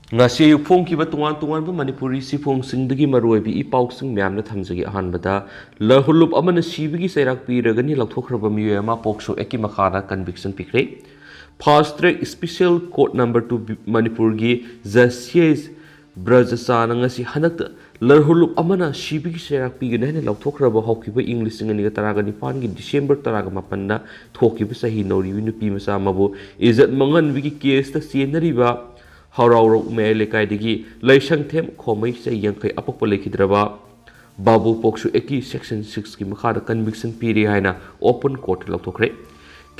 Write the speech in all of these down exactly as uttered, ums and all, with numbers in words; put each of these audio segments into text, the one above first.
ꯉꯁꯤ ꯑꯌꯨꯛ ꯐꯣꯡꯈꯤꯕ ꯇꯣꯉꯥꯟ ꯇꯣꯉꯥꯟꯕ ꯃꯅꯤꯄꯨꯔꯤ ꯆꯦꯐꯣꯡꯁꯤꯡꯗꯒꯤ ꯃꯔꯨꯑꯣꯏꯕ ꯏ ꯄꯥꯎꯁꯤꯡ ꯃꯌꯥꯝꯅ ꯊꯝꯖꯒꯦ꯫ ꯑꯍꯥꯟꯕꯗ, ꯂꯔꯍꯨꯂꯨꯞ ꯑꯃꯅ ꯁꯤꯕꯒꯤ ꯆꯩꯔꯥꯛ ꯄꯤꯔꯒꯅꯤ ꯂꯧꯊꯣꯛꯈ꯭ꯔꯕ ꯃꯤꯑꯣꯏ ꯑꯃ ꯄꯣꯛꯁꯣ ꯑꯦꯛꯀꯤ ꯃꯈꯥꯗ ꯀꯟꯚꯤꯛꯁꯟ ꯄꯤꯈ꯭ꯔꯦ꯫ Fast track special court number two ꯃꯅꯤꯄꯨꯔꯒꯤ ꯖꯁꯇꯤꯁ ꯕ꯭ꯔꯖꯆꯥꯅ ꯉꯁꯤ ꯍꯟꯗꯛꯇ ꯂꯔꯍꯨꯂꯨꯞ ꯑꯃꯅ ꯁꯤꯕꯒꯤ ꯆꯩꯔꯥꯛ ꯄꯤꯒꯅꯤ ꯍꯥꯏꯅ ꯂꯧꯊꯣꯛꯈ꯭ꯔꯕ ꯍꯧꯈꯤꯕ ꯏꯪ ꯂꯤꯁꯤꯡ ꯑꯅꯤꯒ ꯇꯔꯥꯒ ꯅꯤꯄꯥꯟꯒꯤ ꯗꯤꯁꯦꯝꯕꯔ ꯇꯔꯥꯒ ꯃꯥꯄꯟꯗ ꯊꯣꯛꯈꯤꯕ ꯆꯍꯤ ꯅꯧꯔꯤꯕꯤ ꯅꯨꯄꯤ ꯃꯆꯥ ꯑꯃꯕꯨ ꯏꯖꯠ ꯃꯥꯡꯍꯟꯕꯒꯤ ꯀꯦꯁꯇ ꯆꯦꯟꯅꯔꯤꯕ ꯍꯧꯔꯥꯎꯔꯧ ꯃꯌꯥꯏ ꯂꯩꯀꯥꯏꯗꯒꯤ ꯂꯩꯁꯪꯊꯦꯝ ꯈꯣꯃꯩ ꯆꯍꯤ ꯌꯥꯡꯈꯩ ꯑꯄꯣꯛꯄ ꯂꯩꯈꯤꯗ꯭ꯔꯕ ꯕꯥꯕꯨ ꯄꯣꯛꯁꯣ ꯑꯦꯛꯀꯤ ꯁꯦꯛꯁꯟ ꯁꯤꯛꯁꯀꯤ ꯃꯈꯥꯗ ꯀꯟꯚꯤꯛꯁꯟ ꯄꯤꯔꯦ ꯍꯥꯏꯅ ꯑꯣꯄꯟ ꯀꯣꯔꯠꯇ ꯂꯧꯊꯣꯛꯈ꯭ꯔꯦ꯫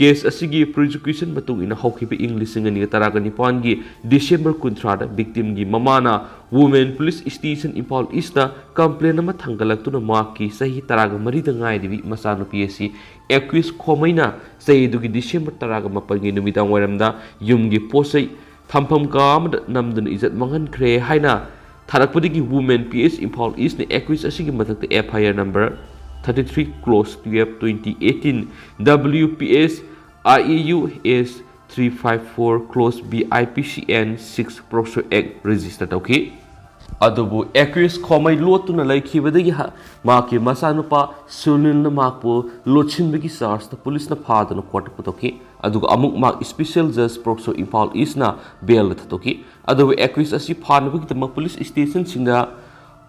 ꯀꯦꯁ ꯑꯁꯤꯒꯤ ꯄ꯭ꯔꯣꯁꯤꯀ꯭ꯌꯨꯁꯟ ꯃꯇꯨꯡ ꯏꯟꯅ ꯍꯧꯈꯤꯕ ꯏꯪ ꯂꯤꯁꯤꯡ ꯑꯅꯤꯒ ꯇꯔꯥꯒ ꯅꯤꯄꯥꯟꯒꯤ ꯗꯤꯁꯦꯝꯕꯔ ꯀꯨꯟꯊ꯭ꯔꯥꯗ ꯚꯤꯛꯇꯤꯝꯒꯤ ꯃꯃꯥꯅ women police station Imphal east complain ꯑꯃ ꯊꯥꯡꯒꯠꯂꯛꯇꯨꯅ ꯃꯍꯥꯛꯀꯤ ꯆꯍꯤ ꯇꯔꯥꯒ ꯃꯔꯤꯗ ꯉꯥꯏꯔꯤꯕꯤ ꯃꯆꯥꯅꯨꯄꯤ ꯑꯁꯤ ꯑꯦꯀ꯭ꯌꯨꯁ ꯈꯣꯃꯩꯅ ꯆꯍꯤ ꯑꯗꯨꯒꯤ ꯗꯤꯁꯦꯝꯕꯔ ꯇꯔꯥꯒ ꯃꯥꯄꯟꯒꯤ ꯅꯨꯃꯤꯗꯥꯡ ꯋꯥꯏꯔꯝꯗ ꯌꯨꯝꯒꯤ ꯄꯣꯠ ꯆꯩ ꯊꯝꯐꯝ ꯀꯥ ꯑꯃꯗ ꯅꯝꯗꯨꯅ ꯏꯖꯠ ꯃꯥꯡꯍꯟꯈ꯭ꯔꯦ ꯍꯥꯏꯅ ꯊꯥꯔꯛꯄꯗꯒꯤ women P S Imphal ꯏꯁꯅ accused ꯑꯁꯤꯒꯤ ꯃꯊꯛꯇ F I R number thirty three clause twelve twenty eighteen W P S I A U S three five four clause B I P C and six POCSO act register ꯇꯧꯈꯤ꯫ ꯑꯗꯨꯕꯨ ꯑꯦꯀ꯭ꯌꯨꯁ ꯈꯣꯃꯩ ꯂꯣꯠꯇꯨꯅ ꯂꯩꯈꯤꯕꯗꯒꯤ ꯍ-, ꯃꯍꯥꯛꯀꯤ ꯃꯆꯥꯅꯨꯄꯥ ꯁꯨꯅꯤꯜꯅ ꯃꯍꯥꯛꯄꯨ ꯂꯣꯠꯁꯤꯟꯕꯒꯤ ꯆꯥꯔꯖꯇ ꯄꯨꯂꯤꯁꯅ ꯐꯥꯗꯨꯅ ꯀꯣꯔꯠꯇ ꯄꯨꯊꯣꯛꯈꯤ꯫ ꯑꯗꯨꯒ ꯑꯃꯨꯛ ꯃꯍꯥꯛ ꯁ꯭ꯄꯤꯁꯦꯜ ꯖꯖ ꯄꯣꯛꯁꯣ ꯏꯝꯐꯥꯜ ꯏꯁꯅ ꯕꯦꯜꯗ ꯊꯥꯗꯣꯛꯈꯤ꯫ ꯑꯗꯨꯕꯨ ꯑꯦꯀ꯭ꯌꯨꯁ ꯑꯁꯤ ꯐꯥꯅꯕꯒꯤꯗꯃꯛ ꯄꯨꯂꯤꯁ ꯁ꯭ꯇꯦꯁꯟꯁꯤꯡꯗ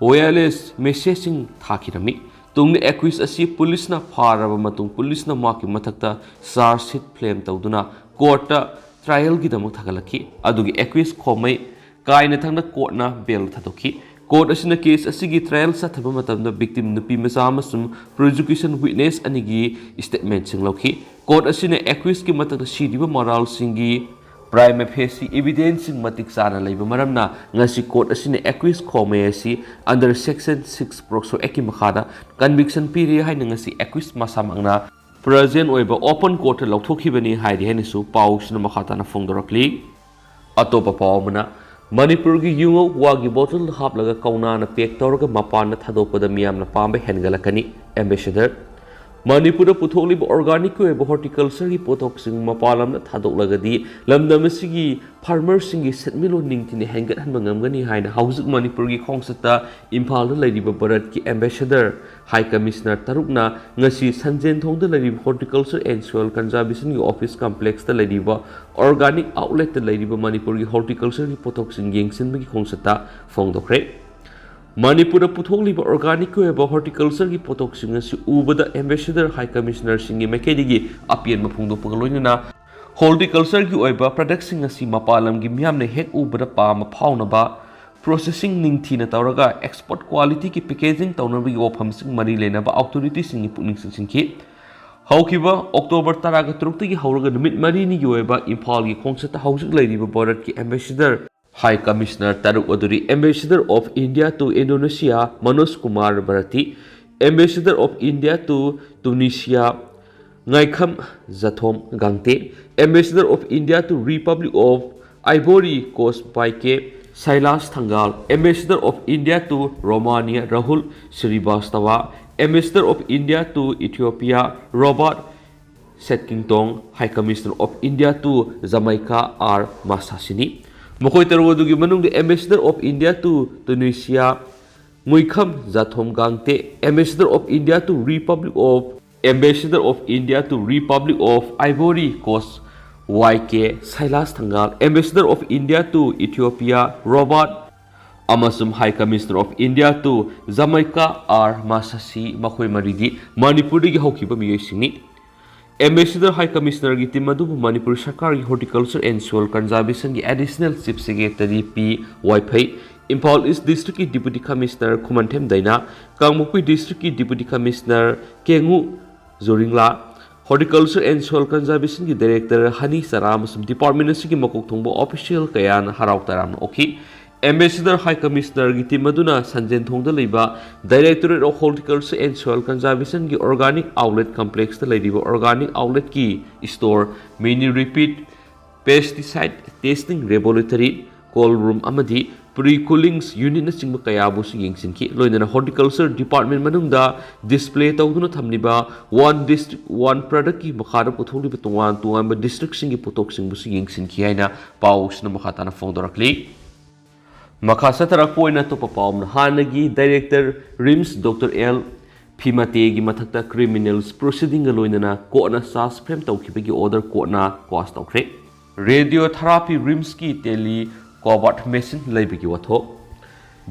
ꯋꯥꯌꯔꯂꯦꯁ ꯃꯦꯁꯦꯖꯁꯤꯡ ꯊꯥꯈꯤꯔꯝꯃꯤ꯫ ꯇꯨꯡꯗ ꯑꯦꯀ꯭ꯌꯨꯁ ꯑꯁꯤ ꯄꯨꯂꯤꯁꯅ ꯐꯥꯔꯕ ꯃꯇꯨꯡ ꯄꯨꯂꯤꯁꯅ ꯃꯍꯥꯛꯀꯤ ꯃꯊꯛꯇ ꯆꯥꯔꯖ ꯁꯤꯠ ꯐ꯭ꯔꯦꯝ ꯇꯧꯗꯨꯅ ꯀꯣꯔꯠꯇ ꯇ꯭ꯔꯥꯏꯌꯦꯜꯒꯤꯗꯃꯛ ꯊꯥꯒꯠꯂꯛꯈꯤ꯫ ꯑꯗꯨꯒꯤ ꯑꯦꯀ꯭ꯌꯨꯁ ꯈꯣꯃꯩ ꯀꯥꯏꯅꯊꯪꯗ ꯀꯣꯔꯠꯅ ꯕꯦꯜ ꯊꯥꯗꯣꯛꯈꯤ꯫ ꯀꯣꯔꯠ ꯑꯁꯤꯅ ꯀꯦꯁ ꯑꯁꯤꯒꯤ ꯇ꯭ꯔꯥꯏꯌꯦꯜ ꯆꯠꯊꯕ ꯃꯇꯝꯗ ꯚꯤꯛꯇꯤꯝ ꯅꯨꯄꯤ ꯃꯆꯥ ꯑꯃꯁꯨꯡ ꯄ꯭ꯔꯣꯁꯤꯀ꯭ꯌꯨꯁꯟ ꯋꯤꯠꯅꯦꯁ ꯑꯅꯤꯒꯤ ꯁ꯭ꯇꯦꯠꯃꯦꯟꯠꯁꯤꯡ ꯂꯧꯈꯤ꯫ ꯀꯣꯔꯠ ꯑꯁꯤꯅ ꯑꯦꯀ꯭ꯌꯨꯁꯀꯤ ꯃꯊꯛꯇ ꯁꯤꯔꯤꯕ ꯃꯔꯥꯜꯁꯤꯡꯒꯤ ꯄ꯭ꯔꯥꯏꯃ ꯐꯦꯁꯤ ꯏꯚꯤꯗꯦꯟꯁꯁꯤꯡ ꯃꯇꯤꯛ ꯆꯥꯅ ꯂꯩꯕ ꯃꯔꯝꯅ ꯉꯁꯤ ꯀꯣꯔꯠ ꯑꯁꯤꯅ ꯑꯦꯀ꯭ꯌꯨꯁ ꯈꯣꯃꯩ ꯑꯁꯤ ꯑꯟꯗꯔ ꯁꯦꯛꯁꯟ ꯁꯤꯛꯁ ꯄꯣꯛꯁꯣ ꯑꯦꯛꯀꯤ ꯃꯈꯥꯗ ꯀꯟꯚꯤꯛꯁꯟ ꯄꯤꯔꯦ ꯍꯥꯏꯅ ꯉꯁꯤ ꯑꯦꯀ꯭ꯌꯨꯁ ꯃꯁꯥꯃꯛꯅ ꯄ꯭ꯔꯖꯦꯟ ꯑꯣꯏꯕ ꯑꯣꯄꯟ ꯀꯣꯔꯠꯇ ꯂꯧꯊꯣꯛꯈꯤꯕꯅꯤ ꯍꯥꯏꯔꯤ ꯍꯥꯏꯅꯁꯨ ꯄꯥꯎꯁꯤꯅ ꯃꯈꯥ ꯇꯥꯅ ꯐꯣꯡꯗꯣꯔꯛꯂꯤ꯫ ꯑꯇꯣꯞꯄ ꯄꯥꯎ ꯑꯃꯅ, ꯃꯅꯤꯄꯨꯔꯒꯤ ꯌꯨꯉꯧ ꯋꯥꯒꯤ ꯕꯣꯇꯜꯗ ꯍꯥꯞꯂꯒ ꯀꯧꯅꯥꯅ ꯄꯦꯛ ꯇꯧꯔꯒ ꯃꯄꯥꯟꯗ ꯊꯥꯗꯣꯛꯄꯗ ꯃꯤꯌꯥꯝꯅ ꯄꯥꯝꯕ ꯍꯦꯟꯒꯠꯂꯛꯀꯅꯤ꯫ ꯑꯦꯝꯕꯦꯁꯦꯗꯔ꯫ ꯃꯅꯤꯄꯨꯔꯗ ꯄꯨꯊꯣꯛꯂꯤꯕ organicꯀꯤ ꯑꯣꯏꯕ horticultureꯒꯤ ꯄꯣꯠꯊꯣꯛꯁꯤꯡ ꯃꯄꯥꯟ ꯂꯝꯗ ꯊꯥꯗꯣꯛꯂꯒꯗꯤ ꯂꯝꯗꯝ ꯑꯁꯤꯒꯤ farmerꯁꯤꯡꯒꯤ ꯁꯦꯟꯃꯤꯠꯂꯣꯟ ꯅꯤꯡꯊꯤꯅ ꯍꯦꯟꯒꯠꯍꯟꯕ ꯉꯝꯒꯅꯤ ꯍꯥꯏꯅ ꯍꯧꯖꯤꯛ ꯃꯅꯤꯄꯨꯔꯒꯤ ꯈꯣꯡꯆꯠꯇ ꯏꯝꯐꯥꯜꯗ ꯂꯩꯔꯤꯕ ꯚꯥꯔꯠꯀꯤ ambassador, high commissioner ꯇꯔꯨꯛꯅ ꯉꯁꯤ ꯁꯟꯖꯦꯟꯊꯣꯡꯗ ꯂꯩꯔꯤꯕ Horticulture and Soil Conservationꯒꯤ office complexꯇ ꯂꯩꯔꯤꯕ organic outletꯇ ꯂꯩꯔꯤꯕ ꯃꯅꯤꯄꯨꯔꯒꯤ horticultureꯒꯤ ꯄꯣꯠꯊꯣꯛꯁꯤꯡ ꯌꯦꯡꯁꯤꯟꯕꯒꯤ ꯈꯣꯡꯆꯠꯇ ꯐꯣꯡꯗꯣꯛꯈ꯭ꯔꯦ꯫ ꯃꯅꯤꯄꯨꯔꯗ ꯄꯨꯊꯣꯛꯂꯤꯕ organicꯀꯤ ꯑꯣꯏꯕ horticultureꯒꯤ ꯄꯣꯠꯊꯣꯛꯁꯤꯡ ꯑꯁꯤ ꯎꯕꯗ ambassador, high commissionerꯁꯤꯡꯒꯤ ꯃꯥꯏꯀꯩꯗꯒꯤ ꯑꯄꯦꯟꯕ ꯐꯣꯡꯗꯣꯛꯄꯒ ꯂꯣꯏꯅꯅ horticultureꯒꯤ ꯑꯣꯏꯕ productꯁꯤꯡ ꯑꯁꯤ ꯃꯄꯥꯟ ꯂꯝꯒꯤ ꯃꯤꯌꯥꯝꯅ ꯍꯦꯛ ꯎꯕꯗ ꯄꯥꯝꯕ ꯐꯥꯎꯅꯕ processing ꯅꯤꯡꯊꯤꯅ ꯇꯧꯔꯒ export qualityꯒꯤ packaging ꯇꯧꯅꯕꯒꯤ ꯋꯥꯐꯝꯁꯤꯡ ꯃꯔꯤ ꯂꯩꯅꯕ authorityꯁꯤꯡꯒꯤ ꯄꯨꯛꯅꯤꯡ ꯆꯤꯡꯁꯤꯟꯈꯤ꯫ ꯍꯧꯈꯤꯕ October ꯇꯔꯥꯒ ꯇꯔꯨꯛꯇꯒꯤ ꯍꯧꯔꯒ ꯅꯨꯃꯤꯠ ꯃꯔꯤꯅꯤꯒꯤ ꯑꯣꯏꯕ ꯏꯝꯐꯥꯜꯒꯤ ꯈꯣꯡꯆꯠꯇ ꯍꯧꯖꯤꯛ ꯂꯩꯔꯤꯕ ꯚꯥꯔꯠꯀꯤ ambassador, high commissioner ꯇꯔꯨꯛ ꯑꯗꯨꯗꯤ Ambassador of India to Indonesia Manoj Kumar Bharti, Ambassador of India to Tunisia Ngaikham Jathom Gangte, Ambassador of India to Republic of Ivory Coast Y K Sailas Thangal, Ambassador of India to Romania Rahul Srivastava, Ambassador of India to Ethiopia Robert Shetkintong, High Commissioner of India to Jamaica R ꯃꯥꯁꯥꯁꯤꯅꯤ꯫ ꯃꯈꯣꯏ ꯇꯔꯨꯛ ꯑꯗꯨꯒꯤ ꯃꯅꯨꯡꯗ Ambassador of India to Tunisia Ngaikham Jathom Gangte, Ambassador of India to Republic of Ambassador of India to Republic of Ivory Coast Y K Sailas Thangal, Ambassador of India to Ethiopia Robert ꯑꯃꯁꯨꯡ High Commissioner of India to Jamaica R Masasi, ꯃꯈꯣꯏ ꯃꯔꯤꯗꯤ ꯃꯅꯤꯄꯨꯔꯗꯒꯤ ꯍꯧꯈꯤꯕ ꯃꯤꯑꯣꯏꯁꯤꯡꯅꯤ꯫ Ambassador, high commissionerꯒꯤ team ꯑꯗꯨꯕꯨ ꯃꯅꯤꯄꯨꯔ ꯁꯔꯀꯥꯔꯒꯤ Horticulture and Soil Conservationꯒꯤ Additional Chief Secretary P ꯋꯥꯏꯐꯩ, Imphal East Districtꯀꯤ Deputy Commissioner Khumanthem ꯗꯥꯏꯅꯥ, Kangpokpi Districtꯀꯤ Deputy Commissioner ꯀꯦꯡꯉꯨ ꯖꯣꯔꯤꯡꯂꯥ, Horticulture and Soil Conservationꯒꯤ Director ꯍꯅꯤ ꯆꯔꯥ ꯑꯃꯁꯨꯡ department ꯑꯁꯤꯒꯤ ꯃꯀꯣꯛ ꯊꯣꯡꯕ official ꯀꯌꯥꯅ ꯍꯔꯥꯎ ꯇꯌꯥꯝꯅ ꯑꯣꯛꯈꯤ꯫ Ambassador, high commissionerꯒꯤ team ꯑꯗꯨꯅ ꯁꯟꯖꯦꯟꯊꯣꯡꯗ ꯂꯩꯕ Directorate of Horticulture and Soil Conservationꯒꯤ organic outlet complexꯇ ꯂꯩꯔꯤꯕ organic outletꯀꯤ store, mini repeat, pesticide testing laboratory, cold room ꯑꯃꯗꯤ pre-cullings unitꯅꯆꯤꯡꯕ ꯀꯌꯥꯕꯨꯁꯨ ꯌꯦꯡꯁꯤꯟꯈꯤ꯫ ꯂꯣꯏꯅꯅ Horticulture Department ꯃꯅꯨꯡꯗ display ꯇꯧꯗꯨꯅ ꯊꯝꯂꯤꯕ One District One Productꯀꯤ ꯃꯈꯥꯗ ꯄꯨꯊꯣꯛꯂꯤꯕ ꯇꯣꯉꯥꯟ ꯇꯣꯉꯥꯟꯕ districtꯁꯤꯡꯒꯤ ꯄꯣꯠꯊꯣꯛꯁꯤꯡꯕꯨꯁꯨ ꯌꯦꯡꯁꯤꯟꯈꯤ ꯍꯥꯏꯅ ꯄꯥꯎꯁꯤꯅ ꯃꯈꯥ ꯇꯥꯅ ꯐꯣꯡꯗꯣꯔꯛꯂꯤ꯫ ꯃꯈꯥ ꯆꯠꯊꯔꯛꯄ ꯑꯣꯏꯅ ꯑꯇꯣꯞꯄ ꯄꯥꯎ ꯑꯃꯅ, ꯍꯥꯟꯅꯒꯤ Director RIMS Doctor L ꯐꯤꯃꯇꯦꯒꯤ ꯃꯊꯛꯇ criminal proceedingꯒ ꯂꯣꯏꯅꯅ courtꯅ charge frame ꯇꯧꯈꯤꯕꯒꯤ order courtꯅ quash ꯇꯧꯈ꯭ꯔꯦ꯫ Radiotherapy RIMSꯀꯤ tele cobot machine ꯂꯩꯕꯒꯤ ꯋꯥꯊꯣꯛ꯫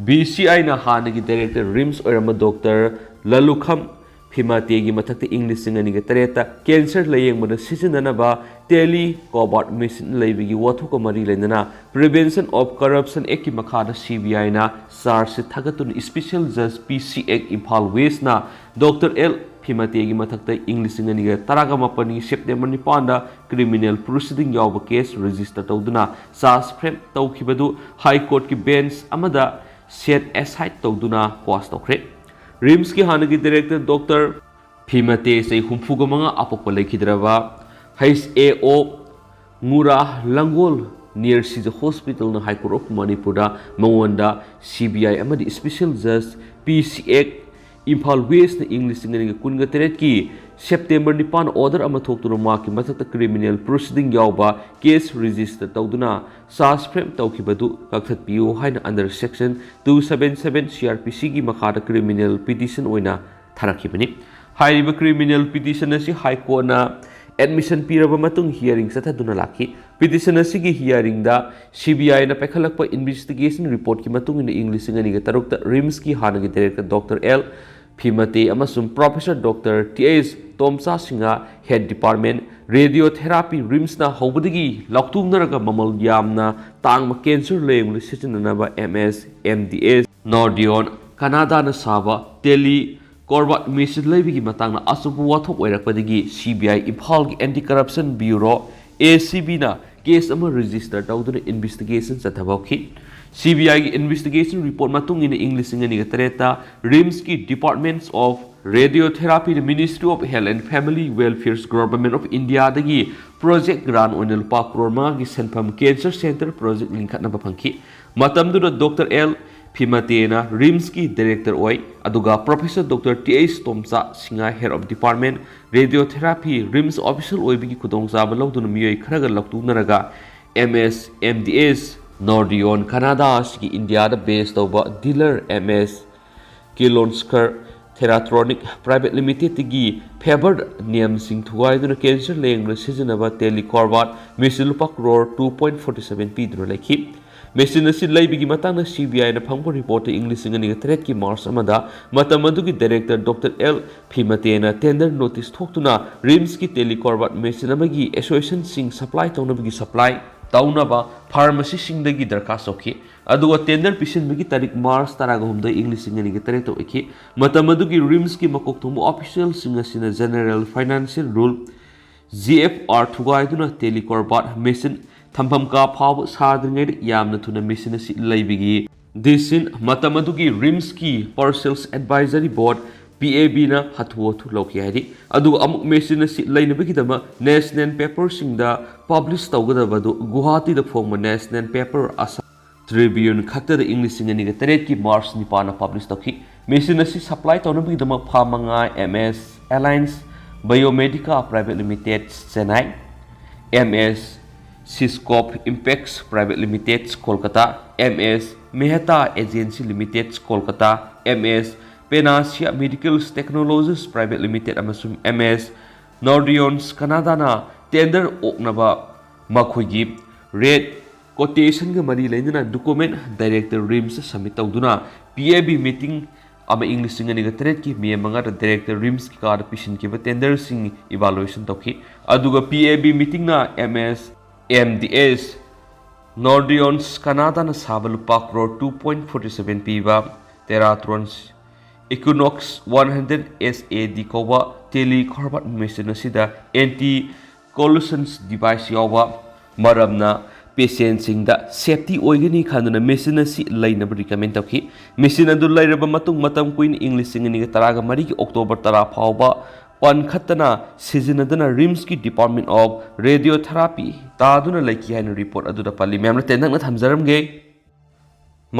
BCIꯅ ꯍꯥꯟꯅꯒꯤ Director RIMS ꯑꯣꯏꯔꯝꯕ Doctor ꯂꯂꯨꯈꯝ ꯐꯤꯃꯇꯦꯒꯤ ꯃꯊꯛꯇ ꯏꯪ ꯂꯤꯁꯤꯡ ꯑꯅꯤꯒ ꯇꯔꯦꯠꯇ cancer ꯂꯥꯌꯦꯡꯕꯗ ꯁꯤꯖꯤꯟꯅꯅꯕ tele cobot machine ꯂꯩꯕꯒꯤ ꯋꯥꯊꯣꯛꯀ ꯃꯔꯤ ꯂꯩꯅꯅ Prevention of Corruption Actꯀꯤ ꯃꯈꯥꯗ CBIꯅ charge sheet ꯊꯥꯒꯠꯇꯨꯅ Special Judge PC Act Imphal Westꯅ Doctor L ꯐꯤꯃꯇꯦꯒꯤ ꯃꯊꯛꯇ ꯏꯪ ꯂꯤꯁꯤꯡ ꯑꯅꯤꯒ ꯇꯔꯥꯃꯥꯄꯜꯒꯤ September ꯅꯤꯄꯥꯟꯗ criminal proceeding ꯌꯥꯎꯕ case register ꯇꯧꯗꯨꯅ charge frame ꯇꯧꯈꯤꯕꯗꯨ High Courtꯀꯤ bench ꯑꯃꯗ set aside ꯇꯧꯗꯨꯅ quash ꯇꯧꯈ꯭ꯔꯦ꯫ RIMSꯀꯤ ꯍꯥꯟꯅꯒꯤ Director Doctor ꯐꯤꯃꯇꯦ ꯆꯍꯤ ꯍꯨꯝꯐꯨꯒ ꯃꯉꯥ ꯑꯄꯣꯛꯄ ꯂꯩꯈꯤꯗ꯭ꯔꯕ H A O ꯉꯨꯔꯥ ꯂꯪꯒꯣꯜ near Shija Hospitalꯅ High Court of Manipurꯗ ꯃꯉꯣꯟꯗ CBI ꯑꯃꯗꯤ Special Judge PC Act Imphal Westꯅ ꯏꯪ ꯂꯤꯁꯤꯡ ꯑꯅꯤꯒ ꯀꯨꯟꯒ ꯇꯔꯦꯠꯀꯤ September ꯅꯤꯄꯥꯟ order ꯑꯃ ꯊꯣꯛꯇꯨꯅ ꯃꯍꯥꯛꯀꯤ ꯃꯊꯛꯇ criminal proceeding ꯌꯥꯎꯕ case register ꯇꯧꯗꯨꯅ charge frame ꯇꯧꯈꯤꯕꯗꯨ ꯀꯛꯊꯠꯄꯤꯌꯨ ꯍꯥꯏꯅ under section two seven seven CrPCꯒꯤ ꯃꯈꯥꯗ criminal petition ꯑꯣꯏꯅ ꯊꯥꯔꯛꯈꯤꯕꯅꯤ꯫ ꯍꯥꯏꯔꯤꯕ criminal petition ꯑꯁꯤ High Courtꯅ admission ꯄꯤꯔꯕ ꯃꯇꯨꯡ hearing ꯆꯠꯊꯗꯨꯅ ꯂꯥꯛꯈꯤ꯫ Petition ꯑꯁꯤꯒꯤ hearingꯗ CBIꯅ ꯄꯥꯏꯈꯠꯂꯛꯄ investigation reportꯀꯤ ꯃꯇꯨꯡ ꯏꯟꯅ ꯏꯪ ꯂꯤꯁꯤꯡ ꯑꯅꯤꯒ ꯇꯔꯨꯛꯇ RIMSꯀꯤ ꯍꯥꯟꯅꯒꯤ Director Doctor L ꯐꯤꯃꯇꯦ ꯑꯃꯁꯨꯡ Professor Doctor Th ꯇꯣꯝꯆꯥ Singh, Head Department Radiotherapy, RIMSꯅ ꯍꯧꯕꯗꯒꯤ ꯂꯥꯎꯊꯣꯛꯅꯔꯒ ꯃꯃꯜ ꯌꯥꯝꯅ ꯇꯥꯡꯕ cancer ꯂꯥꯌꯦꯡꯕꯗ ꯁꯤꯖꯤꯟꯅꯅꯕ MS, MDS, Nordion, Canadaꯅ ꯁꯥꯕ tele cobot machine ꯂꯩꯕꯒꯤ ꯃꯇꯥꯡꯗ ꯑꯆꯧꯕ ꯋꯥꯊꯣꯛ ꯑꯣꯏꯔꯛꯄꯗꯒꯤ CBI ꯏꯝꯐꯥꯜꯒꯤ Anti Corruption Bureau, ACBꯅ case ꯑꯃ register ꯇꯧꯗꯨꯅ investigation ꯆꯠꯊꯕ ꯍꯧꯈꯤ꯫ C B I ꯒꯤ investigation report ꯃꯇꯨꯡ ꯏꯟꯅ ꯏꯪ ꯂꯤꯁꯤꯡ ꯑꯅꯤꯒ ꯇꯔꯦꯠꯇ RIMSꯀꯤ Departments of Radiotherapyꯅ Ministry of Health and Family Welfare's Government of Indiaꯗꯒꯤ project grant ꯑꯣꯏꯅ ꯂꯨꯄꯥ ꯀ꯭ꯔꯣꯔ ꯃꯉꯥꯒꯤ ꯁꯦꯟꯐꯝ cancer center project ꯂꯤꯡꯈꯠꯅꯕ ꯐꯪꯈꯤ꯫ ꯃꯇꯝꯗꯨꯗ Doctor L ꯐꯤꯃꯇꯦꯅ RIMSꯀꯤ director ꯑꯣꯏ, ꯑꯗꯨꯒ Professor Doctor T H ꯇꯣꯝꯆꯥ Singh, head of department radiotherapy, RIMS official ꯑꯣꯏꯕꯒꯤ ꯈꯨꯗꯣꯡꯆꯥꯕ ꯂꯧꯗꯨꯅ ꯃꯤꯑꯣꯏ ꯈꯔꯒ ꯂꯧꯊꯣꯛꯅꯔꯒ M S M D S Nordion Canada ꯑꯁꯤꯒꯤ ꯏꯟꯗꯤꯌꯥꯗ base ꯇꯧꯕ dealer M S Kirloskar Theratronic Private Limitedꯇꯒꯤ favour ꯅꯤꯌꯝꯁꯤꯡ ꯊꯨꯒꯥꯏꯗꯨꯅ cancer ꯂꯥꯌꯦꯡꯕꯗ ꯁꯤꯖꯤꯟꯅꯕ TeleCorvat machine ꯂꯨꯄꯥ crore two point forty seven ꯄꯤꯗꯨꯅ ꯂꯩꯈꯤ꯫ Machine ꯑꯁꯤ ꯂꯩꯕꯒꯤ ꯃꯇꯥꯡꯗ C B Iꯅ ꯐꯪꯕ reportꯇ ꯏꯪ ꯂꯤꯁꯤꯡ ꯑꯅꯤꯒ ꯇꯔꯦꯠꯀꯤ March ꯑꯃꯗ ꯃꯇꯝ ꯑꯗꯨꯒꯤ director Doctor L ꯐꯤꯃꯇꯦꯅ tender notice ꯊꯣꯛꯇꯨꯅ RIMSꯀꯤ TeleCorvat machine ꯑꯃꯒꯤ associationꯁꯤꯡ supply ꯇꯧꯅꯕꯒꯤ supply ꯇꯧꯅꯕ pharmacyꯁꯤꯡꯗꯒꯤ ꯗꯔꯈꯥꯁ ꯇꯧꯈꯤ꯫ ꯑꯗꯨꯒ tender ꯄꯤꯁꯤꯟꯕꯒꯤ ꯇꯥꯔꯤꯛ March ꯇꯔꯥꯒ ꯍꯨꯝꯗꯣꯏ ꯏꯪ ꯂꯤꯁꯤꯡ ꯑꯅꯤꯒ ꯇꯔꯦꯠꯇ ꯑꯣꯏꯈꯤ꯫ ꯃꯇꯝ ꯑꯗꯨꯒꯤ RIMSꯀꯤ ꯃꯀꯣꯛ ꯊꯣꯡꯕ officialꯁꯤꯡ ꯑꯁꯤꯅ general financial rule, G F R ꯊꯨꯒꯥꯏꯗꯨꯅ TeleCorvat machine ꯊꯝꯐꯝ ꯀꯥ ꯐꯥꯎꯕ ꯁꯥꯗ꯭ꯔꯤꯉꯩꯗ ꯌꯥꯝꯅ ꯊꯨꯅ machine ꯑꯁꯤ ꯂꯩꯕꯒꯤ decision ꯃꯇꯝ ꯑꯗꯨꯒꯤ RIMSꯀꯤ Pure Sales Advisory Board, P A Bꯅ ꯍꯥꯊꯨ ꯍꯥꯊꯨ ꯂꯧꯈꯤ ꯍꯥꯏꯔꯤ꯫ ꯑꯗꯨꯒ ꯑꯃꯨꯛ machine ꯑꯁꯤ ꯂꯩꯅꯕꯒꯤꯗꯃꯛ national paperꯁꯤꯡꯗ publish ꯇꯧꯒꯗꯕꯗꯨ ꯒꯨꯋꯥꯍꯥꯇꯤꯗ ꯐꯣꯡꯕ national paper Assam Tribune ꯈꯛꯇꯗ ꯏꯪ ꯂꯤꯁꯤꯡ ꯑꯅꯤꯒ ꯇꯔꯦꯠꯀꯤ March ꯅꯤꯄꯥꯟꯗ publish ꯇꯧꯈꯤ꯫ Machine ꯑꯁꯤ supply ꯇꯧꯅꯕꯒꯤꯗꯃꯛ firm ꯃꯉꯥ, M S Alliance Biomedica Private Limited, Chennai, M S Syscope Impex Private Limited, Kolkata, M S Mehta Agency Limited, Kolkata, M S Panacea Medical Technologies Private Limited ꯑꯃꯁꯨꯡ M S Nordions Canadaꯅ tender ꯑꯣꯛꯅꯕ ꯃꯈꯣꯏꯒꯤ rate quotationꯒ ꯃꯔꯤ ꯂꯩꯅꯅ document director RIMSꯇ submit ꯇꯧꯗꯨꯅ P A B meeting ꯑꯃ ꯏꯪ ꯂꯤꯁꯤꯡ ꯑꯅꯤꯒ ꯇꯔꯦꯠꯀꯤ May ꯃꯉꯥꯗ director RIMSꯀꯤ ꯀꯥꯗ ꯄꯤꯁꯤꯟꯈꯤꯕ tenderꯁꯤꯡ evaluation ꯇꯧꯈꯤ꯫ ꯑꯗꯨꯒ P A B meetingꯅ M S M D S Nordions Canadaꯅ ꯁꯥꯕ ꯂꯨꯄꯥ crore two point forty seven ꯄꯤꯕ Teratrons Equinox one hundred S A D ꯀꯧꯕ TeleCorvat machine ꯑꯁꯤꯗ anti collision device ꯌꯥꯎꯕ ꯃꯔꯝꯅ ꯄꯦꯁꯦꯟꯁꯤꯡꯗ ꯁꯦꯐꯇꯤ ꯑꯣꯏꯒꯅꯤ ꯈꯟꯗꯨꯅ ꯃꯦꯆꯤꯟ ꯑꯁꯤ ꯂꯩꯅꯕ ꯔꯤꯀꯃꯦꯟ ꯇꯧꯈꯤ꯫ ꯃꯦꯆꯤꯟ ꯑꯗꯨ ꯂꯩꯔꯕ ꯃꯇꯨꯡ, ꯃꯇꯝ ꯀꯨꯏꯅ ꯏꯪ ꯂꯤꯁꯤꯡ ꯑꯅꯤꯒ ꯇꯔꯥꯒ ꯃꯔꯤꯒꯤ ꯑꯣꯛꯇꯣꯕꯔ ꯇꯔꯥ ꯐꯥꯎꯕ ꯄꯟꯈꯠꯇꯅ ꯁꯤꯖꯤꯟꯅꯗꯨꯅ ꯔꯤꯝꯁꯀꯤ Department of Radiotherapy ꯇꯥꯗꯨꯅ ꯂꯩꯈꯤ ꯍꯥꯏꯅ ꯔꯤꯄꯣꯔꯠ ꯑꯗꯨꯗ ꯄꯜꯂꯤ꯫ ꯃꯌꯥꯝꯅ ꯇꯦꯟꯇꯛꯅ ꯊꯝꯖꯔꯝꯒꯦ꯫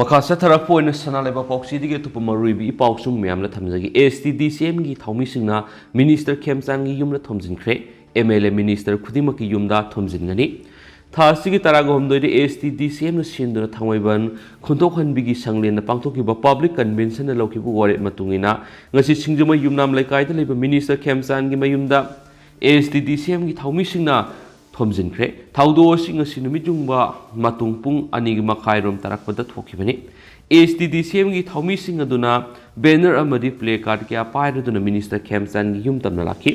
ꯃꯈꯥ ꯆꯠꯊꯔꯛꯄ ꯑꯣꯏꯅ ꯁꯅꯥ ꯂꯩꯕꯥꯛ ꯄꯥꯎꯆꯦꯗꯒꯤ ꯑꯇꯣꯞꯄ ꯃꯔꯨꯑꯣꯏꯕ ꯏ ꯄꯥꯎꯁꯨ ꯃꯌꯥꯝꯅ ꯊꯝꯖꯒꯦ꯫ ꯑꯦꯁ ꯇꯤ ꯗꯤ ꯁꯤ ꯑꯦꯝꯒꯤ ꯊꯧꯃꯤꯁꯤꯡꯅ ꯃꯤꯅꯤꯁꯇꯔ ꯈꯦꯝꯆꯥꯟꯒꯤ ꯌꯨꯝꯗ ꯊꯣꯝꯖꯤꯟꯈ꯭ꯔꯦ꯫ ꯑꯦꯝ ꯑꯦꯜ ꯑꯦ ꯃꯤꯅꯤꯁꯇꯔ ꯈꯨꯗꯤꯡꯃꯛꯀꯤ ꯌꯨꯝꯗ ꯊꯣꯝꯖꯤꯟꯒꯅꯤ꯫ ꯊꯥ ꯑꯁꯤꯒꯤ ꯇꯔꯥꯒ ꯍꯨꯝꯗꯣꯏꯗ ꯑꯦꯁ ꯇꯤ ꯗꯤ ꯁꯤ ꯑꯦꯝꯅ ꯁꯤꯟꯗꯨꯅ ꯊꯥꯡꯃꯩꯕꯟ ꯈꯨꯟꯗꯣꯛꯍꯟꯕꯤꯒꯤ ꯁꯪꯂꯦꯟꯗ ꯄꯥꯡꯊꯣꯛꯈꯤꯕ ꯄꯕ꯭ꯂꯤꯛ ꯀꯟꯚꯦꯟꯁꯟꯗ ꯂꯧꯈꯤꯕ ꯋꯥꯔꯦꯞ ꯃꯇꯨꯡ ꯏꯟꯅ ꯉꯁꯤ ꯁꯤꯡꯖꯃꯩ ꯌꯨꯝꯅꯥꯝ ꯂꯩꯀꯥꯏꯗ ꯂꯩꯕ ꯃꯤꯅꯤꯁꯇꯔ ꯈꯦꯝꯆꯥꯟꯒꯤ ꯃꯌꯨꯝꯗ ꯑꯦꯁ ꯇꯤ ꯗꯤ ꯁꯤ ꯑꯦꯝꯒꯤ ꯊꯧꯃꯤꯁꯤꯡꯅ ꯊꯣꯝꯖꯤꯟꯈ꯭ꯔꯦ꯫ ꯊꯧꯗꯣꯛ ꯑꯁꯤ ꯉꯁꯤ ꯅꯨꯃꯤꯠ ꯌꯨꯡꯕ ꯃꯇꯨꯡ ꯄꯨꯡ ꯑꯅꯤꯒꯤ ꯃꯈꯥꯏꯔꯣꯝ ꯇꯥꯔꯛꯄꯗ ꯊꯣꯛꯈꯤꯕꯅꯤ꯫ ꯑꯦꯁ ꯇꯤ ꯗꯤ ꯁꯤ ꯑꯦꯝꯒꯤ ꯊꯧꯃꯤꯁꯤꯡ ꯑꯗꯨꯅ ꯕꯦꯅꯔ ꯑꯃꯗꯤ ꯄ꯭ꯂꯦ ꯀꯥꯔꯗ ꯀꯌꯥ ꯄꯥꯏꯔꯗꯨꯅ ꯃꯤꯅꯤꯁꯇꯔ ꯈꯦꯝꯆꯥꯟꯒꯤ ꯌꯨꯝ ꯇꯝꯅ ꯂꯥꯛꯈꯤ꯫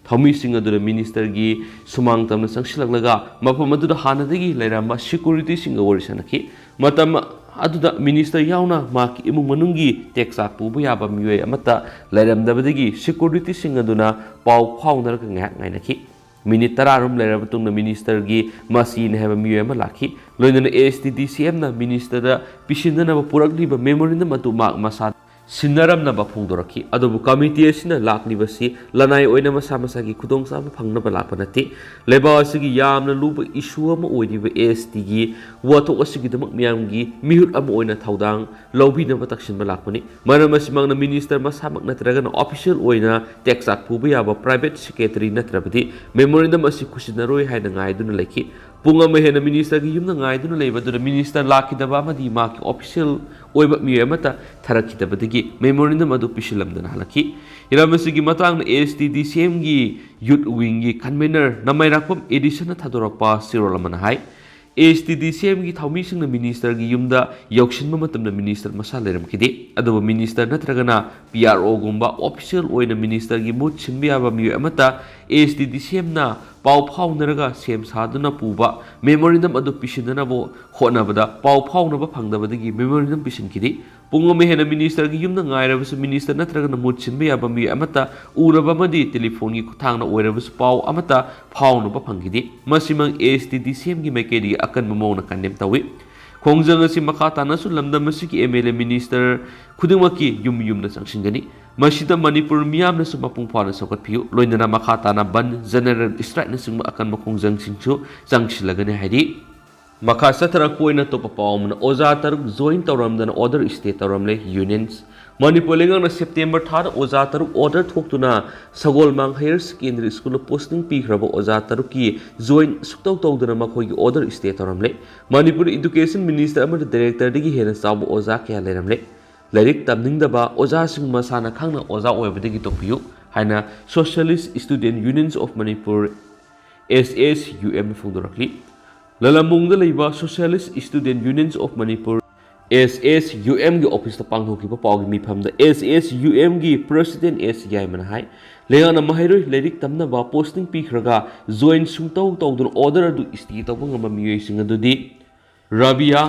ꯊꯧꯃꯤꯁꯤꯡ ꯑꯗꯨꯅ ꯃꯤꯅꯤꯁꯇꯔꯒꯤ ꯁꯨꯃꯥꯡ ꯇꯝꯅ ꯆꯪꯁꯤꯜꯂꯛꯂꯒ ꯃꯐꯝ ꯑꯗꯨꯗ ꯍꯥꯟꯅꯗꯒꯤ ꯂꯩꯔꯝꯕ ꯁꯦꯀ꯭ꯌꯨꯔꯤꯇꯤꯁꯤꯡꯒ ꯋꯥꯔꯤ ꯁꯥꯅꯈꯤ꯫ ꯃꯇꯝ ꯑꯗꯨꯗ ꯃꯤꯅꯤꯁꯇꯔ ꯌꯥꯎꯅ ꯃꯍꯥꯛꯀꯤ ꯏꯃꯨꯡ ꯃꯅꯨꯡꯒꯤ ꯇꯦꯛꯆꯥꯛ ꯄꯨꯕ ꯌꯥꯕ ꯃꯤꯑꯣꯏ ꯑꯃꯠꯇ ꯂꯩꯔꯝꯗꯕꯗꯒꯤ ꯁꯦꯀ꯭ꯌꯨꯔꯤꯇꯤꯁꯤꯡ ꯑꯗꯨꯅ ꯄꯥꯎ ꯐꯥꯎꯅꯔꯒ ꯉꯥꯏꯍꯥꯛ ꯉꯥꯏꯅꯈꯤ꯫ ꯃꯤꯅꯤꯠ ꯇꯔꯥꯔꯣꯝ ꯂꯩꯔꯕ ꯃꯇꯨꯡꯗ ꯃꯤꯅꯤꯁꯇꯔꯒꯤ ꯃꯆꯤꯅꯦ ꯍꯥꯏꯕ ꯃꯤꯑꯣꯏ ꯑꯃ ꯂꯥꯛꯈꯤ꯫ ꯂꯣꯏꯅꯅ ꯑꯦ ꯑꯦꯁ ꯇꯤ ꯗꯤ ꯁꯤ ꯑꯦꯝꯅ ꯃꯤꯅꯤꯁꯇꯔꯗ ꯄꯤꯁꯤꯟꯅꯅꯕ ꯄꯨꯔꯛꯂꯤꯕ ꯃꯦꯃꯣꯔꯦꯟꯗꯝ ꯑꯗꯨ ꯃꯍꯥꯛ ꯃꯁꯥ ꯁꯤꯟꯅꯔꯝꯅꯕ ꯐꯣꯡꯗꯣꯔꯛꯈꯤ꯫ ꯑꯗꯨꯕꯨ ꯀꯃꯤꯇꯤ ꯑꯁꯤꯅ ꯂꯥꯛꯂꯤꯕꯁꯤ ꯂꯅꯥꯏ ꯑꯣꯏꯅ ꯃꯁꯥ ꯃꯁꯥꯒꯤ ꯈꯨꯗꯣꯡꯆꯥꯕ ꯐꯪꯅꯕ ꯂꯥꯛꯄ ꯅꯠꯇꯦ꯫ ꯂꯩꯕꯥꯛ ꯑꯁꯤꯒꯤ ꯌꯥꯝꯅ ꯂꯨꯕ ꯏꯁꯨ ꯑꯃ ꯑꯣꯏꯔꯤꯕ ꯑꯦ ꯑꯦꯁ ꯇꯤꯒꯤ ꯋꯥꯊꯣꯛ ꯑꯁꯤꯒꯤꯗꯃꯛ ꯃꯤꯌꯥꯝꯒꯤ ꯃꯤꯍꯨꯠ ꯑꯃ ꯑꯣꯏꯅ ꯊꯧꯗꯥꯡ ꯂꯧꯕꯤꯅꯕ ꯇꯛꯁꯤꯟꯕ ꯂꯥꯛꯄꯅꯤ꯫ ꯃꯔꯝ ꯑꯁꯤꯃꯛꯅ ꯃꯤꯅꯤꯁꯇꯔ ꯃꯁꯥꯃꯛ ꯅꯠꯇ꯭ꯔꯒꯅ ꯑꯣꯐꯤꯁꯤꯌꯦꯜ ꯑꯣꯏꯅ ꯇꯦꯛꯆꯥꯛ ꯄꯨꯕ ꯌꯥꯕ ꯄ꯭ꯔꯥꯏꯚꯦꯠ ꯁꯦꯀ꯭ꯔꯦꯇꯔꯤ ꯅꯠꯇ꯭ꯔꯕꯗꯤ ꯃꯦꯃꯣꯔꯦꯟꯗꯝ ꯑꯁꯤ ꯈꯨꯠꯁꯤꯟꯅꯔꯣꯏ ꯍꯥꯏꯅ ꯉꯥꯏꯗꯨꯅ ꯂꯩꯈꯤ꯫ ꯄꯨꯡ ꯑꯃ ꯍꯦꯟꯅ ꯃꯤꯅꯤꯁꯇꯔꯒꯤ ꯌꯨꯝꯗ ꯉꯥꯏꯗꯨꯅ ꯂꯩꯕ ꯑꯗꯨꯗ ꯃꯤꯅꯤꯁꯇꯔ ꯂꯥꯛꯈꯤꯗꯕ ꯑꯃꯗꯤ ꯃꯍꯥꯛꯀꯤ ꯑꯣꯐꯤꯁꯤꯌꯦꯜ ꯑꯣꯏꯕ ꯃꯤꯑꯣꯏ ꯑꯃꯠꯇ ꯊꯥꯔꯛꯈꯤꯗꯕꯗꯒꯤ ꯃꯦꯃꯣꯔꯦꯟꯗꯝ ꯑꯗꯨ ꯄꯤꯁꯤꯜꯂꯝꯗꯅ ꯍꯜꯂꯛꯈꯤ꯫ ꯍꯤꯔꯝ ꯑꯁꯤꯒꯤ ꯃꯇꯥꯡꯗ ꯑꯦ ꯑꯦꯁ ꯇꯤ ꯗꯤ ꯁꯤ ꯑꯦꯝꯒꯤ ꯌꯨꯠ ꯋꯤꯡꯒꯤ ꯀꯟꯚꯦꯅꯔ ꯅꯃꯥꯏꯔꯥꯛꯄꯝ ꯑꯦꯗꯤꯁꯟꯅ ꯊꯥꯗꯣꯔꯛꯄ ꯆꯦꯔꯣꯜ ꯑꯃꯅ ꯍꯥꯏ, ꯑꯦ ꯑꯦꯁ ꯇꯤ ꯗꯤ ꯁꯤ ꯑꯦꯝꯒꯤ ꯊꯧꯃꯤꯁꯤꯡꯅ ꯃꯤꯅꯤꯁꯇꯔꯒꯤ ꯌꯨꯝꯗ ꯌꯧꯁꯤꯟꯕ ꯃꯇꯝꯗ ꯃꯤꯅꯤꯁꯇꯔ ꯃꯁꯥ ꯂꯩꯔꯝꯈꯤꯗꯦ꯫ ꯑꯗꯨꯕꯨ ꯃꯤꯅꯤꯁꯇꯔ ꯅꯠꯇ꯭ꯔꯒꯅ ꯄꯤ ꯑꯥꯔ ꯑꯣꯒꯨꯝꯕ ꯑꯣꯐꯤꯁꯤꯌꯦꯜ ꯑꯣꯏꯅ ꯃꯤꯅꯤꯁꯇꯔꯒꯤ ꯃꯍꯨꯠ ꯁꯤꯟꯕ ꯌꯥꯕ ꯃꯤꯑꯣꯏ ꯑꯃꯠꯇ ꯑꯦ ꯑꯦꯁ ꯇꯤ ꯗꯤ ꯁꯤ ꯑꯦꯝꯅ ꯄꯥꯎ ꯐꯥꯎꯅꯔꯒ ꯁꯦꯝ ꯁꯥꯗꯨꯅ ꯄꯨꯕ ꯃꯦꯃꯣꯔꯦꯟꯗꯝ ꯑꯗꯨ ꯄꯤꯁꯤꯟꯅꯅꯕ ꯍꯣꯠꯅꯕꯗ ꯄꯥꯎ ꯐꯥꯎꯅꯕ ꯐꯪꯗꯕꯗꯒꯤ ꯃꯦꯃꯣꯔꯦꯟꯗꯝ ꯄꯤꯁꯤꯟꯈꯤꯗꯦ꯫ ꯄꯨꯡ ꯑꯃ ꯍꯦꯟꯅ ꯃꯤꯅꯤꯁꯇꯔꯒꯤ ꯌꯨꯝꯗ ꯉꯥꯏꯔꯕꯁꯨ ꯃꯤꯅꯤꯁꯇꯔ ꯅꯠꯇ꯭ꯔꯒꯅ ꯃꯍꯨꯠ ꯁꯤꯟꯕ ꯌꯥꯕ ꯃꯤꯑꯣꯏ ꯑꯃꯠꯇ ꯎꯔꯕ ꯑꯃꯗꯤ ꯇꯦꯂꯤꯐꯣꯟꯒꯤ ꯈꯨꯠꯊꯥꯡꯗ ꯑꯣꯏꯔꯕꯁꯨ ꯄꯥꯎ ꯑꯃꯠꯇ ꯐꯥꯎꯅꯕ ꯐꯪꯈꯤꯗꯦ꯫ ꯃꯁꯤꯃꯛ ꯑꯦ ꯑꯦꯁ ꯇꯤ ꯗꯤ ꯁꯤ ꯑꯦꯝꯒꯤ ꯃꯥꯏꯀꯩꯗꯒꯤ ꯑꯀꯟꯕ ꯃꯑꯣꯡꯗ ꯀꯟꯗꯦꯝ ꯇꯧꯏ꯫ ꯈꯣꯡꯖꯪ ꯑꯁꯤ ꯃꯈꯥ ꯇꯥꯅꯁꯨ ꯂꯝꯗꯝ ꯑꯁꯤꯒꯤ ꯑꯦꯝ ꯑꯦꯜ ꯑꯦ, ꯃꯤꯅꯤꯁꯇꯔ ꯈꯨꯗꯤꯡꯃꯛꯀꯤ ꯌꯨꯝ ꯌꯨꯝꯗ ꯆꯪꯁꯤꯟꯒꯅꯤ꯫ ꯃꯁꯤꯗ ꯃꯅꯤꯄꯨꯔ ꯃꯤꯌꯥꯝꯅꯁꯨ ꯃꯄꯨꯡ ꯐꯥꯅ ꯁꯧꯒꯠꯄꯤꯌꯨ꯫ ꯂꯣꯏꯅꯅ ꯃꯈꯥ ꯇꯥꯅ ꯕꯟ, ꯖꯦꯅꯔꯦꯜ ꯏꯁꯇ꯭ꯔꯥꯏꯛꯅꯆꯤꯡꯕ ꯑꯀꯟꯕ ꯈꯣꯡꯖꯪꯁꯤꯡꯁꯨ ꯆꯪꯁꯤꯜꯂꯒꯅꯤ ꯍꯥꯏꯔꯤ꯫ ꯃꯈꯥ ꯆꯠꯊꯔꯛꯄ ꯑꯣꯏꯅ ꯑꯇꯣꯞꯄ ꯄꯥꯎ ꯑꯃꯅ, ꯑꯣꯖꯥ ꯇꯔꯨꯛ ꯖꯣꯏꯟ ꯇꯧꯔꯝꯗꯅ ꯑꯣꯔꯗꯔ ꯁ꯭ꯇꯦ ꯇꯧꯔꯝꯂꯦ ꯌꯨꯅꯤꯌꯟꯁ꯫ ꯃꯅꯤꯄꯨꯔ ꯂꯩꯉꯥꯛꯅ ꯁꯦꯞꯇꯦꯝꯕꯔ ꯊꯥꯗ ꯑꯣꯖꯥ ꯇꯔꯨꯛ ꯑꯣꯔꯗꯔ ꯊꯣꯛꯇꯨꯅ ꯁꯒꯣꯜꯃꯥꯡ ꯍꯥꯌꯔ ꯁꯦꯀꯦꯟꯗꯔꯤ ꯁ꯭ꯀꯨꯜꯗ ꯄꯣꯁꯇꯤꯡ ꯄꯤꯈ꯭ꯔꯕ ꯑꯣꯖꯥ ꯇꯔꯨꯛꯀꯤ ꯖꯣꯏꯟ ꯁꯨꯛꯇꯧ ꯇꯧꯗꯅ ꯃꯈꯣꯏꯒꯤ ꯑꯣꯔꯗꯔ ꯁ꯭ꯇꯦ ꯇꯧꯔꯝꯂꯦ꯫ ꯃꯅꯤꯄꯨꯔ ꯏꯗꯨꯀꯦꯁꯟ ꯃꯤꯅꯤꯁꯇꯔ ꯑꯃꯗꯤ ꯗꯥꯏꯔꯦꯛꯇꯔꯗꯒꯤ ꯍꯦꯟꯅ ꯆꯥꯎꯕ ꯑꯣꯖꯥ ꯀꯌꯥ ꯂꯩꯔꯝꯂꯦ꯫ ꯂꯥꯏꯔꯤꯛ ꯇꯝꯅꯤꯡꯗꯕ ꯑꯣꯖꯥꯁꯤꯡ ꯃꯁꯥꯅ ꯈꯪꯅ ꯑꯣꯖꯥ ꯑꯣꯏꯕꯗꯒꯤ ꯇꯣꯛꯄꯤꯌꯨ ꯍꯥꯏꯅ Socialist Student Unions of Manipur, S S U M, ꯐꯣꯡꯗꯣꯔꯛꯂꯤ꯫ ꯂꯂꯝꯕꯨꯡꯗ ꯂꯩꯕ Socialist Student Unions of Manipur, S S U M, ꯒꯤ ꯑꯣꯐꯤꯁꯇ ꯄꯥꯡꯊꯣꯛꯈꯤꯕ ꯄꯥꯎꯒꯤ ꯃꯤꯐꯝꯗ S S U M ꯒꯤ ꯄ꯭ꯔꯁꯤꯗꯦꯟ ꯑꯦꯁ ꯌꯥꯏꯃꯅ ꯍꯥꯏ, ꯂꯩꯉꯥꯛꯅ ꯃꯍꯩꯔꯣꯏ ꯂꯥꯏꯔꯤꯛ ꯇꯝꯅꯕ ꯄꯣꯁꯇꯤꯡ ꯄꯤꯈ꯭ꯔꯒ ꯖꯣꯏꯟ ꯁꯨꯡꯇꯧ ꯇꯧꯗꯨꯅ ꯑꯣꯔꯗꯔ ꯑꯗꯨ ꯁ꯭ꯇꯦ ꯇꯧꯕ ꯉꯝꯕ ꯃꯤꯑꯣꯏꯁꯤꯡ ꯑꯗꯨꯗꯤ ꯔꯥꯕꯤꯌꯥ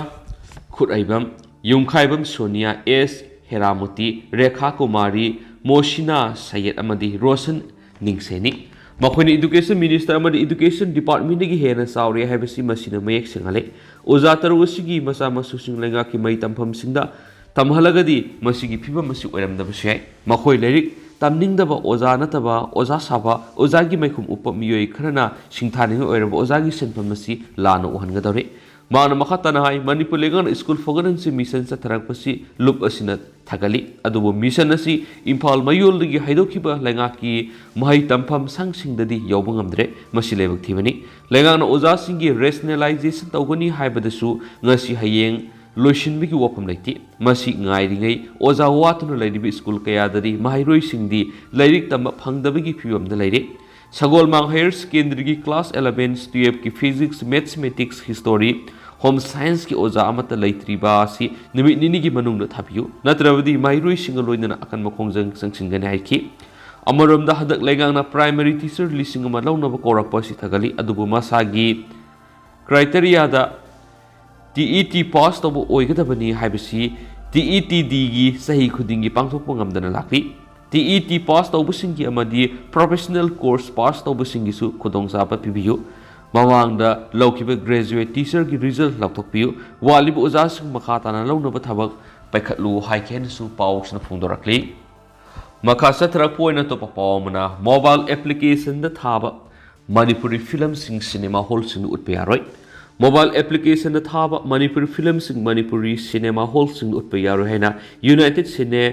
ꯈꯨꯠꯍꯩꯕꯝ, ꯌꯨꯝꯈꯥꯏꯕꯝ ꯁꯣꯅꯤꯌꯥ, ꯑꯦꯁ ꯍꯦꯔꯥꯃꯣꯇꯤ, ꯔꯦꯈꯥ ꯀꯨꯃꯥꯔꯤ, ꯃꯣꯁꯤꯅꯥ ꯁꯌꯦꯗ ꯑꯃꯗꯤ ꯔꯣꯁꯟ ꯅꯤꯡꯁꯦꯅꯤ꯫ ꯃꯈꯣꯏꯅ ꯏꯗꯨꯀꯦꯁꯟ ꯃꯤꯅꯤꯁꯇꯔ ꯑꯃꯗꯤ ꯏꯗꯨꯀꯦꯁꯟ ꯗꯤꯄꯥꯔꯠꯃꯦꯟꯗꯒꯤ ꯍꯦꯟꯅ ꯆꯥꯎꯔꯦ ꯍꯥꯏꯕꯁꯤ ꯃꯁꯤꯅ ꯃꯌꯦꯛ ꯁꯦꯡꯍꯜꯂꯦ꯫ ꯑꯣꯖꯥ ꯇꯔꯨꯛ ꯑꯁꯤꯒꯤ ꯃꯆꯥ ꯃꯁꯨꯁꯤꯡ ꯂꯩꯉꯥꯛꯀꯤ ꯃꯍꯩ ꯇꯝꯐꯝꯁꯤꯡꯗ ꯇꯝꯍꯜꯂꯒꯗꯤ ꯃꯁꯤꯒꯤ ꯐꯤꯕꯝ ꯑꯁꯤ ꯑꯣꯏꯔꯝꯗꯕꯁꯨ ꯌꯥꯏ꯫ ꯃꯈꯣꯏ ꯂꯥꯏꯔꯤꯛ ꯇꯝꯅꯤꯡꯗꯕ ꯑꯣꯖꯥ ꯅꯠꯇꯕ ꯑꯣꯖꯥ ꯁꯥꯕ, ꯑꯣꯖꯥꯒꯤ ꯃꯥꯏꯈꯨꯝ ꯎꯞꯄ ꯃꯤꯑꯣꯏ ꯈꯔꯅ ꯁꯤꯡꯊꯥꯅꯤꯡꯉꯥꯏ ꯑꯣꯏꯔꯕ ꯑꯣꯖꯥꯒꯤ ꯁꯤꯟꯐꯝ ꯑꯁꯤ ꯂꯥꯟꯅ ꯎꯍꯟꯒꯗꯧꯔꯤ꯫ ꯃꯍꯥꯛꯅ ꯃꯈꯥ ꯇꯥꯅ ꯍꯥꯏ, ꯃꯅꯤꯄꯨꯔ ꯂꯩꯉꯥꯛꯅ ꯁ꯭ꯀꯨꯜ ꯐꯒꯠꯍꯟꯁꯤ ꯃꯤꯁꯟ ꯆꯠꯊꯔꯛꯄꯁꯤ ꯂꯨꯞ ꯑꯁꯤꯅ ꯊꯥꯒꯠꯂꯤ꯫ ꯑꯗꯨꯕꯨ ꯃꯤꯁꯟ ꯑꯁꯤ ꯏꯝꯐꯥꯜ ꯃꯌꯣꯜꯗꯒꯤ ꯍꯥꯏꯗꯣꯛꯈꯤꯕ ꯂꯩꯉꯥꯛꯀꯤ ꯃꯍꯩ ꯇꯝꯐꯝ ꯁꯪꯁꯤꯡꯗꯗꯤ ꯌꯧꯕ ꯉꯝꯗ꯭ꯔꯦ꯫ ꯃꯁꯤ ꯂꯥꯏꯕꯛ ꯊꯤꯕꯅꯤ꯫ ꯂꯩꯉꯥꯛꯅ ꯑꯣꯖꯥꯁꯤꯡꯒꯤ ꯔꯦꯁꯅꯦꯂꯥꯏꯖꯦꯁꯟ ꯇꯧꯒꯅꯤ ꯍꯥꯏꯕꯗꯁꯨ ꯉꯁꯤ ꯍꯌꯦꯡ ꯂꯣꯏꯁꯤꯟꯕꯒꯤ ꯋꯥꯐꯝ ꯂꯩꯇꯦ꯫ ꯃꯁꯤ ꯉꯥꯏꯔꯤꯉꯩ ꯑꯣꯖꯥ ꯋꯥꯠꯇꯨꯅ ꯂꯩꯔꯤꯕ ꯁ꯭ꯀꯨꯜ ꯀꯌꯥꯗꯗꯤ ꯃꯍꯩꯔꯣꯏꯁꯤꯡꯗꯤ ꯂꯥꯏꯔꯤꯛ ꯇꯝꯕ ꯐꯪꯗꯕꯒꯤ ꯐꯤꯕꯝꯗ ꯂꯩꯔꯦ꯫ ꯁꯒꯣꯜꯃꯥꯡ ꯍꯥꯌꯔ ꯁꯦꯀꯦꯟꯗꯔꯤꯒꯤ ꯀ꯭ꯂꯥꯁ eleven, twelve ꯀꯤ ꯐꯤꯖꯤꯛꯁ, ꯃꯦꯊꯃꯦꯇꯤꯛꯁ, ꯍꯤꯁꯇꯣꯔꯤ, ꯍꯣꯝ ꯁꯥꯏꯟꯁꯀꯤ ꯑꯣꯖꯥ ꯑꯃꯠꯇ ꯂꯩꯇ꯭ꯔꯤꯕ ꯑꯁꯤ ꯅꯨꯃꯤꯠ ꯅꯤꯅꯤꯒꯤ ꯃꯅꯨꯡꯗ ꯊꯥꯕꯤꯌꯨ, ꯅꯠꯇ꯭ꯔꯕꯗꯤ ꯃꯍꯩꯔꯣꯏꯁꯤꯡꯒ ꯂꯣꯏꯅꯅ ꯑꯀꯟꯕ ꯈꯣꯡꯖꯪ ꯆꯪꯁꯤꯟꯒꯅꯤ ꯍꯥꯏꯈꯤ꯫ ꯑꯃꯔꯣꯝꯗ ꯍꯟꯗꯛ ꯂꯩꯉꯥꯛꯅ ꯄ꯭ꯔꯥꯏꯃꯔꯤ ꯇꯤꯆꯔ ꯂꯤꯁꯤꯡ ꯑꯃ ꯂꯧꯅꯕ ꯀꯧꯔꯛꯄ ꯑꯁꯤ ꯊꯥꯒꯠꯂꯤ, ꯑꯗꯨꯕꯨ ꯃꯁꯥꯒꯤ ꯀ꯭ꯔꯥꯏꯇꯦꯔꯤꯌꯥꯗ ꯇꯤ ꯏ ꯇꯤ ꯄꯥꯁ ꯇꯧꯕ ꯑꯣꯏꯒꯗꯕꯅꯤ ꯍꯥꯏꯕꯁꯤ ꯇꯤ ꯏ ꯇꯤ ꯗꯤꯒꯤ ꯆꯍꯤ ꯈꯨꯗꯤꯡꯒꯤ ꯄꯥꯡꯊꯣꯛꯄ ꯉꯝꯗꯅ ꯂꯥꯛꯂꯤ꯫ ꯇꯤ ꯏ ꯇꯤ ꯄꯥꯁ ꯇꯧꯕꯁꯤꯡꯒꯤ ꯑꯃꯗꯤ ꯄ꯭ꯔꯣꯐꯦꯁꯅꯦꯜ ꯀꯣꯔꯁ ꯄꯥꯁ ꯇꯧꯕꯁꯤꯡꯒꯤꯁꯨ ꯈꯨꯗꯣꯡꯆꯥꯕ ꯄꯤꯕꯤꯌꯨ꯫ ꯃꯃꯥꯡꯗ ꯂꯧꯈꯤꯕ ꯒ꯭ꯔꯦꯖꯨꯋꯦꯠ ꯇꯤꯆꯔꯒꯤ ꯔꯤꯖꯜ ꯂꯥꯎꯊꯣꯛꯄꯤꯌꯨ꯫ ꯋꯥꯠꯂꯤꯕ ꯑꯣꯖꯥꯁꯤꯡ ꯃꯈꯥ ꯇꯥꯅ ꯂꯧꯅꯕ ꯊꯕꯛ ꯄꯥꯏꯈꯠꯂꯨ ꯍꯥꯏꯈꯤ ꯍꯥꯏꯅꯁꯨ ꯄꯥꯎꯁꯤꯅ ꯐꯣꯡꯗꯣꯔꯛꯂꯤ꯫ ꯃꯈꯥ ꯆꯠꯊꯔꯛꯄ ꯑꯣꯏꯅ ꯑꯇꯣꯞꯄ ꯄꯥꯎ ꯑꯃꯅ, ꯃꯣꯕꯥꯏꯜ ꯑꯦꯄ꯭ꯂꯤꯀꯦꯁꯟꯗ ꯊꯥꯕ ꯃꯅꯤꯄꯨꯔꯤ ꯐꯤꯂꯝꯁꯤꯡ ꯁꯤꯅꯦꯃꯥ ꯍꯣꯜꯁꯤꯡꯗ ꯎꯠꯄ ꯌꯥꯔꯣꯏ꯫ ꯃꯣꯕꯥꯏꯜ ꯑꯦꯄ꯭ꯂꯤꯀꯦꯁꯟꯗ ꯊꯥꯕ ꯃꯅꯤꯄꯨꯔꯤ ꯐꯤꯂꯝꯁꯤꯡ ꯃꯅꯤꯄꯨꯔꯤ ꯁꯤꯅꯦꯃꯥ ꯍꯣꯜꯁꯤꯡꯗ ꯎꯠꯄ ꯌꯥꯔꯣꯏ ꯍꯥꯏꯅ United Cine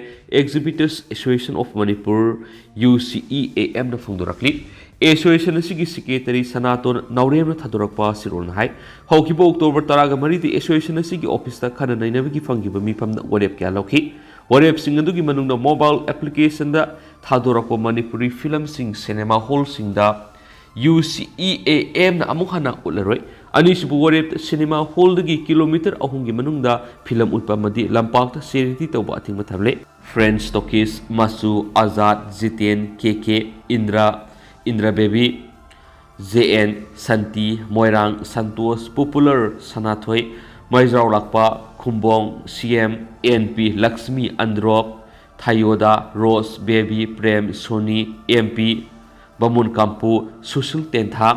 Exhibitors Association of Manipur, U C E A ꯑꯦꯝꯅ ꯐꯣꯡꯗꯣꯔꯛꯂꯤ꯫ ꯑꯦꯁꯣꯁꯤꯌꯦꯁꯟ ꯑꯁꯤꯒꯤ ꯁꯦꯀ꯭ꯔꯦꯇꯔꯤ ꯁꯅꯥꯇꯣꯟ ꯅꯥꯎꯔꯦꯝꯅ ꯊꯥꯗꯣꯔꯛꯄ ꯑꯁꯤꯔꯣꯝꯅ ꯍꯥꯏ, ꯍꯧꯈꯤꯕ ꯑꯣꯛꯇꯣꯕꯔ ꯇꯔꯥꯒ ꯃꯔꯤꯗ ꯑꯦꯁꯣꯁꯤꯌꯦꯁꯟ ꯑꯁꯤꯒꯤ ꯑꯣꯐꯤꯁꯇ ꯈꯟꯅ ꯅꯩꯅꯕꯒꯤ ꯐꯪꯈꯤꯕ ꯃꯤꯐꯝꯗ ꯋꯥꯔꯦꯞ ꯀꯌꯥ ꯂꯧꯈꯤ꯫ ꯋꯥꯔꯦꯞꯁꯤꯡ ꯑꯗꯨꯒꯤ ꯃꯅꯨꯡꯗ mobile ꯑꯦꯄ꯭ꯂꯤꯀꯦꯁꯟꯗ ꯊꯥꯗꯣꯔꯛꯄ Manipuri ꯐꯤꯂꯝꯁꯤꯡ cinema ꯍꯣꯜꯁꯤꯡꯗ U C E A ꯑꯦꯝꯅ ꯑꯃꯨꯛ ꯍꯟꯅ ꯎꯠꯂꯔꯣꯏ꯫ ꯑꯅꯤꯁꯨꯕ ꯋꯥꯔꯦꯞꯇ ꯁꯤꯅꯦꯃꯥ ꯍꯣꯜꯗꯒꯤ ꯀꯤꯂꯣꯃꯤꯇꯔ ꯑꯍꯨꯝꯒꯤ ꯃꯅꯨꯡꯗ ꯐꯤꯂꯝ ꯎꯠꯄ ꯑꯃꯗꯤ ꯂꯝꯄꯥꯛꯇ ꯆꯦꯔꯤꯇꯤ ꯇꯧꯕ ꯑꯊꯤꯡꯕ ꯊꯝꯂꯦ꯫ French talkies, Machu, Azad, Jiten, K K, Indra, Indra Bebi, J N, Shanti, Moirang, Santosh, popular, Sanathoi, ꯃꯩꯖꯥꯎ ꯂꯥꯛꯄ, Khumbong, C M, N P, Lakshmi, ꯑꯟꯗ꯭ꯔꯣꯞ, ꯊꯥꯌꯣꯗꯥ, rose, Bebi, Prem, Sony, M P, Bamon Kampu, Sushil Tentha,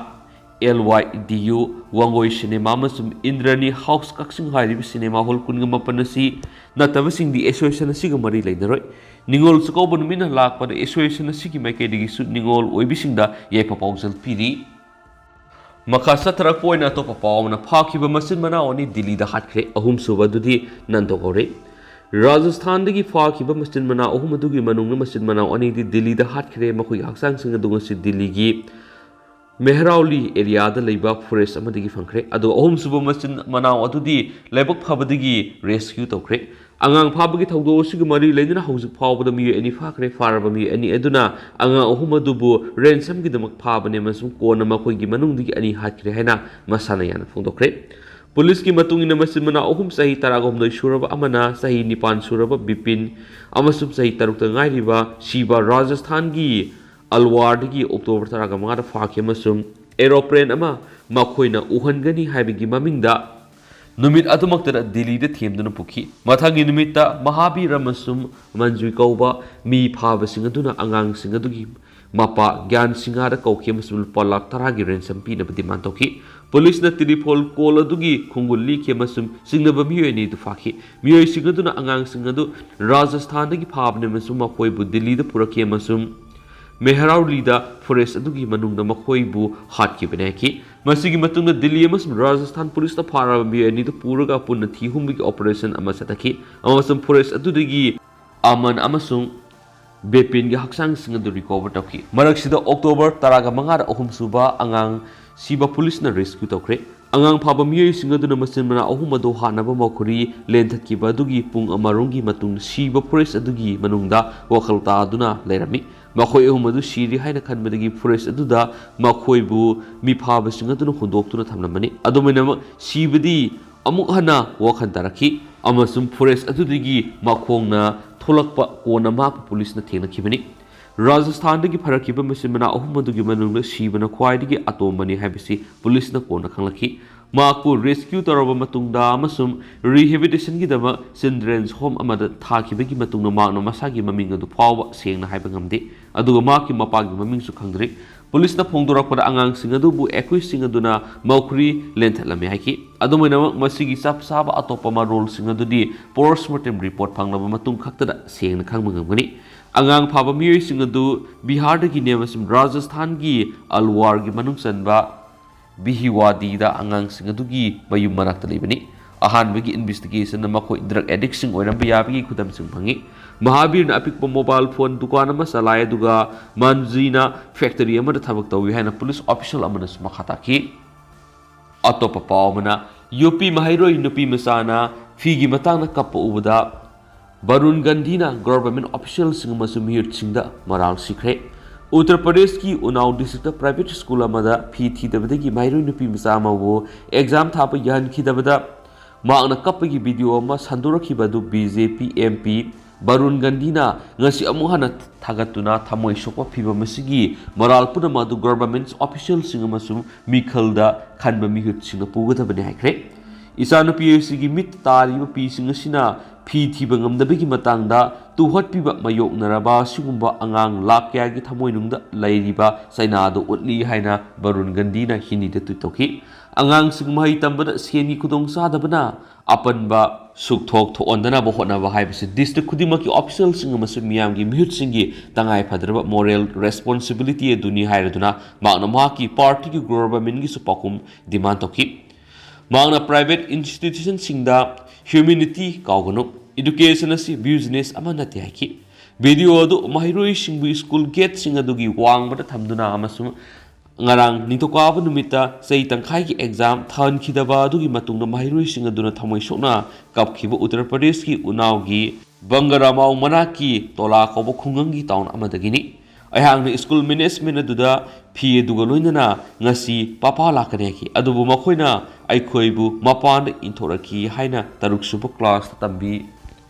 L Y D U, Wangoi cinema ꯑꯃꯁꯨꯡ ꯏꯟꯗ꯭ꯔꯅꯤ ꯍꯥꯎꯁ ꯀꯛꯆꯤꯡ ꯍꯥꯏꯔꯤꯕ ꯁꯤꯅꯦꯃꯥ ꯍꯣꯜ ꯀꯨꯟꯒ ꯃꯥꯄꯟ ꯑꯁꯤ ꯅꯠꯇꯕꯁꯤꯡꯗꯤ ꯑꯦꯁꯣꯁꯤꯌꯦꯁꯟ ꯑꯁꯤꯒ ꯃꯔꯤ ꯂꯩꯅꯔꯣꯏ꯫ ꯅꯤꯉꯣꯜ ꯆꯥꯛꯀꯧꯕ ꯅꯨꯃꯤꯠꯅ ꯂꯥꯛꯄꯗ ꯑꯦꯁꯣꯁꯤꯌꯦꯁꯟ ꯑꯁꯤꯒꯤ ꯃꯥꯏꯀꯩꯗꯒꯤꯁꯨ ꯅꯤꯉꯣꯜ ꯑꯣꯏꯕꯤꯁꯤꯡꯗ ꯌꯥꯏꯐ ꯄꯥꯎꯖꯦꯜ ꯄꯤꯔꯤ꯫ ꯃꯈꯥ ꯆꯠꯊꯔꯛꯄ ꯑꯣꯏꯅ ꯑꯇꯣꯞꯄ ꯄꯥꯎ ꯑꯃꯅ, ꯐꯥꯈꯤꯕ ꯃꯆꯤꯟ ꯃꯅꯥꯎ ꯑꯅꯤ ꯗꯤꯜꯂꯤꯗ ꯍꯥꯠꯈ꯭ꯔꯦ꯫ ꯑꯍꯨꯝꯁꯨꯕ ꯑꯗꯨꯗꯤ ꯅꯟꯗ ꯀꯧꯔꯦ꯫ ꯔꯥꯖꯁꯊꯥꯟꯗꯒꯤ ꯐꯥꯈꯤꯕ ꯃꯆꯤꯟ ꯃꯅꯥꯎ ꯑꯍꯨꯝ ꯑꯗꯨꯒꯤ ꯃꯅꯨꯡꯗ ꯃꯆꯤꯟ ꯃꯅꯥꯎ ꯑꯅꯤꯗꯤ ꯗꯤꯜꯂꯤꯗ ꯍꯥꯠꯈ꯭ꯔꯦ꯫ ꯃꯈꯣꯏꯒꯤ ꯍꯛꯆꯥꯡꯁꯤꯡ ꯑꯗꯨ ꯉꯁꯤ ꯗꯤꯜꯂꯤꯒꯤ ꯃꯦꯍꯔꯥꯎꯂꯤ ꯑꯦꯔꯤꯌꯥꯗ ꯂꯩꯕ ꯐꯣꯔꯦꯁ ꯑꯃꯗꯒꯤ ꯐꯪꯈ꯭ꯔꯦ꯫ ꯑꯗꯨꯒ ꯑꯍꯨꯝꯁꯨꯕ ꯃꯆꯤꯟ ꯃꯅꯥꯎ ꯑꯗꯨꯗꯤ ꯂꯥꯏꯕꯛ ꯐꯕꯗꯒꯤ ꯔꯦꯁꯀ꯭ꯌꯨ ꯇꯧꯈ꯭ꯔꯦ꯫ ꯑꯉꯥꯡ ꯐꯥꯕꯒꯤ ꯊꯧꯗꯣꯛ ꯑꯁꯤꯒ ꯃꯔꯤ ꯂꯩꯅꯅ ꯍꯧꯖꯤꯛ ꯐꯥꯎꯕꯗ ꯃꯤꯑꯣꯏ ꯑꯅꯤ ꯐꯥꯈ꯭ꯔꯦ꯫ ꯐꯥꯔꯕ ꯃꯤꯑꯣꯏ ꯑꯅꯤ ꯑꯗꯨꯅ ꯑꯉꯥꯡ ꯑꯍꯨꯝ ꯑꯗꯨꯕꯨ ꯔꯦꯟꯁꯝꯒꯤꯗꯃꯛ ꯐꯥꯕꯅꯤ ꯑꯃꯁꯨꯡ ꯀꯣꯟꯅ ꯃꯈꯣꯏꯒꯤ ꯃꯅꯨꯡꯗꯒꯤ ꯑꯅꯤ ꯍꯥꯠꯈ꯭ꯔꯦ ꯍꯥꯏꯅ ꯃꯁꯥꯟꯅ ꯌꯥꯅ ꯐꯣꯡꯗꯣꯛꯈ꯭ꯔꯦ꯫ ꯄꯨꯂꯤꯁꯀꯤ ꯃꯇꯨꯡ ꯏꯟꯅ, ꯃꯆꯤꯟ ꯃꯅꯥꯎ ꯑꯍꯨꯝ, ꯆꯍꯤ ꯇꯔꯥꯍꯨꯝꯗꯣꯏ ꯁꯨꯔꯕ ꯑꯃꯅ, ꯆꯍꯤ ꯅꯤꯄꯥꯟ ꯁꯨꯔꯕ ꯕꯤꯄꯤꯟ ꯑꯃꯁꯨꯡ ꯆꯍꯤ ꯇꯔꯨꯛꯇ ꯉꯥꯏꯔꯤꯕ ꯁꯤꯕ, ꯔꯥꯖꯁꯊꯥꯟꯒꯤ ꯑꯜꯋꯥꯔꯗꯒꯤ ꯑꯣꯛꯇꯣꯕꯔ ꯇꯔꯥꯃꯉꯥꯗ ꯐꯥꯈꯤ ꯑꯃꯁꯨꯡ ꯑꯦꯔꯣꯄ꯭ꯂꯦꯟ ꯑꯃ ꯃꯈꯣꯏꯅ ꯎꯍꯟꯒꯅꯤ ꯍꯥꯏꯕꯒꯤ ꯃꯃꯤꯡꯗ ꯅꯨꯃꯤꯠ ꯑꯗꯨꯃꯛꯇꯗ ꯗꯤꯜꯂꯤꯗ ꯊꯦꯝꯗꯨꯅ ꯄꯨꯈꯤ꯫ ꯃꯊꯪꯒꯤ ꯅꯨꯃꯤꯠꯇ ꯃꯍꯥꯕꯤꯔ ꯑꯃꯁꯨꯡ ꯃꯟꯖꯨꯏ ꯀꯧꯕ ꯃꯤ ꯐꯥꯕꯁꯤꯡ ꯑꯗꯨꯅ ꯑꯉꯥꯡꯁꯤꯡ ꯑꯗꯨꯒꯤ ꯃꯄꯥ ꯒ꯭ꯌꯥꯟ ꯁꯤꯡꯍꯗ ꯀꯧꯈꯤ ꯑꯃꯁꯨꯡ ꯂꯨꯄꯥ ꯂꯥꯈ ꯇꯔꯥꯒꯤ ꯔꯦꯟꯁꯝ ꯄꯤꯅꯕ ꯗꯤꯃꯥꯟ ꯇꯧꯈꯤ꯫ ꯄꯨꯂꯤꯁꯅ ꯇꯦꯂꯤꯐꯣꯟ ꯀꯣꯜ ꯑꯗꯨꯒꯤ ꯈꯣꯡꯒꯨꯜ ꯂꯤꯈꯤ ꯑꯃꯁꯨꯡ ꯆꯤꯡꯅꯕ ꯃꯤꯑꯣꯏ ꯑꯅꯤꯗꯨ ꯐꯥꯈꯤ꯫ ꯃꯤꯑꯣꯏꯁꯤꯡ ꯑꯗꯨꯅ ꯑꯉꯥꯡꯁꯤꯡ ꯑꯗꯨ ꯔꯥꯖꯁꯊꯥꯟꯗꯒꯤ ꯐꯥꯕꯅꯤ ꯑꯃꯁꯨꯡ ꯃꯈꯣꯏꯕꯨ ꯗꯤꯜꯂꯤꯗ ꯄꯨꯔꯛꯈꯤ ꯑꯃꯁꯨꯡ ꯃꯦꯍꯔꯥꯎꯂꯤꯗ ꯐꯣꯔꯦꯁ ꯑꯗꯨꯒꯤ ꯃꯅꯨꯡꯗ ꯃꯈꯣꯏꯕꯨ ꯍꯥꯠꯈꯤꯕꯅꯤ ꯍꯥꯏꯈꯤ꯫ ꯃꯁꯤꯒꯤ ꯃꯇꯨꯡꯗ ꯗꯤꯜꯂꯤ ꯑꯃꯁꯨꯡ ꯔꯥꯖꯁꯊꯥꯟ ꯄꯨꯂꯤꯁꯅ ꯐꯥꯔꯕ ꯃꯤꯑꯣꯏ ꯑꯅꯤꯗꯨ ꯄꯨꯔꯒ ꯄꯨꯟꯅ ꯊꯤ ꯍꯨꯝꯕꯒꯤ ꯑꯣꯄꯔꯦꯁꯟ ꯑꯃ ꯆꯠꯊꯈꯤ ꯑꯃꯁꯨꯡ ꯐꯣꯔꯦꯁ ꯑꯗꯨꯗꯒꯤ ꯑꯃꯟ ꯑꯃꯁꯨꯡ ꯕꯦꯄꯤꯟꯒꯤ ꯍꯛꯆꯥꯡꯁꯤꯡ ꯑꯗꯨ ꯔꯤꯀꯣꯚꯔ ꯇꯧꯈꯤ꯫ ꯃꯔꯛꯁꯤꯗ ꯑꯣꯛꯇꯣꯕꯔ ꯇꯔꯥꯒ ꯃꯉꯥꯗ ꯑꯍꯨꯝꯁꯨꯕ ꯑꯉꯥꯡ ꯁꯤꯕ ꯄꯨꯂꯤꯁꯅ ꯔꯦꯁꯀ꯭ꯌꯨ ꯇꯧꯈ꯭ꯔꯦ꯫ ꯑꯉꯥꯡ ꯐꯥꯕ ꯃꯤꯑꯣꯏꯁꯤꯡ ꯑꯗꯨꯅ ꯃꯆꯤꯟ ꯃꯅꯥꯎ ꯑꯍꯨꯝ ꯑꯗꯨ ꯍꯥꯠꯅꯕ ꯃꯈꯨꯔꯤ ꯂꯦꯟꯊꯠꯈꯤꯕ ꯑꯗꯨꯒꯤ ꯄꯨꯡ ꯑꯃꯔꯣꯝꯒꯤ ꯃꯇꯨꯡ ꯁꯤꯕ ꯐꯣꯔꯦꯁ ꯑꯗꯨꯒꯤ ꯃꯅꯨꯡꯗ ꯋꯥꯈꯜ ꯇꯥꯗꯨꯅ ꯂꯩꯔꯝꯃꯤ꯫ ꯃꯈꯣꯏ ꯑꯍꯨꯝ ꯑꯗꯨ ꯁꯤꯔꯦ ꯍꯥꯏꯅ ꯈꯟꯕꯗꯒꯤ ꯐꯣꯔꯦꯁ ꯑꯗꯨꯗ ꯃꯈꯣꯏꯕꯨ ꯃꯤꯐꯥꯕꯁꯤꯡ ꯑꯗꯨꯅ ꯍꯨꯟꯗꯣꯛꯇꯨꯅ ꯊꯝꯂꯝꯕꯅꯤ꯫ ꯑꯗꯨꯝ ꯑꯣꯏꯅꯃꯛ, ꯁꯤꯕꯗꯤ ꯑꯃꯨꯛ ꯍꯟꯅ ꯋꯥꯈꯜ ꯇꯥꯔꯛꯈꯤ ꯑꯃꯁꯨꯡ ꯐꯣꯔꯦꯁ ꯑꯗꯨꯗꯒꯤ ꯃꯈꯣꯡꯅ ꯊꯣꯛꯂꯛꯄ ꯀꯣꯟꯅ ꯃꯍꯥꯛꯄꯨ ꯄꯨꯂꯤꯁꯅ ꯊꯦꯡꯅꯈꯤꯕꯅꯤ꯫ ꯔꯥꯖꯁꯊꯥꯟꯗꯒꯤ ꯐꯥꯔꯛꯈꯤꯕ ꯃꯆꯤꯟ ꯃꯅꯥꯎ ꯑꯍꯨꯝ ꯑꯗꯨꯒꯤ ꯃꯅꯨꯡꯗ ꯁꯤꯕꯅ ꯈ꯭ꯋꯥꯏꯗꯒꯤ ꯑꯇꯣꯝꯕꯅꯤ ꯍꯥꯏꯕꯁꯤ ꯄꯨꯂꯤꯁꯅ ꯀꯣꯟꯅ ꯈꯪꯂꯛꯈꯤ꯫ ꯃꯍꯥꯛꯄꯨ ꯔꯦꯁꯀ꯭ꯌꯨ ꯇꯧꯔꯕ ꯃꯇꯨꯡꯗ ꯑꯃꯁꯨꯡ ꯔꯤꯍꯦꯕꯤꯂꯤꯇꯦꯁꯟꯒꯤꯗꯃꯛ ꯆꯤꯜꯗ꯭ꯔꯦꯟꯁ ꯍꯣꯝ ꯑꯃꯗ ꯊꯥꯈꯤꯕꯒꯤ ꯃꯇꯨꯡꯗ ꯃꯍꯥꯛꯅ ꯃꯁꯥꯒꯤ ꯃꯃꯤꯡ ꯑꯗꯨ ꯐꯥꯎꯕ ꯁꯦꯡꯅ ꯍꯥꯏꯕ ꯉꯝꯗꯦ, ꯑꯗꯨꯒ ꯃꯍꯥꯛꯀꯤ ꯃꯄꯥꯒꯤ ꯃꯃꯤꯡꯁꯨ ꯈꯪꯗ꯭ꯔꯤ꯫ ꯄꯨꯂꯤꯁꯅ ꯐꯣꯡꯗꯣꯔꯛꯄꯗ ꯑꯉꯥꯡꯁꯤꯡ ꯑꯗꯨꯕꯨ ꯑꯦꯀ꯭ꯌꯨꯖꯁꯤꯡ ꯑꯗꯨꯅ ꯃꯈꯨꯔꯤ ꯂꯦꯟꯊꯠꯂꯝꯃꯤ ꯍꯥꯏꯈꯤ꯫ ꯑꯗꯨꯝ ꯑꯣꯏꯅꯃꯛ, ꯃꯁꯤꯒꯤ ꯆꯞ ꯆꯥꯕ ꯑꯇꯣꯞꯄ ꯃꯔꯣꯜꯁꯤꯡ ꯑꯗꯨꯗꯤ ꯄꯣꯁꯃꯣꯔꯇꯦꯝ ꯔꯤꯄꯣꯔꯠ ꯐꯪꯂꯕ ꯃꯇꯨꯡ ꯈꯛꯇꯗ ꯁꯦꯡꯅ ꯈꯪꯕ ꯉꯝꯒꯅꯤ꯫ ꯑꯉꯥꯡ ꯐꯥꯕ ꯃꯤꯑꯣꯏꯁꯤꯡ ꯑꯗꯨ ꯕꯤꯍꯥꯔꯗꯒꯤꯅꯤ ꯑꯃꯁꯨꯡ ꯔꯥꯖꯁꯊꯥꯟꯒꯤ ꯑꯜꯋꯥꯔꯒꯤ ꯃꯅꯨꯡ ꯆꯟꯕ ꯕꯤꯍꯤꯋꯥꯗꯤꯗ ꯑꯉꯥꯡꯁꯤꯡ ꯑꯗꯨꯒꯤ ꯃꯌꯨꯝ ꯃꯅꯥꯛꯇ ꯂꯩꯕꯅꯤ꯫ ꯑꯍꯥꯟꯕꯒꯤ ꯏꯟꯚꯦꯁꯇꯤꯒꯦꯁꯟꯗ ꯃꯈꯣꯏ ꯗ꯭ꯔꯒ ꯑꯦꯗꯤꯛꯁꯤꯡ ꯑꯣꯏꯔꯝꯕ ꯌꯥꯕꯒꯤ ꯈꯨꯗꯝꯁꯤꯡ ꯐꯪꯏ꯫ ꯃꯍꯥꯕꯤꯔꯅ ꯑꯄꯤꯛꯄ ꯃꯣꯕꯥꯏꯜ ꯐꯣꯟ ꯗꯨꯀꯥꯟ ꯑꯃ ꯆꯂꯥꯏ, ꯑꯗꯨꯒ ꯃꯟꯖꯤꯅ ꯐꯦꯛꯇꯔꯤ ꯑꯃꯗ ꯊꯕꯛ ꯇꯧꯏ ꯍꯥꯏꯅ ꯄꯨꯂꯤꯁ ꯑꯣꯐꯤꯁꯤꯌꯦꯜ ꯑꯃꯅꯁꯨ ꯃꯈꯥ ꯇꯥꯈꯤ꯫ ꯑꯇꯣꯞꯄ ꯄꯥꯎ ꯑꯃꯅ, ꯌꯨꯄꯤ ꯃꯍꯩꯔꯣꯏ ꯅꯨꯄꯤ ꯃꯆꯥꯅ ꯐꯤꯒꯤ ꯃꯇꯥꯡꯗ ꯀꯞꯄ ꯎꯕꯗ ꯕꯔꯨꯟ ꯒꯥꯟꯙꯤꯅ ꯒꯚꯔꯟꯃꯦꯟꯠ ꯑꯣꯐꯤꯁꯤꯌꯦꯜꯁꯤꯡ ꯑꯃꯁꯨꯡ ꯃꯤꯍꯨꯠꯁꯤꯡꯗ ꯃꯔꯥꯜ ꯁꯤꯈ꯭ꯔꯦ꯫ ꯎꯠꯇꯔ ꯄ꯭ꯔꯗꯦꯁꯀꯤ ꯎꯅꯥꯎ ꯗꯤꯁꯇ꯭ꯔꯤꯛꯇ ꯄ꯭ꯔꯥꯏꯚꯦꯠ ꯁ꯭ꯀꯨꯜ ꯑꯃꯗ ꯐꯤ ꯊꯤꯗꯕꯗꯒꯤ ꯃꯍꯩꯔꯣꯏ ꯅꯨꯄꯤ ꯃꯆꯥ ꯑꯃꯕꯨ ꯑꯦꯛꯖꯥꯝ ꯊꯥꯕ ꯌꯥꯍꯟꯈꯤꯗꯕꯗ ꯃꯍꯥꯛꯅ ꯀꯞꯄꯒꯤ ꯚꯤꯗꯤꯑꯣ ꯑꯃ ꯁꯟꯗꯣꯔꯛꯈꯤꯕ ꯑꯗꯨ B J P M P Varun ꯒꯥꯟꯙꯤꯅ ꯉꯁꯤ ꯑꯃꯨꯛ ꯍꯟꯅ ꯊꯥꯒꯠꯇꯨꯅ ꯊꯃꯣꯏ ꯁꯣꯛꯄ ꯐꯤꯚꯝ ꯑꯁꯤꯒꯤ ꯃꯔꯥꯜ ꯄꯨꯝꯅꯃꯛ ꯑꯗꯨ ꯒꯚꯔꯟꯃꯦꯟꯠ ꯑꯣꯐꯤꯁꯤꯌꯦꯜꯁꯤꯡ ꯑꯃꯁꯨꯡ ꯃꯤꯈꯜꯗ ꯈꯟꯕ ꯃꯤꯍꯨꯠꯁꯤꯡꯅ ꯄꯨꯒꯗꯕꯅꯤ ꯍꯥꯏꯈ꯭ꯔꯦ꯫ ꯏꯆꯥꯅꯨꯄꯤ ꯑꯁꯤꯒꯤ ꯃꯤꯠ ꯇꯥꯔꯤꯕ ꯄꯤꯁꯤꯡ ꯑꯁꯤꯅ ꯐꯤ ꯊꯤꯕ ꯉꯝꯗꯕꯒꯤ ꯃꯇꯥꯡꯗ ꯇꯨꯍꯠꯄꯤꯕ ꯃꯥꯌꯣꯛꯅꯔꯕ ꯑꯁꯤꯒꯨꯝꯕ ꯑꯉꯥꯡ ꯂꯥꯈ ꯀꯌꯥꯒꯤ ꯊꯃꯣꯏꯅꯨꯡꯗ ꯂꯩꯔꯤꯕ ꯆꯩꯅꯥꯗꯨ ꯎꯠꯂꯤ ꯍꯥꯏꯅ ꯕꯔꯨꯟ ꯒꯟꯙꯤꯅ ꯍꯤꯟꯗꯤꯗ ꯇ꯭ꯋꯤꯠ ꯇꯧꯈꯤ꯫ ꯑꯉꯥꯡꯁꯤꯡ ꯃꯍꯩ ꯇꯝꯕꯗ ꯁꯦꯟꯒꯤ ꯈꯨꯗꯣꯡꯆꯥꯗꯕꯅ ꯑꯄꯟꯕ ꯁꯨꯛꯊꯣꯛ ꯊꯣꯛꯍꯟꯗꯅꯕ ꯍꯣꯠꯅꯕ ꯍꯥꯏꯕꯁꯤ ꯗꯤꯁꯇ꯭ꯔꯤꯛ ꯈꯨꯗꯤꯡꯃꯛꯀꯤ ꯑꯣꯐꯤꯁꯤꯌꯦꯜꯁꯤꯡ ꯑꯃꯁꯨꯡ ꯃꯤꯌꯥꯝꯒꯤ ꯃꯤꯍꯨꯠꯁꯤꯡꯒꯤ ꯇꯉꯥꯏ ꯐꯗ꯭ꯔꯕ ꯃꯣꯔꯦꯜ ꯔꯦꯁꯄꯣꯟꯁꯤꯕꯤꯂꯤꯇꯤ ꯑꯗꯨꯅꯤ ꯍꯥꯏꯔꯗꯨꯅ ꯃꯍꯥꯛꯅ ꯃꯍꯥꯛꯀꯤ ꯄꯥꯔꯇꯤꯒꯤ ꯒꯣꯚꯔꯟꯃꯦꯟꯠꯀꯤꯁꯨ ꯄꯥꯎꯈꯨꯝ ꯗꯤꯃꯥꯟ ꯇꯧꯈꯤ꯫ ꯃꯍꯥꯛꯅ ꯄ꯭ꯔꯥꯏꯚꯦꯠ ꯏꯟꯁꯇꯤꯇ꯭ꯌꯨꯁꯟꯁꯤꯡꯗ ꯍ꯭ꯌꯨꯃꯦꯅꯤꯇꯤ ꯀꯥꯎꯒꯅꯨ, ꯏꯗꯨꯀꯦꯁꯟ ꯑꯁꯤ ꯕꯤꯖꯤꯅꯦꯁ ꯑꯃ ꯅꯠꯇꯦ ꯍꯥꯏꯈꯤ꯫ ꯚꯤꯗꯤꯑꯣ ꯑꯗꯨ ꯃꯍꯩꯔꯣꯏꯁꯤꯡꯕꯨ ꯁ꯭ꯀꯨꯜ ꯒꯦꯠꯁꯤꯡ ꯑꯗꯨꯒꯤ ꯋꯥꯡꯃꯗ ꯊꯝꯗꯨꯅ ꯑꯃꯁꯨꯡ ꯉꯔꯥꯡ ꯅꯤꯡꯊꯧꯀꯥꯕ ꯅꯨꯃꯤꯠꯇ ꯆꯍꯤ ꯇꯪꯈꯥꯏꯒꯤ ꯑꯦꯛꯖꯥꯝ ꯊꯥꯍꯟꯈꯤꯗꯕ ꯑꯗꯨꯒꯤ ꯃꯇꯨꯡꯗ ꯃꯍꯩꯔꯣꯏꯁꯤꯡ ꯑꯗꯨꯅ ꯊꯃꯣꯏ ꯁꯣꯛꯅ ꯀꯞꯈꯤꯕ ꯎꯠꯇꯔ ꯄ꯭ꯔꯗꯦꯁꯀꯤ ꯎꯅꯥꯎꯒꯤ ꯕꯪꯒꯔꯥꯃꯥꯎ ꯃꯅꯥꯛꯀꯤ ꯇꯣꯂꯥ ꯀꯧꯕ ꯈꯨꯡꯒꯪꯒꯤ ꯇꯥꯎꯟ ꯑꯃꯗꯒꯤꯅꯤ꯫ ꯑꯩꯍꯥꯛꯅ ꯁ꯭ꯀꯨꯜ ꯃꯦꯅꯦꯖꯃꯦꯟꯠ ꯑꯗꯨꯗ ꯐꯤ ꯑꯗꯨꯒ ꯂꯣꯏꯅꯅ ꯉꯁꯤ ꯄꯥꯄꯥ ꯂꯥꯛꯀꯅꯤ ꯍꯥꯏꯈꯤ, ꯑꯗꯨꯕꯨ ꯃꯈꯣꯏꯅ ꯑꯩꯈꯣꯏꯕꯨ ꯃꯄꯥꯟꯗ ꯏꯟꯊꯣꯔꯛꯈꯤ ꯍꯥꯏꯅ ꯇꯔꯨꯛꯁꯨꯕ ꯀ꯭ꯂꯥꯁꯇ ꯇꯝꯕꯤ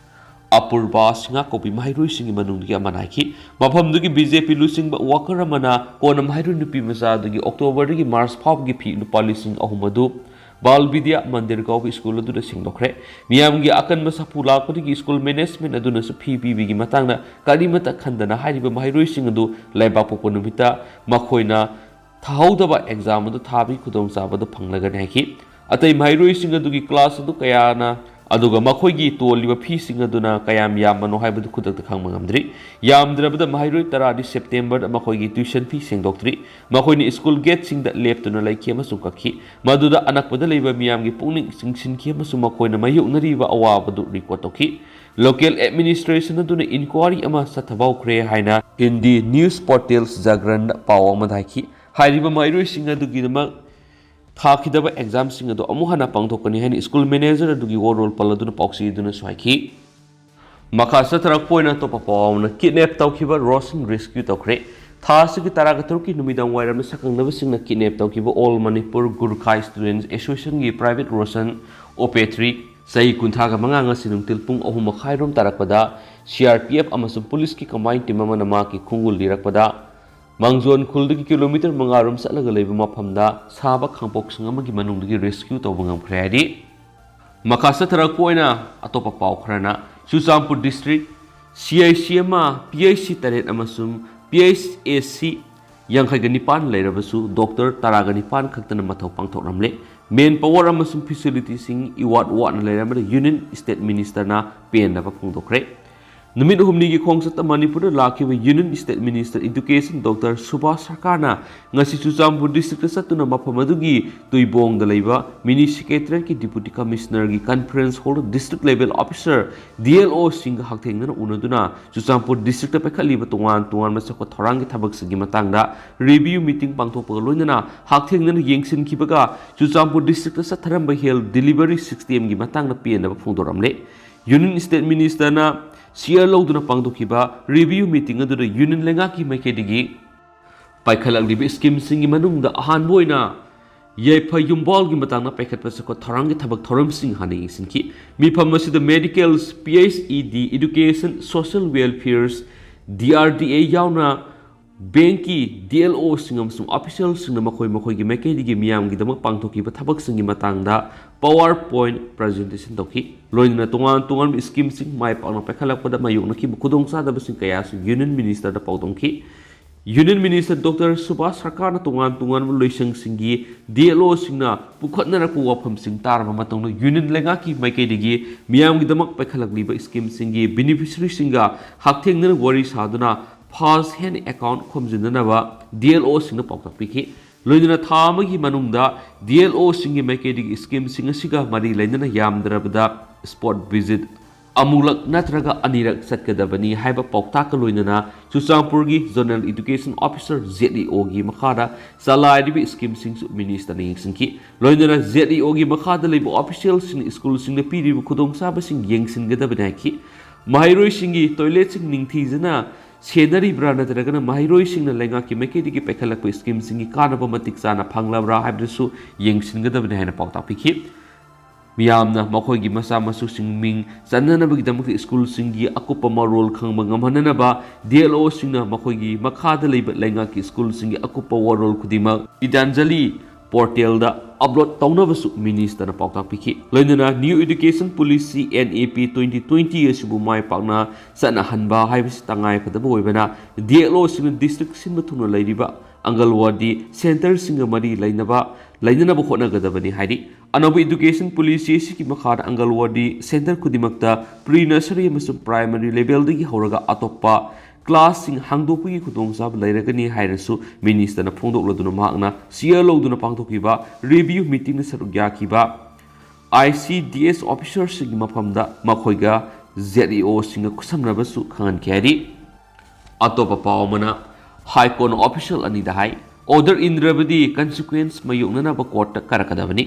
ꯑꯄꯨꯔꯕꯥ ꯁꯤꯡꯉꯥ ꯀꯧꯕꯤ ꯃꯍꯩꯔꯣꯏꯁꯤꯡꯒꯤ ꯃꯅꯨꯡꯗꯒꯤ ꯑꯃꯅ ꯍꯥꯏꯈꯤ꯫ ꯃꯐꯝꯗꯨꯒꯤ ꯕꯤ ꯖꯦ ꯄꯤ ꯂꯨꯆꯤꯡꯕ ꯋꯥꯀꯔ ꯑꯃꯅ ꯀꯣꯟꯅ ꯃꯍꯩꯔꯣꯏ ꯅꯨꯄꯤ ꯃꯆꯥ ꯑꯗꯨꯒꯤ ꯑꯣꯛꯇꯣꯕꯔꯗꯒꯤ ꯃꯥꯔꯆ ꯐꯥꯎꯕꯒꯤ ꯐꯤ ꯂꯨꯄꯥ ꯂꯤꯁꯤꯡ ꯑꯍꯨꯝ ꯑꯗꯨ ꯕꯥꯜ ꯕꯤꯗ꯭ꯌꯥ ꯃꯟꯗꯤꯔ ꯀꯧꯕ ꯁ꯭ꯀꯨꯜ ꯑꯗꯨꯗ ꯁꯦꯡꯗꯣꯛꯈ꯭ꯔꯦ꯫ ꯃꯤꯌꯥꯝꯒꯤ ꯑꯀꯟꯕ ꯁꯥꯐꯨ ꯂꯥꯛꯄꯗꯒꯤ ꯁ꯭ꯀꯨꯜ ꯃꯦꯅꯦꯖꯃꯦꯟꯠ ꯑꯗꯨꯅꯁꯨ ꯐꯤ ꯄꯤꯕꯒꯤ ꯃꯇꯥꯡꯗ ꯀꯔꯤꯃꯠꯇ ꯈꯟꯗꯅ ꯍꯥꯏꯔꯤꯕ ꯃꯍꯩꯔꯣꯏꯁꯤꯡ ꯑꯗꯨ ꯂꯩꯕꯥꯛꯄꯣꯛꯄ ꯅꯨꯃꯤꯠꯇ ꯃꯈꯣꯏꯅ ꯊꯥꯍꯧꯗꯕ ꯑꯦꯛꯖꯥꯝ ꯑꯗꯨ ꯊꯥꯕꯒꯤ ꯈꯨꯗꯣꯡꯆꯥꯕ ꯑꯗꯨ ꯐꯪꯂꯒꯅꯤ ꯍꯥꯏꯈꯤ꯫ ꯑꯇꯩ ꯃꯍꯩꯔꯣꯏꯁꯤꯡ ꯑꯗꯨꯒꯤ ꯀ꯭ꯂꯥꯁ ꯑꯗꯨ ꯀꯌꯥꯅ, ꯑꯗꯨꯒ ꯃꯈꯣꯏꯒꯤ ꯇꯣꯜꯂꯤꯕ ꯐꯤꯁꯤꯡ ꯑꯗꯨꯅ ꯀꯌꯥꯝ ꯌꯥꯝꯕꯅꯣ ꯍꯥꯏꯕꯗꯨ ꯈꯨꯗꯛꯇ ꯈꯪꯕ ꯉꯝꯗ꯭ꯔꯤ꯫ ꯌꯥꯝꯗ꯭ꯔꯕꯗ ꯃꯍꯩꯔꯣꯏ ꯇꯔꯥꯗꯤ ꯁꯦꯞꯇꯦꯝꯕꯔꯗ ꯃꯈꯣꯏꯒꯤ ꯇ꯭ꯌꯨꯁꯟ ꯐꯤ ꯁꯦꯡꯗꯣꯛꯇ꯭ꯔꯤ꯫ ꯃꯈꯣꯏꯅ ꯁ꯭ꯀꯨꯜ ꯒꯦꯠꯁꯤꯡꯗ ꯂꯦꯞꯇꯨꯅ ꯂꯩꯈꯤ ꯑꯃꯁꯨꯡ ꯀꯛꯈꯤ꯫ ꯃꯗꯨꯗ ꯑꯅꯛꯄꯗ ꯂꯩꯕ ꯃꯤꯌꯥꯝꯒꯤ ꯄꯨꯛꯅꯤꯡ ꯆꯤꯡꯁꯤꯟꯈꯤ ꯑꯃꯁꯨꯡ ꯃꯈꯣꯏꯅ ꯃꯥꯌꯣꯛꯅꯔꯤꯕ ꯑꯋꯥꯕꯗꯨ ꯔꯤꯄꯣꯔꯠ ꯇꯧꯈꯤ꯫ ꯂꯣꯀꯦꯜ ꯑꯦꯗꯃꯤꯅꯤꯁꯇ꯭ꯔꯦꯁꯟ ꯑꯗꯨꯅ ꯏꯟꯀ꯭ꯋꯥꯔꯤ ꯑꯃ ꯆꯠꯊꯕ ꯍꯧꯈ꯭ꯔꯦ ꯍꯥꯏꯅ ꯍꯤꯟꯗꯤ ꯅ꯭ꯌꯨꯁ ꯄꯣꯔꯇꯦꯜ ꯖꯥꯒ꯭ꯔꯟꯗ ꯄꯥꯎ ꯑꯃꯗ ꯍꯥꯏꯈꯤ꯫ ꯍꯥꯏꯔꯤꯕ ꯃꯍꯩꯔꯣꯏꯁꯤꯡ ꯑꯗꯨꯒꯤꯗꯃꯛ ꯊꯥꯈꯤꯗꯕ ꯑꯦꯛꯖꯥꯝꯁꯤꯡ ꯑꯗꯨ ꯑꯃꯨꯛ ꯍꯟꯅ ꯄꯥꯡꯊꯣꯛꯀꯅꯤ ꯍꯥꯏꯅ ꯁ꯭ꯀꯨꯜ ꯃꯦꯅꯦꯖꯔ ꯑꯗꯨꯒꯤ ꯋꯥꯔꯣꯜ ꯄꯜ ꯑꯗꯨꯅ ꯄꯥꯎꯆꯦ ꯑꯗꯨꯅꯁꯨ ꯍꯥꯏꯈꯤ꯫ ꯃꯈꯥ ꯆꯠꯊꯔꯛꯄ ꯑꯣꯏꯅ ꯑꯇꯣꯞꯄ ꯄꯥꯎ ꯑꯃꯅ, ꯀꯤꯗꯅꯦꯞ ꯇꯧꯈꯤꯕ ꯔꯣꯁꯟ ꯔꯦꯁꯀ꯭ꯌꯨ ꯇꯧꯈ꯭ꯔꯦ꯫ ꯊꯥ ꯑꯁꯤꯒꯤ ꯇꯔꯥꯒ ꯇꯔꯨꯛꯀꯤ ꯅꯨꯃꯤꯗꯥꯡ ꯋꯥꯏꯔꯝꯗ ꯁꯛꯈꯪꯅꯕꯁꯤꯡꯅ ꯀꯤꯗꯅꯦꯞ ꯇꯧꯈꯤꯕ ꯑꯣꯜ ꯃꯅꯤꯄꯨꯔ ꯒꯨꯔꯈꯥ ꯁ꯭ꯇꯨꯗꯦꯟꯠ ꯑꯦꯁꯣꯁꯤꯌꯦꯁꯟꯒꯤ ꯄ꯭ꯔꯥꯏꯚꯦꯠ ꯔꯣꯁꯟ ꯑꯣꯄꯦꯇ꯭ꯔꯤ, ꯆꯍꯤ ꯀꯨꯟꯊ꯭ꯔꯥꯒ ꯃꯉꯥ, ꯉꯁꯤ ꯅꯨꯡꯊꯤꯜ ꯄꯨꯡ ꯑꯍꯨꯝ ꯃꯈꯥꯏꯔꯣꯝ ꯇꯥꯔꯛꯄꯗ ꯁꯤ ꯑꯥꯔ ꯄꯤ ꯑꯦꯐ ꯑꯃꯁꯨꯡ ꯄꯨꯂꯤꯁꯀꯤ ꯀꯝꯕꯥꯏꯟ ꯇꯤꯝ ꯑꯃꯅ ꯃꯍꯥꯛꯀꯤ ꯈꯣꯡꯒꯨꯜ ꯂꯤꯔꯛꯄꯗ ꯃꯥꯡꯖꯣꯟ ꯈꯨꯜꯗꯒꯤ ꯀꯤꯂꯣꯃꯤꯇꯔ ꯃꯉꯥꯔꯣꯝ ꯆꯠꯂꯒ ꯂꯩꯕ ꯃꯐꯝꯗ ꯁꯥꯕ ꯈꯥꯡꯄꯣꯛꯁꯪ ꯑꯃꯒꯤ ꯃꯅꯨꯡꯗꯒꯤ ꯔꯦꯁꯀ꯭ꯌꯨ ꯇꯧꯕ ꯉꯝꯈ꯭ꯔꯦ ꯍꯥꯏꯔꯤ꯫ ꯃꯈꯥ ꯆꯠꯊꯔꯛꯄ ꯑꯣꯏꯅ ꯑꯇꯣꯞꯄ ꯄꯥꯎ ꯈꯔꯅ, Churachandpur district C I C ꯑꯃ, ꯄꯤ ꯑꯩꯆ ꯁꯤ ꯇꯔꯦꯠ ꯑꯃꯁꯨꯡ ꯄꯤ ꯑꯩꯆ ꯑꯦ ꯁꯤ ꯌꯥꯡꯈꯩꯒ ꯅꯤꯄꯥꯟ ꯂꯩꯔꯕꯁꯨ ꯗꯣꯛꯇꯔ ꯇꯔꯥꯒ ꯅꯤꯄꯥꯟ ꯈꯛꯇꯅ ꯃꯊꯧ ꯄꯥꯡꯊꯣꯛꯂꯝꯂꯦ꯫ ꯃꯦꯟ ꯄꯥꯋꯔ ꯑꯃꯁꯨꯡ ꯐꯦꯁꯤꯂꯤꯇꯤꯁꯤꯡ ꯏꯋꯥꯠ ꯋꯥꯠꯅ ꯂꯩꯔꯝꯕꯗ ꯌꯨꯅꯤꯌꯟ ꯁ꯭ꯇꯦꯠ ꯃꯤꯅꯤꯁꯇꯔꯅ ꯄꯦꯟꯗꯕ ꯐꯣꯡꯗꯣꯛꯈ꯭ꯔꯦ꯫ ꯅꯨꯃꯤꯠ ꯍꯨꯝꯅꯤꯒꯤ ꯈꯣꯡꯆꯠꯇ ꯃꯅꯤꯄꯨꯔꯗ ꯂꯥꯛꯈꯤꯕ union state minister education doctor Subhas ꯁꯔꯀꯥꯔꯅ ꯉꯁꯤ ꯆꯨꯔꯆꯥꯟꯄꯨꯔ ꯗꯤꯁꯇ꯭ꯔꯤꯛꯇ ꯆꯠꯇꯨꯅ ꯃꯐꯝ ꯑꯗꯨꯒꯤ ꯇꯨꯏꯕꯣꯡꯗ ꯂꯩꯕ ꯃꯤꯅꯤ ꯁꯦꯀ꯭ꯔꯦꯇꯔꯤꯌꯦꯠꯀꯤ ꯗꯤꯄꯨꯇꯤ ꯀꯃꯤꯁꯅꯔꯒꯤ ꯀꯟꯐꯔꯦꯟꯁ ꯍꯣꯜꯗ district level officer, D L ꯑꯣꯁꯤꯡꯒ ꯍꯛꯊꯦꯡꯅꯅ ꯎꯅꯗꯨꯅ ꯆꯨꯔꯆꯥꯟꯄꯨꯔ ꯗꯤꯁꯇ꯭ꯔꯤꯛꯇ ꯄꯥꯏꯈꯠꯂꯤꯕ ꯇꯣꯉꯥꯟ ꯇꯣꯉꯥꯟꯕ ꯆꯥꯎꯈꯠ ꯊꯧꯔꯥꯡꯒꯤ ꯊꯕꯛꯁꯤꯡꯒꯤ ꯃꯇꯥꯡꯗ ꯔꯤꯚꯤꯌꯨ ꯃꯤꯇꯤꯡ ꯄꯥꯡꯊꯣꯛꯄꯒ ꯂꯣꯏꯅꯅ ꯍꯛꯊꯦꯡꯅꯅ ꯌꯦꯡꯁꯤꯟꯈꯤꯕꯒ ꯆꯨꯔꯆꯥꯟꯄꯨꯔ ꯗꯤꯁꯇ꯭ꯔꯤꯛꯇ ꯆꯠꯊꯔꯝꯕ ꯍꯦꯜꯊ ꯗꯤꯂꯤꯚꯔꯤ ꯁꯤꯁꯇꯦꯝꯒꯤ ꯃꯇꯥꯡꯗ ꯄꯦꯟꯗꯕ ꯐꯣꯡꯗꯣꯔꯝꯂꯦ꯫ ꯌꯨꯅꯤꯌꯟ ꯁ꯭ꯇꯦꯠ ꯃꯤꯅꯤꯁꯇꯔꯅ ꯁꯤꯌꯔ ꯂꯧꯗꯨꯅ ꯄꯥꯡꯊꯣꯛꯈꯤꯕ ꯔꯤꯚꯤꯌꯨ ꯃꯤꯇꯤꯡ ꯑꯗꯨꯗ ꯌꯨꯅꯤꯌꯟ ꯂꯩꯉꯥꯛꯀꯤ ꯃꯥꯏꯀꯩꯗꯒꯤ ꯄꯥꯏꯈꯠꯂꯛꯂꯤꯕ ꯁ꯭ꯀꯤꯝꯁꯤꯡꯒꯤ ꯃꯅꯨꯡꯗ ꯑꯍꯥꯟꯕ ꯑꯣꯏꯅ ꯌꯥꯏꯐ ꯌꯨꯝꯕꯥꯜꯒꯤ ꯃꯇꯥꯡꯗ ꯄꯥꯏꯈꯠꯄ ꯆꯥꯎꯈꯠ ꯊꯧꯔꯥꯡꯒꯤ ꯊꯕꯛ ꯊꯧꯔꯝꯁꯤꯡ ꯍꯥꯟꯅ ꯌꯦꯡꯁꯤꯟꯈꯤ꯫ ꯃꯤꯐꯝ ꯑꯁꯤꯗ medicals, P H E D, education, social welfares, D R D A ꯌꯥꯎꯅ ꯕꯦꯡꯀꯤ ꯗꯤ ꯑꯦꯜ ꯑꯣꯁꯤꯡ ꯑꯃꯁꯨꯡ ꯑꯣꯐꯤꯁꯤꯌꯦꯜꯁꯤꯡꯅ ꯃꯈꯣꯏ ꯃꯈꯣꯏꯒꯤ ꯃꯥꯏꯀꯩꯗꯒꯤ ꯃꯤꯌꯥꯝꯒꯤꯗꯃꯛ ꯄꯥꯡꯊꯣꯛꯈꯤꯕ ꯊꯕꯛꯁꯤꯡꯒꯤ ꯃꯇꯥꯡꯗ ꯄꯥꯋꯔ ꯄꯣꯏꯟꯠ ꯄ꯭ꯔꯖꯦꯟꯇꯦꯁꯟ ꯇꯧꯈꯤ꯫ ꯂꯣꯏꯅꯅ ꯇꯣꯉꯥꯟ ꯇꯣꯉꯥꯟꯕ ꯁ꯭ꯀꯤꯝꯁꯤꯡ ꯃꯥꯏ ꯄꯥꯛꯅ ꯄꯥꯏꯈꯠꯂꯛꯄꯗ ꯃꯥꯌꯣꯛꯅꯈꯤꯕ ꯈꯨꯗꯣꯡꯆꯥꯗꯕꯁꯤꯡ ꯀꯌꯥꯁꯨ ꯌꯨꯅꯤꯌꯟ ꯃꯤꯅꯤꯁꯇꯔꯗ ꯄꯥꯎꯗꯝꯈꯤ꯫ ꯌꯨꯅꯤꯌꯟ ꯃꯤꯅꯤꯁꯇꯔ ꯗꯣꯛꯇꯔ ꯁꯨꯚꯥꯁ ꯁꯔꯀꯥꯔꯅ ꯇꯣꯉꯥꯟ ꯇꯣꯉꯥꯟꯕ ꯂꯣꯏꯁꯪꯁꯤꯡꯒꯤ ꯗꯤ ꯑꯦꯜ ꯑꯣꯁꯤꯡꯅ ꯄꯨꯈꯠꯅꯔꯛꯄ ꯋꯥꯐꯝꯁꯤꯡ ꯇꯥꯔꯕ ꯃꯇꯨꯡꯗ ꯌꯨꯅꯤꯌꯟ ꯂꯩꯉꯥꯛꯀꯤ ꯃꯥꯏꯀꯩꯗꯒꯤ ꯃꯤꯌꯥꯝꯒꯤꯗꯃꯛ ꯄꯥꯏꯈꯠꯂꯛꯂꯤꯕ ꯁ꯭ꯀꯤꯝꯁꯤꯡꯒꯤ ꯕꯦꯅꯤꯐꯤꯁꯔꯤꯁꯤꯡꯒ ꯍꯛꯊꯦꯡꯅꯅ ꯋꯥꯔꯤ ꯁꯥꯗꯨꯅ first hand account ꯈꯣꯝꯖꯤꯟꯅꯅꯕ D L ꯑꯣꯁꯤꯡꯅ ꯄꯥꯎꯇꯥꯛ ꯄꯤꯈꯤ꯫ ꯂꯣꯏꯅꯅ ꯊꯥ ꯑꯃꯒꯤ ꯃꯅꯨꯡꯗ ꯗꯤ ꯑꯦꯜ ꯑꯣꯁꯤꯡꯒꯤ ꯃꯥꯏꯀꯩꯗꯒꯤ ꯁ꯭ꯀꯤꯝꯁꯤꯡ ꯑꯁꯤꯒ ꯃꯔꯤ ꯂꯩꯅꯅ ꯌꯥꯝꯗ꯭ꯔꯕꯗ ꯁ꯭ꯄꯣꯠ ꯚꯤꯖꯤꯠ ꯑꯃꯨꯛꯂꯛ ꯅꯠꯇ꯭ꯔꯒ ꯑꯅꯤꯔꯛ ꯆꯠꯀꯗꯕꯅꯤ ꯍꯥꯏꯕ ꯄꯥꯎꯇꯥꯛꯀ ꯂꯣꯏꯅꯅ ꯆꯨꯔꯆꯥꯟꯄꯨꯔꯒꯤ zonal education officer, Z E ꯑꯣꯒꯤ ꯃꯈꯥꯗ ꯆꯂꯥꯏꯔꯤꯕ ꯁ꯭ꯀꯤꯝꯁꯤꯡꯁꯨ ꯃꯤꯅꯤꯁꯇꯔꯅ ꯌꯦꯡꯁꯤꯟꯈꯤ꯫ ꯂꯣꯏꯅꯅ ꯖꯦꯗ ꯏ ꯑꯣꯒꯤ ꯃꯈꯥꯗ ꯂꯩꯕ ꯑꯣꯐꯤꯁꯤꯌꯦꯜꯁꯤꯡꯅ ꯁ꯭ꯀꯨꯜꯁꯤꯡꯗ ꯄꯤꯔꯤꯕ ꯈꯨꯗꯣꯡꯆꯥꯕꯁꯤꯡ ꯌꯦꯡꯁꯤꯟꯒꯗꯕꯅꯤ ꯍꯥꯏꯈꯤ꯫ ꯃꯍꯩꯔꯣꯏꯁꯤꯡꯒꯤ ꯇꯣꯏꯂꯦꯠꯁꯤꯡ ꯅꯤꯡꯊꯤꯖꯅ ꯁꯦꯟꯅꯔꯤꯕ꯭ꯔꯥ ꯅꯠꯇ꯭ꯔꯒꯅ ꯃꯍꯩꯔꯣꯏꯁꯤꯡꯅ ꯂꯩꯉꯥꯛꯀꯤ ꯃꯥꯏꯀꯩꯗꯒꯤ ꯄꯥꯏꯈꯠꯂꯛꯄ ꯁ꯭ꯀꯤꯝꯁꯤꯡꯒꯤ ꯀꯥꯟꯅꯕ ꯃꯇꯤꯛ ꯆꯥꯅ ꯐꯪꯂꯕ꯭ꯔꯥ ꯍꯥꯏꯕꯗꯨꯁꯨ ꯌꯦꯡꯁꯤꯟꯒꯗꯕꯅꯤ ꯍꯥꯏꯅ ꯄꯥꯎꯇꯥꯛ ꯄꯤꯈꯤ꯫ ꯃꯤꯌꯥꯝꯅ ꯃꯈꯣꯏꯒꯤ ꯃꯆꯥ ꯃꯁꯨꯁꯤꯡ ꯃꯤꯡ ꯆꯟꯅꯅꯕꯒꯤꯗꯃꯛꯇ ꯁ꯭ꯀꯨꯜꯁꯤꯡꯒꯤ ꯑꯀꯨꯞꯄ ꯃꯔꯣꯜ ꯈꯪꯕ ꯉꯝꯍꯟꯅꯅꯕ ꯗꯤ ꯑꯦꯜ ꯑꯣꯁꯤꯡꯅ ꯃꯈꯣꯏꯒꯤ ꯃꯈꯥꯗ ꯂꯩꯕ ꯂꯩꯉꯥꯛꯀꯤ ꯁ꯭ꯀꯨꯜꯁꯤꯡꯒꯤ ꯑꯀꯨꯞꯄ ꯋꯥꯔꯣꯜ ꯈꯨꯗꯤꯡꯃꯛ ꯒꯤꯇꯥꯟꯖꯂꯤ ꯄꯣꯔꯇꯦꯜꯗ ꯑꯞꯂꯣꯗ ꯇꯧꯅꯕꯁꯨ ꯃꯤꯅꯤꯁꯇꯔꯅ ꯄꯥꯎꯇꯥꯛ ꯄꯤꯈꯤ꯫ ꯂꯣꯏꯅꯅ New Education Policy, N E P, twenty twenty ꯑꯁꯤꯕꯨ ꯃꯥꯏ ꯄꯥꯛꯅ ꯆꯠꯅꯍꯟꯕ ꯍꯥꯏꯕꯁꯤ ꯇꯉꯥꯏꯐꯗꯕ ꯑꯣꯏꯕꯅ, D L O ꯁꯤꯡꯅ ꯗꯤꯁꯇ꯭ꯔꯤꯛ ꯁꯤꯟꯕ ꯊꯨꯡꯅ ꯂꯩꯔꯤꯕ ꯑꯪꯒꯜꯋꯥꯗꯤ ꯁꯦꯟꯇꯔꯁꯤꯡꯒ ꯃꯔꯤ ꯂꯩꯅꯕ, ꯂꯩꯅꯅꯕ ꯍꯣꯠꯅꯒꯗꯕꯅꯤ ꯍꯥꯏꯔꯤ꯫ ꯑꯅꯧꯕ ꯏꯗꯨꯀꯦꯁꯟ ꯄꯣꯂꯤꯁꯤ ꯑꯁꯤꯒꯤ ꯃꯈꯥꯗ ꯑꯪꯒꯜꯋꯥꯗꯤ ꯁꯦꯟꯇꯔ ꯈꯨꯗꯤꯡꯃꯛꯇ ꯄ꯭ꯔꯤ ꯅꯔꯁꯔꯤ ꯑꯃꯁꯨꯡ ꯄ꯭ꯔꯥꯏꯃꯔꯤ ꯂꯦꯚꯦꯜꯗꯒꯤ ꯍꯧꯔꯒ ꯑꯇꯣꯞꯄ ꯀ꯭ꯂꯥꯁꯁꯤꯡ ꯍꯥꯡꯗꯣꯛꯄꯒꯤ ꯈꯨꯗꯣꯡꯆꯥꯕ ꯂꯩꯔꯒꯅꯤ ꯍꯥꯏꯅꯁꯨ ꯃꯤꯅꯤꯁꯇꯔꯅ ꯐꯣꯡꯗꯣꯛꯂꯗꯨꯅ ꯃꯍꯥꯛꯅ ꯁꯤꯌꯔ ꯂꯧꯗꯨꯅ ꯄꯥꯡꯊꯣꯛꯈꯤꯕ ꯔꯤꯚꯤꯌꯨ ꯃꯤꯇꯤꯡꯗ ꯁꯔꯨꯛ ꯌꯥꯈꯤꯕ I C D S ꯑꯣꯐꯤꯁꯔꯁꯤꯡꯒꯤ ꯃꯐꯝꯗ ꯃꯈꯣꯏꯒ Z E O ꯁꯤꯡꯒ ꯈꯨꯠꯁꯝꯅꯕꯁꯨ ꯈꯪꯍꯟꯈꯤ ꯍꯥꯏꯔꯤ꯫ ꯑꯇꯣꯞꯄ ꯄꯥꯎ ꯑꯃꯅ, ꯍꯥꯏ ꯀꯣꯔꯠꯅ ꯑꯣꯐꯤꯁꯤꯌꯦꯜ ꯑꯅꯤꯗ ꯍꯥꯏ, order ꯏꯟꯗ꯭ꯔꯕꯗꯤ consequence ꯃꯥꯌꯣꯛꯅꯅꯕ ꯀꯣꯔꯠꯇ ꯀꯥꯔꯛꯀꯗꯕꯅꯤ꯫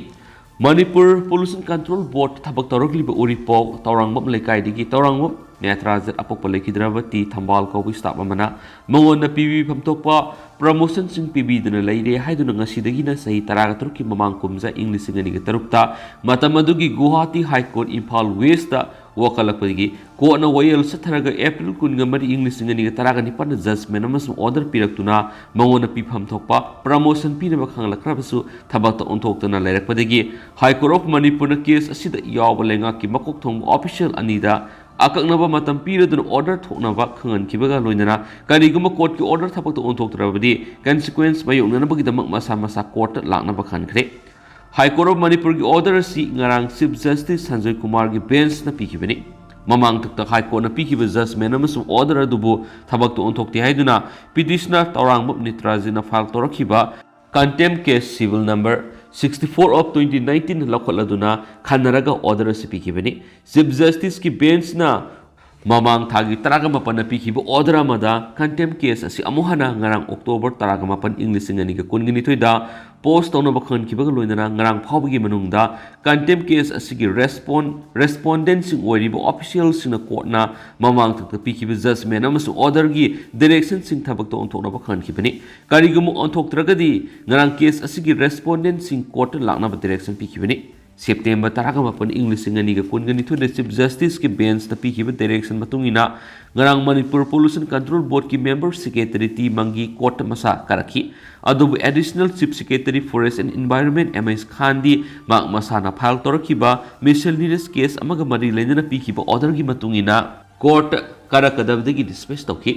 Manipur pollution control ꯕꯣꯔꯗ ꯊꯕꯛ ꯇꯧꯔꯛꯂꯤꯕ ꯎꯔꯤꯄꯣꯛ ꯇꯧꯔꯥꯡꯕꯝ ꯂꯩꯀꯥꯏꯗꯒꯤ ꯇꯧꯔꯥꯡꯕꯝ ꯅꯦꯇ꯭ꯔꯥꯖꯤꯠ ꯑꯄꯣꯛꯄ ꯂꯩꯈꯤꯗ꯭ꯔꯕ ꯇꯤ ꯊꯝꯕꯥꯜ ꯀꯧꯕ ꯁ꯭ꯇꯥꯐ ꯑꯃꯅ ꯃꯉꯣꯟꯗ ꯄꯤꯕꯤꯐꯝ ꯊꯣꯛꯄ ꯄ꯭ꯔꯃꯣꯁꯟꯁꯤꯡ ꯄꯤꯕꯤꯗꯨꯅ ꯂꯩꯔꯦ ꯍꯥꯏꯗꯨꯅ ꯉꯁꯤꯗꯒꯤꯅ ꯆꯍꯤ ꯇꯔꯥꯒ ꯇꯔꯨꯛꯀꯤ ꯃꯃꯥꯡ ꯀꯨꯝꯖꯥ ꯏꯪ ꯂꯤꯁꯤꯡ ꯑꯅꯤꯒ ꯇꯔꯨꯛꯇ ꯃꯇꯝ ꯑꯗꯨꯒꯤ Guwahati high court Imphal West ꯋꯥꯀꯠꯂꯛꯄꯗꯒꯤ ꯀꯣꯔꯠꯅ ꯋꯥꯌꯦꯜ ꯆꯠꯊꯔꯒ ꯑꯦꯄ꯭ꯔꯤꯜ ꯀꯨꯟꯒ ꯃꯔꯤ ꯏꯪ ꯂꯤꯁꯤꯡ ꯑꯅꯤꯒ ꯇꯔꯥꯒ ꯅꯤꯄꯥꯟꯗ ꯖꯖꯃꯦꯟ ꯑꯃꯁꯨꯡ ꯑꯣꯔꯗꯔ ꯄꯤꯔꯛꯇꯨꯅ ꯃꯉꯣꯟꯗ ꯄꯤꯐꯝ ꯊꯣꯛꯄ ꯄ꯭ꯔꯃꯣꯁꯟ ꯄꯤꯅꯕ ꯈꯪꯂꯛꯈ꯭ꯔꯕꯁꯨ ꯊꯕꯛꯇ ꯑꯣꯟꯊꯣꯛꯇꯅ ꯂꯩꯔꯛꯄꯗꯒꯤ ꯍꯥꯏ ꯀꯣꯔꯠ ꯑꯣꯐ ꯃꯅꯤꯄꯨꯔꯅ ꯀꯦꯁ ꯑꯁꯤꯗ ꯌꯥꯎꯕ ꯂꯩꯉꯥꯛꯀꯤ ꯃꯀꯣꯛ ꯊꯣꯡꯕ ꯑꯣꯐꯤꯁꯤꯌꯦꯜ ꯑꯅꯤꯗ ꯑꯀꯛꯅꯕ ꯃꯇꯝ ꯄꯤꯔꯗꯨꯅ ꯑꯣꯔꯗꯔ ꯊꯣꯛꯅꯕ ꯈꯪꯍꯟꯈꯤꯕꯒ ꯂꯣꯏꯅꯅ ꯀꯔꯤꯒꯨꯝꯕ ꯀꯣꯔꯠꯀꯤ ꯑꯣꯔꯗꯔ ꯊꯕꯛꯇ ꯑꯣꯟꯊꯣꯛꯇ꯭ꯔꯕꯗꯤ ꯀꯟꯁꯤꯀ꯭ꯋꯦꯟꯁ ꯃꯥꯌꯣꯛꯅꯅꯕꯒꯤꯗꯃꯛ ꯃꯁꯥ ꯃꯁꯥ ꯀꯣꯔꯠꯇ ꯂꯥꯛꯅꯕ ꯈꯟꯈ꯭ꯔꯦ꯫ ꯍꯥꯏ ꯀꯣꯔꯠ ꯑꯣꯐ ꯃꯅꯤꯄꯨꯔꯒꯤ ꯑꯣꯔꯗꯔ ꯑꯁꯤ ꯉꯔꯥꯡ ꯆꯤꯐ ꯖꯁꯇꯤꯁ ꯁꯟꯖꯣꯏ ꯀꯨꯃꯥꯔꯒꯤ ꯕꯦꯟꯁꯅ ꯄꯤꯈꯤꯕꯅꯤ꯫ ꯃꯃꯥꯡ ꯊꯛꯇ ꯍꯥꯏ ꯀꯣꯔꯠꯅ ꯄꯤꯈꯤꯕ ꯖꯖꯃꯦꯟ ꯑꯃꯁꯨꯡ ꯑꯣꯔꯗꯔ ꯑꯗꯨꯕꯨ ꯊꯕꯛꯇ ꯑꯣꯟꯊꯣꯛꯇꯦ ꯍꯥꯏꯗꯨꯅ ꯄꯤꯇꯤꯁꯅꯔ ꯇꯧꯔꯥꯡꯕꯝ ꯅꯤꯇ꯭ꯔꯥꯖꯤꯅ ꯐꯥꯏꯜ ꯇꯧꯔꯛꯈꯤꯕ contempt case civil number sixty four of twenty nineteen ꯂꯧꯈꯠꯂꯗꯨꯅ ꯈꯟꯅꯔꯒ ꯑꯣꯔꯗꯔ ꯑꯁꯤ ꯄꯤꯈꯤꯕꯅꯤ꯫ ꯆꯤꯐ ꯖꯁꯇꯤꯁꯀꯤ ꯕꯦꯟꯁꯅ ꯃꯃꯥꯡ ꯊꯥꯒꯤ ꯇꯔꯥꯒ ꯃꯥꯄꯟꯗ ꯄꯤꯈꯤꯕ ꯑꯣꯔꯗꯔ ꯑꯃꯗ contempt case ꯑꯁꯤ ꯑꯃꯨꯛ ꯍꯟꯅ ꯉꯔꯥꯡ ꯑꯣꯛꯇꯣꯕꯔ ꯇꯔꯥꯒ ꯃꯥꯄꯟ ꯏꯪ ꯂꯤꯁꯤꯡ ꯑꯅꯤꯒ ꯀꯨꯟꯒ ꯅꯤꯊꯣꯏꯗ ꯄꯣꯁ ꯇꯧꯅꯕ ꯈꯪꯍꯟꯈꯤꯕꯒ ꯂꯣꯏꯅꯅ ꯉꯔꯥꯡ ꯐꯥꯎꯕꯒꯤ ꯃꯅꯨꯡꯗ contempt case ꯑꯁꯤꯒꯤ ꯔꯦꯁꯄꯣꯟ-, ꯔꯦꯁꯄꯣꯟꯗꯦꯟꯁꯤꯡ ꯑꯣꯏꯔꯤꯕ ꯑꯣꯐꯤꯁꯤꯌꯦꯜꯁꯤꯡꯅ ꯀꯣꯔꯠꯅ ꯃꯃꯥꯡ ꯊꯛꯇ ꯄꯤꯈꯤꯕ ꯖꯖꯃꯦꯟ ꯑꯃꯁꯨꯡ ꯑꯣꯔꯗꯔꯒꯤ ꯗꯤꯔꯦꯛꯁꯟꯁꯤꯡ ꯊꯕꯛꯇ ꯑꯣꯟꯊꯣꯛꯅꯕ ꯈꯪꯍꯟꯈꯤꯕꯅꯤ꯫ ꯀꯔꯤꯒꯨꯝꯕ ꯑꯣꯟꯊꯣꯛꯇ꯭ꯔꯒꯗꯤ ꯉꯔꯥꯡ ꯀꯦꯁ ꯑꯁꯤꯒꯤ ꯔꯦꯁꯄꯣꯟꯗꯦꯟꯁꯤꯡ ꯀꯣꯔꯠꯇ ꯂꯥꯛꯅꯕ ꯗꯤꯔꯦꯛꯁꯟ ꯄꯤꯈꯤꯕꯅꯤ꯫ ꯁꯦꯞꯇꯦꯝꯕꯔ ꯇꯔꯥꯃꯥꯄꯟ, ꯏꯪ ꯂꯤꯁꯤꯡ ꯑꯅꯤꯒ ꯀꯨꯟꯒ ꯅꯤꯊꯣꯏꯗ ꯆꯤꯐ ꯖꯁꯇꯤꯁꯀꯤ ꯕꯦꯟꯁꯅ ꯄꯤꯈꯤꯕ ꯗꯥꯏꯔꯦꯛꯁꯟ ꯃꯇꯨꯡ ꯏꯟꯅ ꯉꯔꯥꯡ ꯃꯅꯤꯄꯨꯔ ꯄꯣꯂꯨꯁꯟ ꯀꯟꯇ꯭ꯔꯣꯜ ꯕꯣꯔꯗꯀꯤ ꯃꯦꯝꯕꯔ ꯁꯦꯀ꯭ꯔꯦꯇꯔꯤ ꯇꯤ ꯃꯪꯒꯤ ꯀꯣꯔꯠꯇ ꯃꯁꯥ ꯀꯥꯔꯛꯈꯤ꯫ ꯑꯗꯨꯕꯨ additional chief secretary forest and environment M S Khandi ꯃꯍꯥꯛ ꯃꯁꯥꯅ ꯐꯥꯏꯜ ꯇꯧꯔꯛꯈꯤꯕ ꯃꯤꯁꯦꯂꯤꯅꯤꯌꯁ ꯀꯦꯁ ꯑꯃꯒ ꯃꯔꯤ ꯂꯩꯅꯅ ꯄꯤꯈꯤꯕ ꯑꯣꯔꯗꯔꯒꯤ ꯃꯇꯨꯡ ꯏꯟꯅ ꯀꯣꯔꯠ ꯀꯥꯔꯛꯀꯗꯕꯗꯒꯤ ꯗꯤꯁꯃꯤꯁ ꯇꯧꯈꯤ꯫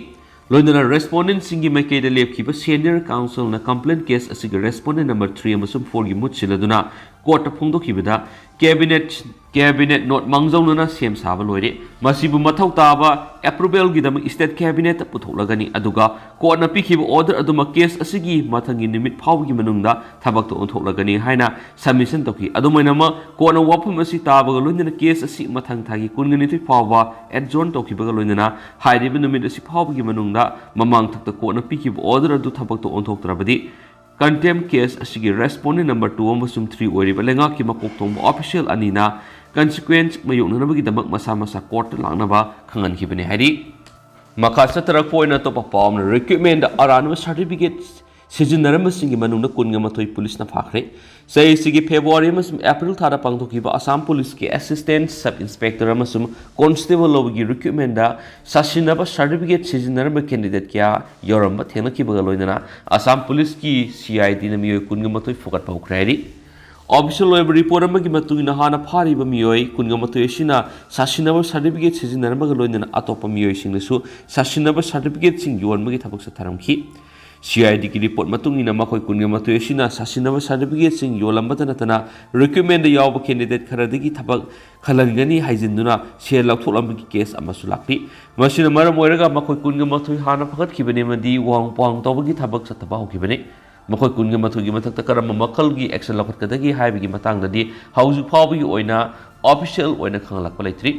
ꯂꯣꯏꯅꯅ ꯔꯦꯁꯄꯣꯟꯗꯦꯟꯠꯁꯤꯡꯒꯤ ꯃꯥꯏꯀꯩꯗ ꯂꯦꯞꯈꯤꯕ ꯁꯦꯅꯤꯌꯔ ꯀꯥꯎꯟꯁꯤꯜꯅ ꯀꯝꯄ꯭ꯂꯦꯟ ꯀꯦꯁ ꯑꯁꯤꯒꯤ ꯔꯦꯁꯄꯣꯟꯗꯦꯟꯠ ꯅꯝꯕꯔ ꯊ꯭ꯔꯤ ꯑꯃꯁꯨꯡ ꯐꯣꯔꯒꯤ ꯃꯍꯨꯠ ꯁꯤꯜꯂꯗꯨꯅ ꯀꯣꯔꯠꯇ ꯐꯣꯡꯗꯣꯛꯈꯤꯕꯗ ꯀꯦꯕꯤꯅꯦꯠ ꯀꯦꯕꯤꯅꯦꯠ ꯅꯣꯠ ꯃꯥꯡꯖꯧꯅꯅ ꯁꯦꯝ ꯁꯥꯕ ꯂꯣꯏꯔꯦ꯫ ꯃꯁꯤꯕꯨ ꯃꯊꯧ ꯇꯥꯕ ꯑꯦꯄ꯭ꯔꯨꯕꯦꯜꯒꯤꯗꯃꯛ ꯁ꯭ꯇꯦꯠ ꯀꯦꯕꯤꯅꯦꯠꯇ ꯄꯨꯊꯣꯛꯂꯒꯅꯤ, ꯑꯗꯨꯒ ꯀꯣꯔꯠꯅ ꯄꯤꯈꯤꯕ ꯑꯣꯔꯗꯔ ꯑꯗꯨꯃꯛ ꯀꯦꯁ ꯑꯁꯤꯒꯤ ꯃꯊꯪꯒꯤ ꯅꯨꯃꯤꯠ ꯐꯥꯎꯕꯒꯤ ꯃꯅꯨꯡꯗ ꯊꯕꯛꯇ ꯑꯣꯟꯊꯣꯛꯂꯒꯅꯤ ꯍꯥꯏꯅ ꯁꯕꯃꯤꯁꯟ ꯇꯧꯈꯤ꯫ ꯑꯗꯨꯝ ꯑꯣꯏꯅꯃꯛ, ꯀꯣꯔꯠꯅ ꯋꯥꯐꯝ ꯑꯁꯤ ꯇꯥꯕꯒ ꯂꯣꯏꯅꯅ ꯀꯦꯁ ꯑꯁꯤ ꯃꯊꯪ ꯊꯥꯒꯤ ꯀꯨꯟꯒ ꯅꯤꯊꯣꯏ ꯐꯥꯎꯕ ꯑꯦꯗꯖꯣꯔꯟ ꯇꯧꯈꯤꯕꯒ ꯂꯣꯏꯅꯅ ꯍꯥꯏꯔꯤꯕ ꯅꯨꯃꯤꯠ ꯑꯁꯤ ꯐꯥꯎꯕꯒꯤ ꯃꯅꯨꯡꯗ ꯃꯃꯥꯡ ꯊꯛꯇ ꯀꯣꯔꯠꯅ ꯄꯤꯈꯤꯕ ꯑꯣꯔꯗꯔ ꯑꯗꯨ ꯊꯕꯛꯇ ꯑꯣꯟꯊꯣꯛꯇ꯭ꯔꯕꯗꯤ, ꯀꯟꯇꯦꯝ ꯀꯦꯁ ꯑꯁꯤꯒꯤ ꯔꯦꯁꯄꯣꯟꯗꯦꯟꯠ ꯅꯝꯕꯔ ꯇꯨ ꯑꯃꯁꯨꯡ ꯊ꯭ꯔꯤ ꯑꯣꯏꯔꯤꯕ ꯂꯩꯉꯥꯛꯀꯤ ꯃꯀꯣꯛ ꯊꯣꯡꯕ ꯑꯣꯐꯤꯁꯤꯌꯦꯜ ꯑꯅꯤꯅ ꯀꯟꯁꯤꯀ꯭ꯋꯦꯟꯁ ꯃꯥꯌꯣꯛꯅꯅꯕꯒꯤꯗꯃꯛ ꯃꯁꯥ ꯃꯁꯥ ꯀꯣꯔꯠꯇ ꯂꯥꯛꯅꯕ ꯈꯪꯍꯟꯈꯤꯕꯅꯤ ꯍꯥꯏꯔꯤ꯫ ꯃꯈꯥ ꯆꯠꯊꯔꯛꯄ ꯑꯣꯏꯅ ꯑꯇꯣꯞꯄ ꯄꯥꯎ ꯑꯃꯅ, ꯔꯤꯀ꯭ꯔꯨꯠꯃꯦꯟꯗ ꯑꯔꯥꯟꯕ ꯁꯥꯔꯇꯤꯐꯤꯀꯦꯠ ꯁꯤꯖꯤꯟꯅꯔꯝꯕꯁꯤꯡꯒꯤ ꯃꯅꯨꯡꯗ ꯀꯨꯟꯒ ꯃꯥꯊꯣꯏ ꯄꯨꯂꯤꯁꯅ ꯐꯥꯈ꯭ꯔꯦ꯫ ꯆꯍꯤꯁꯤꯒꯤ ꯐꯦꯕ꯭ꯔꯨꯋꯥꯔꯤ ꯑꯃꯁꯨꯡ ꯑꯦꯄ꯭ꯔꯤꯜ ꯊꯥꯗ ꯄꯥꯡꯊꯣꯛꯈꯤꯕ ꯑꯁꯥꯝ ꯄꯨꯂꯤꯁꯀꯤ ꯑꯦꯁꯤꯁꯇꯦꯟꯠ ꯁꯕ ꯏꯟꯁꯄꯦꯛꯇꯔ ꯑꯃꯁꯨꯡ ꯀꯣꯟꯁꯇꯦꯕꯜ ꯂꯧꯕꯒꯤ ꯔꯤꯀ꯭ꯔꯨꯠꯃꯦꯟꯗ ꯁꯥꯁꯤꯟꯅꯕ ꯁꯥꯔꯇꯤꯐꯤꯀꯦꯠ ꯁꯤꯖꯤꯟꯅꯔꯝꯕ ꯀꯦꯟꯗꯤꯗꯦꯠ ꯀꯌꯥ ꯌꯥꯎꯔꯝꯕ ꯊꯦꯡꯅꯈꯤꯕꯒ ꯂꯣꯏꯅꯅ ꯑꯁꯥꯝ ꯄꯨꯂꯤꯁꯀꯤ ꯁꯤ ꯑꯥꯏ ꯗꯤꯅ ꯃꯤꯑꯣꯏ ꯀꯨꯟꯒ ꯃꯥꯊꯣꯏ ꯐꯨꯒꯠꯄ ꯍꯧꯈ꯭ꯔꯦ ꯍꯥꯏꯔꯤ꯫ ꯑꯣꯐꯤꯁꯤꯌꯦꯜ ꯑꯣꯏꯕ ꯔꯤꯄꯣꯔꯠ ꯑꯃꯒꯤ ꯃꯇꯨꯡ ꯏꯟꯅ, ꯍꯥꯟꯅ ꯐꯥꯔꯤꯕ ꯃꯤꯑꯣꯏ ꯀꯨꯟꯒ ꯃꯥꯊꯣꯏ ꯑꯁꯤꯅ ꯁꯥꯁꯤꯟꯅꯕ ꯁꯥꯔꯇꯤꯐꯤꯀꯦꯠ ꯁꯤꯖꯤꯟꯅꯔꯝꯕꯒ ꯂꯣꯏꯅꯅ ꯑꯇꯣꯞꯄ ꯃꯤꯑꯣꯏꯁꯤꯡꯗꯁꯨ ꯁꯥꯁꯤꯟꯅꯕ ꯁꯥꯔꯇꯤꯐꯤꯀꯦꯠꯁꯤꯡ ꯌꯣꯟꯕꯒꯤ ꯊꯕꯛ ꯆꯠꯊꯔꯝꯈꯤ꯫ ꯁꯤ ꯑꯥꯏ ꯗꯤꯒꯤ ꯔꯤꯄꯣꯔꯠ ꯃꯇꯨꯡ ꯏꯟꯅ, ꯃꯈꯣꯏ ꯀꯨꯟꯒ ꯃꯥꯊꯣꯏ ꯑꯁꯤꯅ ꯁꯥꯁꯤꯟꯅꯕ ꯁꯥꯔꯇꯤꯐꯤꯀꯦꯠꯁꯤꯡ ꯌꯣꯜꯂꯝꯕꯇ ꯅꯠꯇꯅ ꯔꯤꯀ꯭ꯔꯨꯠꯃꯦꯟꯗ ꯌꯥꯎꯕ ꯀꯦꯟꯗꯤꯗꯦꯠ ꯈꯔꯗꯒꯤ ꯊꯕꯛ ꯈꯜꯍꯟꯒꯅꯤ ꯍꯥꯏꯖꯤꯟꯗꯨꯅ ꯁꯦꯜ ꯂꯧꯊꯣꯛꯂꯝꯕꯒꯤ ꯀꯦꯁ ꯑꯃꯁꯨ ꯂꯥꯛꯂꯤ꯫ ꯃꯁꯤꯅ ꯃꯔꯝ ꯑꯣꯏꯔꯒ ꯃꯈꯣꯏ ꯀꯨꯟꯒ ꯃꯥꯊꯣꯏ ꯍꯥꯟꯅ ꯐꯒꯠꯈꯤꯕꯅꯤ ꯑꯃꯗꯤ ꯋꯥꯍꯪ ꯄꯥꯎꯍꯪ ꯇꯧꯕꯒꯤ ꯊꯕꯛ ꯆꯠꯊꯕ ꯍꯧꯈꯤꯕꯅꯤ꯫ ꯃꯈꯣꯏ ꯀꯨꯟꯒ ꯃꯥꯊꯣꯏꯒꯤ ꯃꯊꯛꯇ ꯀꯔꯝꯕ ꯃꯈꯜꯒꯤ ꯑꯦꯛꯁꯟ ꯂꯧꯈꯠꯀꯗꯒꯦ ꯍꯥꯏꯕꯒꯤ ꯃꯇꯥꯡꯗꯗꯤ ꯍꯧꯖꯤꯛ ꯐꯥꯎꯕꯒꯤ ꯑꯣꯏꯅ ꯑꯣꯐꯤꯁꯤꯌꯦꯜ ꯑꯣꯏꯅ ꯈꯪꯍꯜꯂꯛꯄ ꯂꯩꯇ꯭ꯔꯤ꯫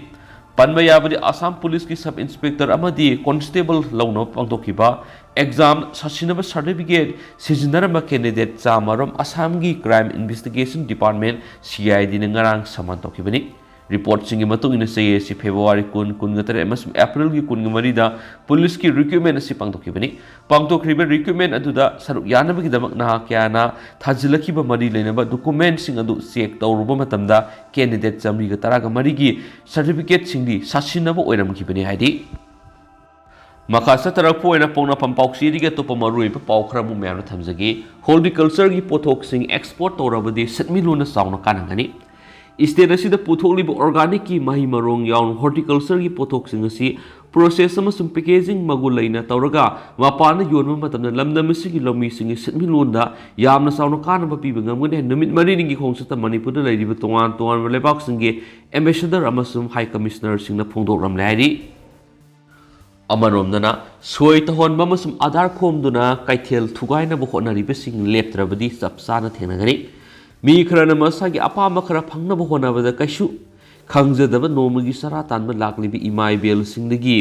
ꯄꯟꯕ ꯌꯥꯕꯗꯤ, ꯑꯁꯥꯝ ꯄꯨꯂꯤꯁꯀꯤ ꯁꯕ ꯏꯟꯁꯄꯦꯛꯇꯔ ꯑꯃꯗꯤ ꯀꯣꯟꯁꯇꯦꯕꯜ ꯂꯧꯅꯕ ꯄꯥꯡꯊꯣꯛꯈꯤꯕ ꯑꯦꯛꯖꯥꯝ ꯁꯥꯁꯤꯟꯅꯕ ꯁꯥꯔꯇꯤꯐꯤꯀꯦꯠ ꯁꯤꯖꯤꯟꯅꯔꯝꯕ ꯀꯦꯟꯗꯤꯗꯦꯠ ꯆꯥꯝꯃꯔꯣꯝ ꯑꯁꯥꯝꯒꯤ crime investigation department, C I ꯗꯤꯅ ꯉꯔꯥꯡ ꯁꯃꯟ ꯇꯧꯈꯤꯕꯅꯤ꯫ ꯔꯤꯄꯣꯔꯠꯁꯤꯡꯒꯤ ꯃꯇꯨꯡ ꯏꯟꯅ ꯆꯌꯣꯜ ꯑꯁꯤ ꯐꯦꯕ꯭ꯔꯨꯋꯥꯔꯤ ꯀꯨꯟ, ꯀꯨꯟꯒ ꯇꯔꯦꯠ ꯑꯃꯁꯨꯡ ꯑꯦꯄ꯭ꯔꯤꯜꯒꯤ ꯀꯨꯟꯒ ꯃꯔꯤꯗ ꯄꯨꯂꯤꯁꯀꯤ ꯔꯤꯀ꯭ꯔꯨꯠꯃꯦꯟ ꯑꯁꯤ ꯄꯥꯡꯊꯣꯛꯈꯤꯕꯅꯤ꯫ ꯄꯥꯡꯊꯣꯛꯈ꯭ꯔꯤꯕ ꯔꯤꯀ꯭ꯔꯨꯠꯃꯦꯟ ꯑꯗꯨꯗ ꯁꯔꯨꯛ ꯌꯥꯅꯕꯒꯤꯗꯃꯛ ꯅꯍꯥ ꯀꯌꯥꯅ ꯊꯥꯖꯤꯜꯂꯛꯈꯤꯕ ꯃꯔꯤ ꯂꯩꯅꯕ ꯗꯣꯀꯨꯃꯦꯟꯁꯤꯡ ꯑꯗꯨ ꯆꯦꯛ ꯇꯧꯔꯨꯕ ꯃꯇꯝꯗ ꯀꯦꯟꯗꯤꯗꯦꯠ ꯆꯥꯃꯔꯤꯒ ꯇꯔꯥꯒ ꯃꯔꯤꯒꯤ ꯁꯥꯔꯇꯤꯐꯤꯀꯦꯠꯁꯤꯡꯗꯤ ꯁꯥꯁꯤꯟꯅꯕ ꯑꯣꯏꯔꯝꯈꯤꯕꯅꯤ ꯍꯥꯏꯔꯤ꯫ ꯃꯈꯥ ꯆꯠꯊꯔꯛꯄ ꯑꯣꯏꯅ ꯄꯣꯛꯅꯐꯝ ꯄꯥꯎꯆꯦꯗꯒꯤ ꯑꯇꯣꯞꯄ ꯃꯔꯨꯑꯣꯏꯕ ꯄꯥꯎ ꯈꯔ ꯑꯃꯨꯛ ꯃꯌꯥꯝꯅ ꯊꯝꯖꯒꯦ꯫ ꯍꯣꯔꯇꯤꯀꯜꯆꯔꯒꯤ ꯄꯣꯠꯊꯣꯛꯁꯤꯡ ꯑꯦꯛꯁꯄꯣꯔꯠ ꯇꯧꯔꯕꯗꯤ ꯁꯦꯟꯃꯤꯠꯂꯣꯟꯗ ꯆꯥꯎꯅ ꯀꯥꯟꯅꯒꯅꯤ꯫ ꯏꯁꯇꯦꯠ ꯑꯁꯤꯗ ꯄꯨꯊꯣꯛꯂꯤꯕ ꯑꯣꯔꯒꯥꯅꯤꯛꯀꯤ ꯃꯍꯩ ꯃꯔꯣꯡ ꯌꯥꯎꯅ ꯍꯣꯔꯇꯤꯀꯜꯆꯔꯒꯤ ꯄꯣꯠꯊꯣꯛꯁꯤꯡ ꯑꯁꯤ ꯄ꯭ꯔꯣꯁꯦꯁ ꯑꯃꯁꯨꯡ ꯄꯦꯀꯦꯖꯤꯡ ꯃꯒꯨꯟ ꯂꯩꯅ ꯇꯧꯔꯒ ꯃꯄꯥꯟꯗ ꯌꯣꯟꯕ ꯃꯇꯝꯗ ꯂꯝꯗꯝ ꯑꯁꯤꯒꯤ ꯂꯧꯃꯤꯁꯤꯡꯒꯤ ꯁꯦꯟꯃꯤꯠꯂꯣꯟꯗ ꯌꯥꯝꯅ ꯆꯥꯎꯅ ꯀꯥꯟꯅꯕ ꯄꯤꯕ ꯉꯝꯒꯅꯤ ꯍꯥꯏꯅ ꯅꯨꯃꯤꯠ ꯃꯔꯤꯅꯤꯒꯤ ꯈꯣꯡꯆꯠꯇ ꯃꯅꯤꯄꯨꯔꯗ ꯂꯩꯔꯤꯕ ꯇꯣꯉꯥꯟ ꯇꯣꯉꯥꯟꯕ ꯂꯩꯕꯥꯛꯁꯤꯡꯒꯤ ꯑꯦꯝꯕꯦꯁꯦꯗꯔ ꯑꯃꯁꯨꯡ ꯍꯥꯏ ꯀꯃꯤꯁꯅꯔꯁꯤꯡꯅ ꯐꯣꯡꯗꯣꯛꯂꯝꯂꯦ ꯍꯥꯏꯔꯤ꯫ ꯑꯃꯔꯣꯝꯗꯅ ꯁꯣꯏ ꯇꯧꯍꯟꯕ ꯑꯃꯁꯨꯡ ꯑꯥꯙꯥꯔ ꯈꯣꯝꯗꯨꯅ ꯀꯩꯊꯦꯜ ꯊꯨꯒꯥꯏꯅꯕ ꯍꯣꯠꯅꯔꯤꯕꯁꯤꯡ ꯂꯦꯞꯇ꯭ꯔꯕꯗꯤ ꯆꯞ ꯆꯥꯅ ꯊꯦꯡꯅꯒꯅꯤ꯫ ꯃꯤ ꯈꯔꯅ ꯃꯁꯥꯒꯤ ꯑꯄꯥꯝꯕ ꯈꯔ ꯐꯪꯅꯕ ꯍꯣꯠꯅꯕꯗ ꯀꯩꯁꯨ ꯈꯪꯖꯗꯕ ꯅꯣꯡꯃꯒꯤ ꯆꯔꯥ ꯇꯥꯟꯕ ꯂꯥꯛꯂꯤꯕ ꯏꯃꯥ ꯏꯕꯦꯜꯁꯤꯡꯗꯒꯤ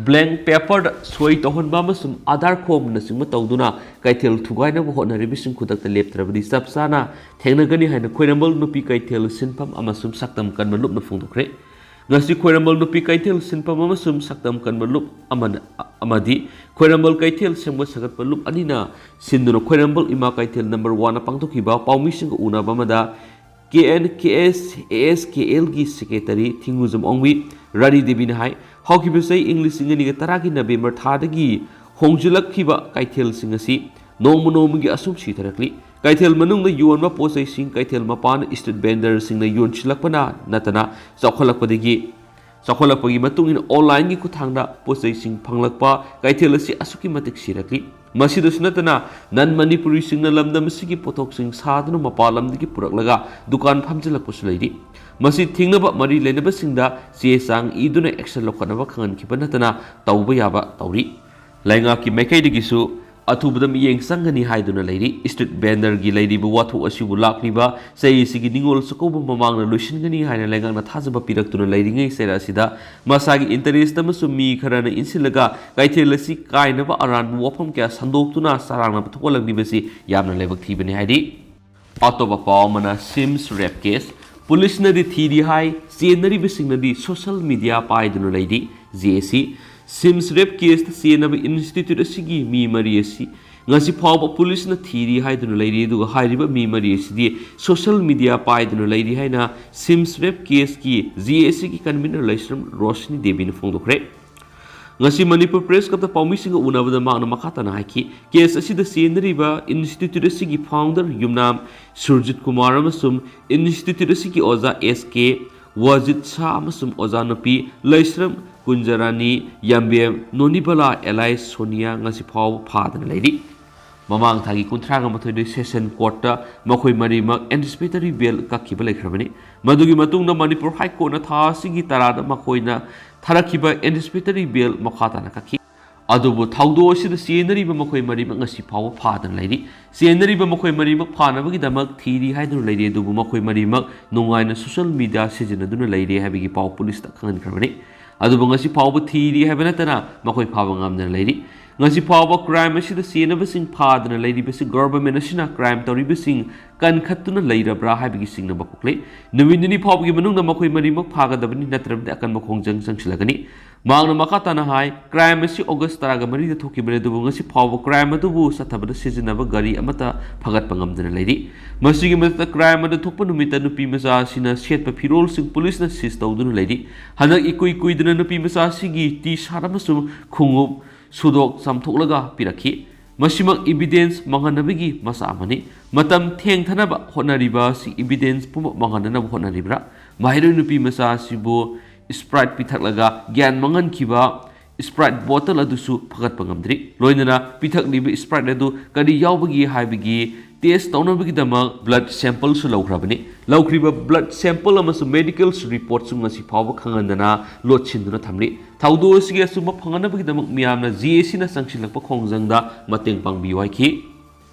ꯕ꯭ꯂꯦꯡ ꯄꯦꯄꯔꯗ ꯁꯣꯏ ꯇꯧꯍꯟꯕ ꯑꯃꯁꯨꯡ ꯑꯥꯙꯥꯔ ꯈꯣꯝꯕꯅꯆꯤꯡꯕ ꯇꯧꯗꯨꯅ ꯀꯩꯊꯦꯜ ꯊꯨꯒꯥꯏꯅꯕ ꯍꯣꯠꯅꯔꯤꯕꯁꯤꯡ ꯈꯨꯗꯛꯇ ꯂꯦꯞꯇ꯭ꯔꯕꯗꯤ ꯆꯞ ꯆꯥꯅ ꯊꯦꯡꯅꯒꯅꯤ ꯍꯥꯏꯅ ꯈ꯭ꯋꯥꯏꯔꯝꯕꯟ ꯅꯨꯄꯤ ꯀꯩꯊꯦꯜ ꯁꯤꯟꯐꯝ ꯑꯃꯁꯨꯡ ꯁꯛꯇꯝ ꯀꯟꯕ ꯂꯨꯞꯅ ꯐꯣꯡꯗꯣꯛꯈ꯭ꯔꯦ꯫ ꯉꯁꯤ ꯈ꯭ꯋꯥꯏꯔꯝꯕꯟ ꯅꯨꯄꯤ ꯀꯩꯊꯦꯜ ꯁꯤꯟꯐꯝ ꯑꯃꯁꯨꯡ ꯁꯛꯇꯝ ꯀꯟꯕ ꯂꯨꯞ ꯑꯃꯅ, ꯑꯃꯗꯤ ꯈ꯭ꯋꯥꯏꯔꯝꯕꯟ ꯀꯩꯊꯦꯜ ꯁꯦꯝꯒꯠ ꯁꯥꯒꯠꯄ ꯂꯨꯞ ꯑꯅꯤꯅ ꯁꯤꯟꯗꯨꯅ ꯈ꯭ꯋꯥꯏꯔꯝꯕꯟ ꯏꯃꯥ ꯀꯩꯊꯦꯜ ꯅꯝꯕꯔ ꯋꯥꯟꯗ ꯄꯥꯡꯊꯣꯛꯈꯤꯕ ꯄꯥꯎꯃꯤꯁꯤꯡꯒ ꯎꯅꯕ ꯑꯃꯗ ꯀꯦ and K S A S K algae secretary ꯊꯤꯡꯉꯨꯖꯝ ꯑꯣꯡꯕꯤ ꯔꯥꯅꯤ ꯗꯦꯕꯤꯅ ꯍꯥꯏ, ꯍꯧꯈꯤꯕ ꯆꯍꯤ ꯏꯪ ꯂꯤꯁꯤꯡ ꯑꯅꯤꯒ ꯇꯔꯥꯒꯤ ꯅꯕꯦꯝꯕꯔ ꯊꯥꯗꯒꯤ ꯍꯣꯡꯖꯤꯜꯂꯛꯈꯤꯕ ꯀꯩꯊꯦꯜꯁꯤꯡ ꯑꯁꯤ ꯅꯣꯡꯃ ꯅꯣꯡꯃꯒꯤ ꯑꯁꯨꯝ ꯁꯤꯊꯔꯛꯂꯤ꯫ ꯀꯩꯊꯦꯜ ꯃꯅꯨꯡꯗ ꯌꯣꯟꯕ ꯄꯣꯠ ꯆꯩꯁꯤꯡ ꯀꯩꯊꯦꯜ ꯃꯄꯥꯟꯗ ꯁ꯭ꯇ꯭ꯔꯤꯠ ꯚꯦꯟꯗꯔꯁꯤꯡꯅ ꯌꯣꯟꯁꯤꯜꯂꯛꯄꯅ ꯅꯠꯇꯅ ꯆꯥꯎꯈꯠꯂꯛꯄꯗꯒꯤ, ꯆꯥꯎꯈꯠꯂꯛꯄꯒꯤ ꯃꯇꯨꯡ ꯏꯟꯅ ꯑꯣꯟꯂꯥꯏꯟꯒꯤ ꯈꯨꯠꯊꯥꯡꯗ ꯄꯣꯠ ꯆꯩꯁꯤꯡ ꯐꯪꯂꯛꯄ ꯀꯩꯊꯦꯜ ꯑꯁꯤ ꯑꯁꯨꯛꯀꯤ ꯃꯇꯤꯛ ꯁꯤꯔꯛꯂꯤ꯫ ꯃꯁꯤꯗꯁꯨ ꯅꯠꯇꯅ ꯅꯟ ꯃꯅꯤꯄꯨꯔꯤꯁꯤꯡꯅ ꯂꯝꯗꯝ ꯑꯁꯤꯒꯤ ꯄꯣꯠꯊꯣꯛꯁꯤꯡ ꯁꯥꯗꯨꯅ ꯃꯄꯥꯟ ꯂꯝꯗꯒꯤ ꯄꯨꯔꯛꯂꯒ ꯗꯨꯀꯥꯟ ꯐꯝꯖꯤꯜꯂꯛꯄꯁꯨ ꯂꯩꯔꯤ꯫ ꯃꯁꯤ ꯊꯤꯡꯅꯕ ꯃꯔꯤ ꯂꯩꯅꯕꯁꯤꯡꯗ ꯆꯦ ꯆꯥꯡ ꯏꯗꯨꯅ ꯑꯦꯛꯁꯟ ꯂꯧꯈꯠꯅꯕ ꯈꯪꯍꯟꯈꯤꯕ ꯅꯠꯇꯅ ꯇꯧꯕ ꯌꯥꯕ ꯇꯧꯔꯤ꯫ ꯂꯩꯉꯥꯛꯀꯤ ꯃꯥꯏꯀꯩꯗꯒꯤꯁꯨ ꯑꯊꯨꯕꯗ ꯃꯤꯠꯌꯦꯡ ꯆꯪꯒꯅꯤ ꯍꯥꯏꯗꯨꯅ ꯂꯩꯔꯤ꯫ ꯁ꯭ꯇ꯭ꯔꯤꯠ ꯚꯦꯟꯗꯔꯒꯤ ꯂꯩꯔꯤꯕ ꯋꯥꯊꯣꯛ ꯑꯁꯤꯕꯨ ꯂꯥꯛꯂꯤꯕ ꯆꯍꯤ ꯑꯁꯤꯒꯤ ꯅꯤꯉꯣꯜ ꯆꯥꯛꯀꯧꯕ ꯃꯃꯥꯡꯗ ꯂꯣꯏꯁꯤꯟꯒꯅꯤ ꯍꯥꯏꯅ ꯂꯩꯉꯥꯛꯅ ꯊꯥꯖꯕ ꯄꯤꯔꯛꯇꯨꯅ ꯂꯩꯔꯤꯉꯩ ꯆꯩꯔꯥꯛ ꯑꯁꯤꯗ ꯃꯁꯥꯒꯤ ꯏꯟꯇꯔꯦꯁꯇ ꯑꯃꯁꯨꯡ ꯃꯤ ꯈꯔꯅ ꯏꯟꯁꯤꯜꯂꯒ ꯀꯩꯊꯦꯜ ꯑꯁꯤ ꯀꯥꯏꯅꯕ ꯑꯔꯥꯟꯕ ꯋꯥꯐꯝ ꯀꯌꯥ ꯁꯟꯗꯣꯛꯇꯨꯅ ꯆꯔꯥꯡꯅꯕ ꯊꯣꯛꯍꯜꯂꯛꯂꯤꯕꯁꯤ ꯌꯥꯝꯅ ꯂꯥꯏꯕꯛ ꯊꯤꯕꯅꯤ ꯍꯥꯏꯔꯤ꯫ ꯑꯇꯣꯞꯄ ꯄꯥꯎ ꯑꯃꯅ ꯁꯤꯝꯁ ꯔꯦꯞ ꯀꯦꯁ, ꯄꯨꯂꯤꯁꯅꯗꯤ ꯊꯤꯔꯤ ꯍꯥꯏ, ꯆꯦꯟꯅꯔꯤꯕꯁꯤꯡꯅꯗꯤ ꯁꯣꯁꯤꯌꯦꯜ ꯃꯤꯗꯤꯌꯥ ꯄꯥꯏꯗꯨꯅ ꯂꯩꯔꯤ꯫ ꯖꯦ ꯑꯦ ꯁꯤ ꯁꯤꯝꯁ ꯔꯦꯞ ꯀꯦꯁꯇ ꯆꯦꯟꯅꯕ ꯏꯟꯁꯇꯤꯇ꯭ꯌꯨꯠ ꯑꯁꯤꯒꯤ ꯃꯤ ꯃꯔꯤ ꯑꯁꯤ ꯉꯁꯤ ꯐꯥꯎꯕ ꯄꯨꯂꯤꯁꯅ ꯊꯤꯔꯤ ꯍꯥꯏꯗꯨꯅ ꯂꯩꯔꯤ꯫ ꯑꯗꯨꯒ ꯍꯥꯏꯔꯤꯕ ꯃꯤ ꯃꯔꯤ ꯑꯁꯤꯗꯤ ꯁꯣꯁꯤꯌꯦꯜ ꯃꯤꯗꯤꯌꯥ ꯄꯥꯏꯗꯨꯅ ꯂꯩꯔꯤ ꯍꯥꯏꯅ ꯁꯤꯝꯁ ꯔꯦꯞ ꯀꯦꯁꯀꯤ ꯖꯦ ꯑꯦ ꯁꯤꯒꯤ ꯀꯟꯚꯤꯅꯔ ꯂꯩꯁ꯭ꯔꯝ ꯔꯣꯁꯅꯤ ꯗꯦꯕꯤꯅ ꯐꯣꯡꯗꯣꯛꯈ꯭ꯔꯦ꯫ ꯉꯁꯤ ꯃꯅꯤꯄꯨꯔ ꯄ꯭ꯔꯦꯁ ꯀ꯭ꯂꯕꯇ ꯄꯥꯎꯃꯤꯁꯤꯡꯒ ꯎꯅꯕꯗ ꯃꯍꯥꯛꯅ ꯃꯈꯥ ꯇꯥꯅ ꯍꯥꯏꯈꯤ, ꯀꯦꯁ ꯑꯁꯤꯗ ꯆꯦꯟꯅꯔꯤꯕ ꯏꯟꯁꯇꯤꯇ꯭ꯌꯨꯠ ꯑꯁꯤꯒꯤ ꯐꯥꯎꯟꯗꯔ ꯌꯨꯝꯅꯥꯝ ꯁꯨꯔꯖꯤꯠ ꯀꯨꯃꯥꯔ ꯑꯃꯁꯨꯡ ꯏꯟꯁꯇꯤꯇ꯭ꯌꯨꯠ ꯑꯁꯤꯒꯤ ꯑꯣꯖꯥ ꯑꯦꯁ ꯀꯦ ꯋꯥꯖꯤꯠ ꯁꯥ ꯑꯃꯁꯨꯡ ꯑꯣꯖꯥ ꯅꯨꯄꯤ ꯂꯩꯁ꯭ꯔꯝ ꯀꯨꯟꯖꯔꯥꯅꯤ ꯌꯥꯝꯕꯦꯝ ꯅꯣꯅꯤꯕꯂꯥ ꯑꯦꯂꯥꯏꯁ ꯁꯣꯅꯤꯌꯥ ꯉꯁꯤ ꯐꯥꯎꯕ ꯐꯥꯗꯅ ꯂꯩꯔꯤ꯫ ꯃꯃꯥꯡ ꯊꯥꯒꯤ ꯀꯨꯟꯊ꯭ꯔꯥꯒ ꯃꯥꯊꯣꯏꯗ ꯁꯦꯁꯟ ꯀꯣꯔꯠꯇ ꯃꯈꯣꯏ ꯃꯔꯤꯃꯛ ꯑꯦꯟꯇꯤꯁꯤꯄꯦꯇꯔꯤ ꯕꯦꯜ ꯀꯛꯈꯤꯕ ꯂꯩꯈ꯭ꯔꯕꯅꯤ꯫ ꯃꯗꯨꯒꯤ ꯃꯇꯨꯡꯗ ꯃꯅꯤꯄꯨꯔ ꯍꯥꯏ ꯀꯣꯔꯠꯅ ꯊꯥ ꯑꯁꯤꯒꯤ ꯇꯔꯥꯗ ꯃꯈꯣꯏꯅ ꯊꯥꯔꯛꯈꯤꯕ ꯑꯦꯟꯇꯤꯁꯤꯄꯦꯇꯔꯤ ꯕꯦꯜ ꯃꯈꯥ ꯇꯥꯅ ꯀꯛꯈꯤ꯫ ꯑꯗꯨꯕꯨ ꯊꯧꯗꯣꯛ ꯑꯁꯤꯗ ꯆꯦꯟꯅꯔꯤꯕ ꯃꯈꯣꯏ ꯃꯔꯤꯃꯛ ꯉꯁꯤ ꯐꯥꯎꯕ ꯐꯥꯗꯅ ꯂꯩꯔꯤ꯫ ꯆꯦꯟꯅꯔꯤꯕ ꯃꯈꯣꯏ ꯃꯔꯤꯃꯛ ꯐꯥꯅꯕꯒꯤꯗꯃꯛ ꯊꯤꯔꯤ ꯍꯥꯏꯗꯨꯅ ꯂꯩꯔꯤ, ꯑꯗꯨꯕꯨ ꯃꯈꯣꯏ ꯃꯔꯤꯃꯛ ꯅꯨꯡꯉꯥꯏꯅ ꯁꯣꯁꯤꯌꯦꯜ ꯃꯤꯗꯤꯌꯥ ꯁꯤꯖꯤꯟꯅꯗꯨꯅ ꯂꯩꯔꯤ ꯍꯥꯏꯕꯒꯤ ꯄꯥꯎ ꯄꯨꯂꯤꯁꯇ ꯈꯪꯍꯟꯈ꯭ꯔꯕꯅꯤ꯫ ꯑꯗꯨꯕꯨ ꯉꯁꯤ ꯐꯥꯎꯕ ꯊꯤꯔꯤ ꯍꯥꯏꯕ ꯅꯠꯇꯅ ꯃꯈꯣꯏ ꯐꯥꯕ ꯉꯝꯗꯅ ꯂꯩꯔꯤ꯫ ꯉꯁꯤ ꯐꯥꯎꯕ ꯀ꯭ꯔꯥꯏꯝ ꯑꯁꯤꯗ ꯆꯦꯟꯅꯕꯁꯤꯡ ꯐꯥꯗꯅ ꯂꯩꯔꯤꯕꯁꯤ ꯒꯣꯚꯔꯟꯃꯦꯟꯠ ꯑꯁꯤꯅ ꯀ꯭ꯔꯥꯏꯝ ꯇꯧꯔꯤꯕꯁꯤꯡ ꯀꯟꯈꯠꯇꯨꯅ ꯂꯩꯔꯕ꯭ꯔꯥ ꯍꯥꯏꯕꯒꯤ ꯆꯤꯡꯅꯕ ꯄꯣꯛꯂꯦ꯫ ꯅꯨꯃꯤꯠ ꯅꯤꯅꯤ ꯐꯥꯎꯕꯒꯤ ꯃꯅꯨꯡꯗ ꯃꯈꯣꯏ ꯃꯔꯤꯃꯛ ꯐꯥꯒꯗꯕꯅꯤ, ꯅꯠꯇ꯭ꯔꯕꯗꯤ ꯑꯀꯟꯕ ꯈꯣꯡꯖꯪ ꯆꯪꯁꯤꯜꯂꯒꯅꯤ꯫ ꯃꯍꯥꯛꯅ ꯃꯈꯥ ꯇꯥꯅ ꯍꯥꯏ, ꯀ꯭ꯔꯥꯏꯝ ꯑꯁꯤ ꯑꯣꯒꯁ ꯇꯔꯥꯒ ꯃꯔꯤꯗ ꯊꯣꯛꯈꯤꯕꯅꯤ, ꯑꯗꯨꯕꯨ ꯉꯁꯤ ꯐꯥꯎꯕ ꯀ꯭ꯔꯥꯏꯝ ꯑꯗꯨꯕꯨ ꯆꯠꯊꯕꯗ ꯁꯤꯖꯤꯟꯅꯕ ꯒꯥꯔꯤ ꯑꯃꯠꯇ ꯐꯒꯠꯄ ꯉꯝꯗꯅ ꯂꯩꯔꯤ꯫ ꯃꯁꯤꯒꯤ ꯃꯊꯛꯇ ꯀ꯭ꯔꯥꯏꯝ ꯑꯗꯨ ꯊꯣꯛꯄ ꯅꯨꯃꯤꯠꯇ ꯅꯨꯄꯤ ꯃꯆꯥ ꯑꯁꯤꯅ ꯁꯦꯠꯄ ꯐꯤꯔꯣꯜꯁꯤꯡ ꯄꯨꯂꯤꯁꯅ ꯁꯤꯖ ꯇꯧꯗꯨꯅ ꯂꯩꯔꯤ꯫ ꯍꯟꯗꯛ ꯏꯀꯨꯏ ꯀꯨꯏꯗꯅ ꯅꯨꯄꯤ ꯃꯆꯥ ꯑꯁꯤꯒꯤ ꯇꯤ ꯁꯥꯔꯠ ꯑꯃꯁꯨꯡ ꯈꯣꯡꯎꯞ ꯁꯨꯗꯣꯛ ꯆꯥꯝꯊꯣꯛꯂꯒ ꯄꯤꯔꯛꯈꯤ꯫ ꯃꯁꯤꯃꯛ ꯏꯚꯤꯗꯦꯟꯁ ꯃꯥꯡꯍꯟꯅꯕꯒꯤ ꯃꯆꯥꯛ ꯑꯃꯅꯤ꯫ ꯃꯇꯝ ꯊꯦꯡꯊꯅꯕ ꯍꯣꯠꯅꯔꯤꯕ ꯑꯁꯤ ꯏꯚꯤꯗꯦꯟꯁ ꯄꯨꯝꯕ ꯃꯥꯡꯍꯟꯅꯅꯕ ꯍꯣꯠꯅꯔꯤꯕ꯭ꯔꯥ? ꯃꯍꯩꯔꯣꯏ ꯅꯨꯄꯤ ꯃꯆꯥ ꯑꯁꯤꯕꯨ ꯁ꯭ꯄ꯭ꯔꯥꯏꯠ ꯄꯤꯊꯛꯂꯒ ꯒ꯭ꯌꯥꯟ ꯃꯥꯡꯍꯟꯈꯤꯕ ꯁ꯭ꯄ꯭ꯔꯥꯏꯠ ꯕꯣꯇꯜ ꯑꯗꯨꯁꯨ ꯐꯒꯠꯄ ꯉꯝꯗ꯭ꯔꯤ꯫ ꯂꯣꯏꯅꯅ ꯄꯤꯊꯛꯂꯤꯕ ꯁ꯭ꯄ꯭ꯔꯥꯏꯠ ꯑꯗꯨ ꯀꯔꯤ ꯌꯥꯎꯕꯒꯦ ꯍꯥꯏꯕꯒꯤ ꯇꯦꯁ ꯇꯧꯅꯕꯒꯤꯗꯃꯛ ꯕ꯭ꯂꯗ ꯁꯦꯝꯄꯜꯁꯨ ꯂꯧꯈ꯭ꯔꯕꯅꯤ꯫ ꯂꯧꯈ꯭ꯔꯤꯕ ꯕ꯭ꯂꯗ ꯁꯦꯝꯄꯜ ꯑꯃꯁꯨꯡ ꯃꯦꯗꯤꯀꯦꯜ ꯔꯤꯄꯣꯔꯠꯁꯨ ꯉꯁꯤ ꯐꯥꯎꯕ ꯈꯪꯍꯟꯗꯅ ꯂꯣꯠꯁꯤꯟꯗꯨꯅ ꯊꯝꯂꯤ꯫ ꯊꯧꯗꯣꯛ ꯑꯁꯤꯒꯤ ꯑꯆꯨꯝꯕ ꯐꯪꯅꯅꯕꯒꯤꯗꯃꯛ ꯃꯤꯌꯥꯝꯅ ꯖꯦ ꯑꯦ ꯁꯤꯅ ꯆꯪꯁꯤꯜꯂꯛꯄ ꯈꯣꯡꯖꯪꯗ ꯃꯇꯦꯡ ꯄꯥꯡꯕꯤꯌꯨ ꯍꯥꯏꯈꯤ꯫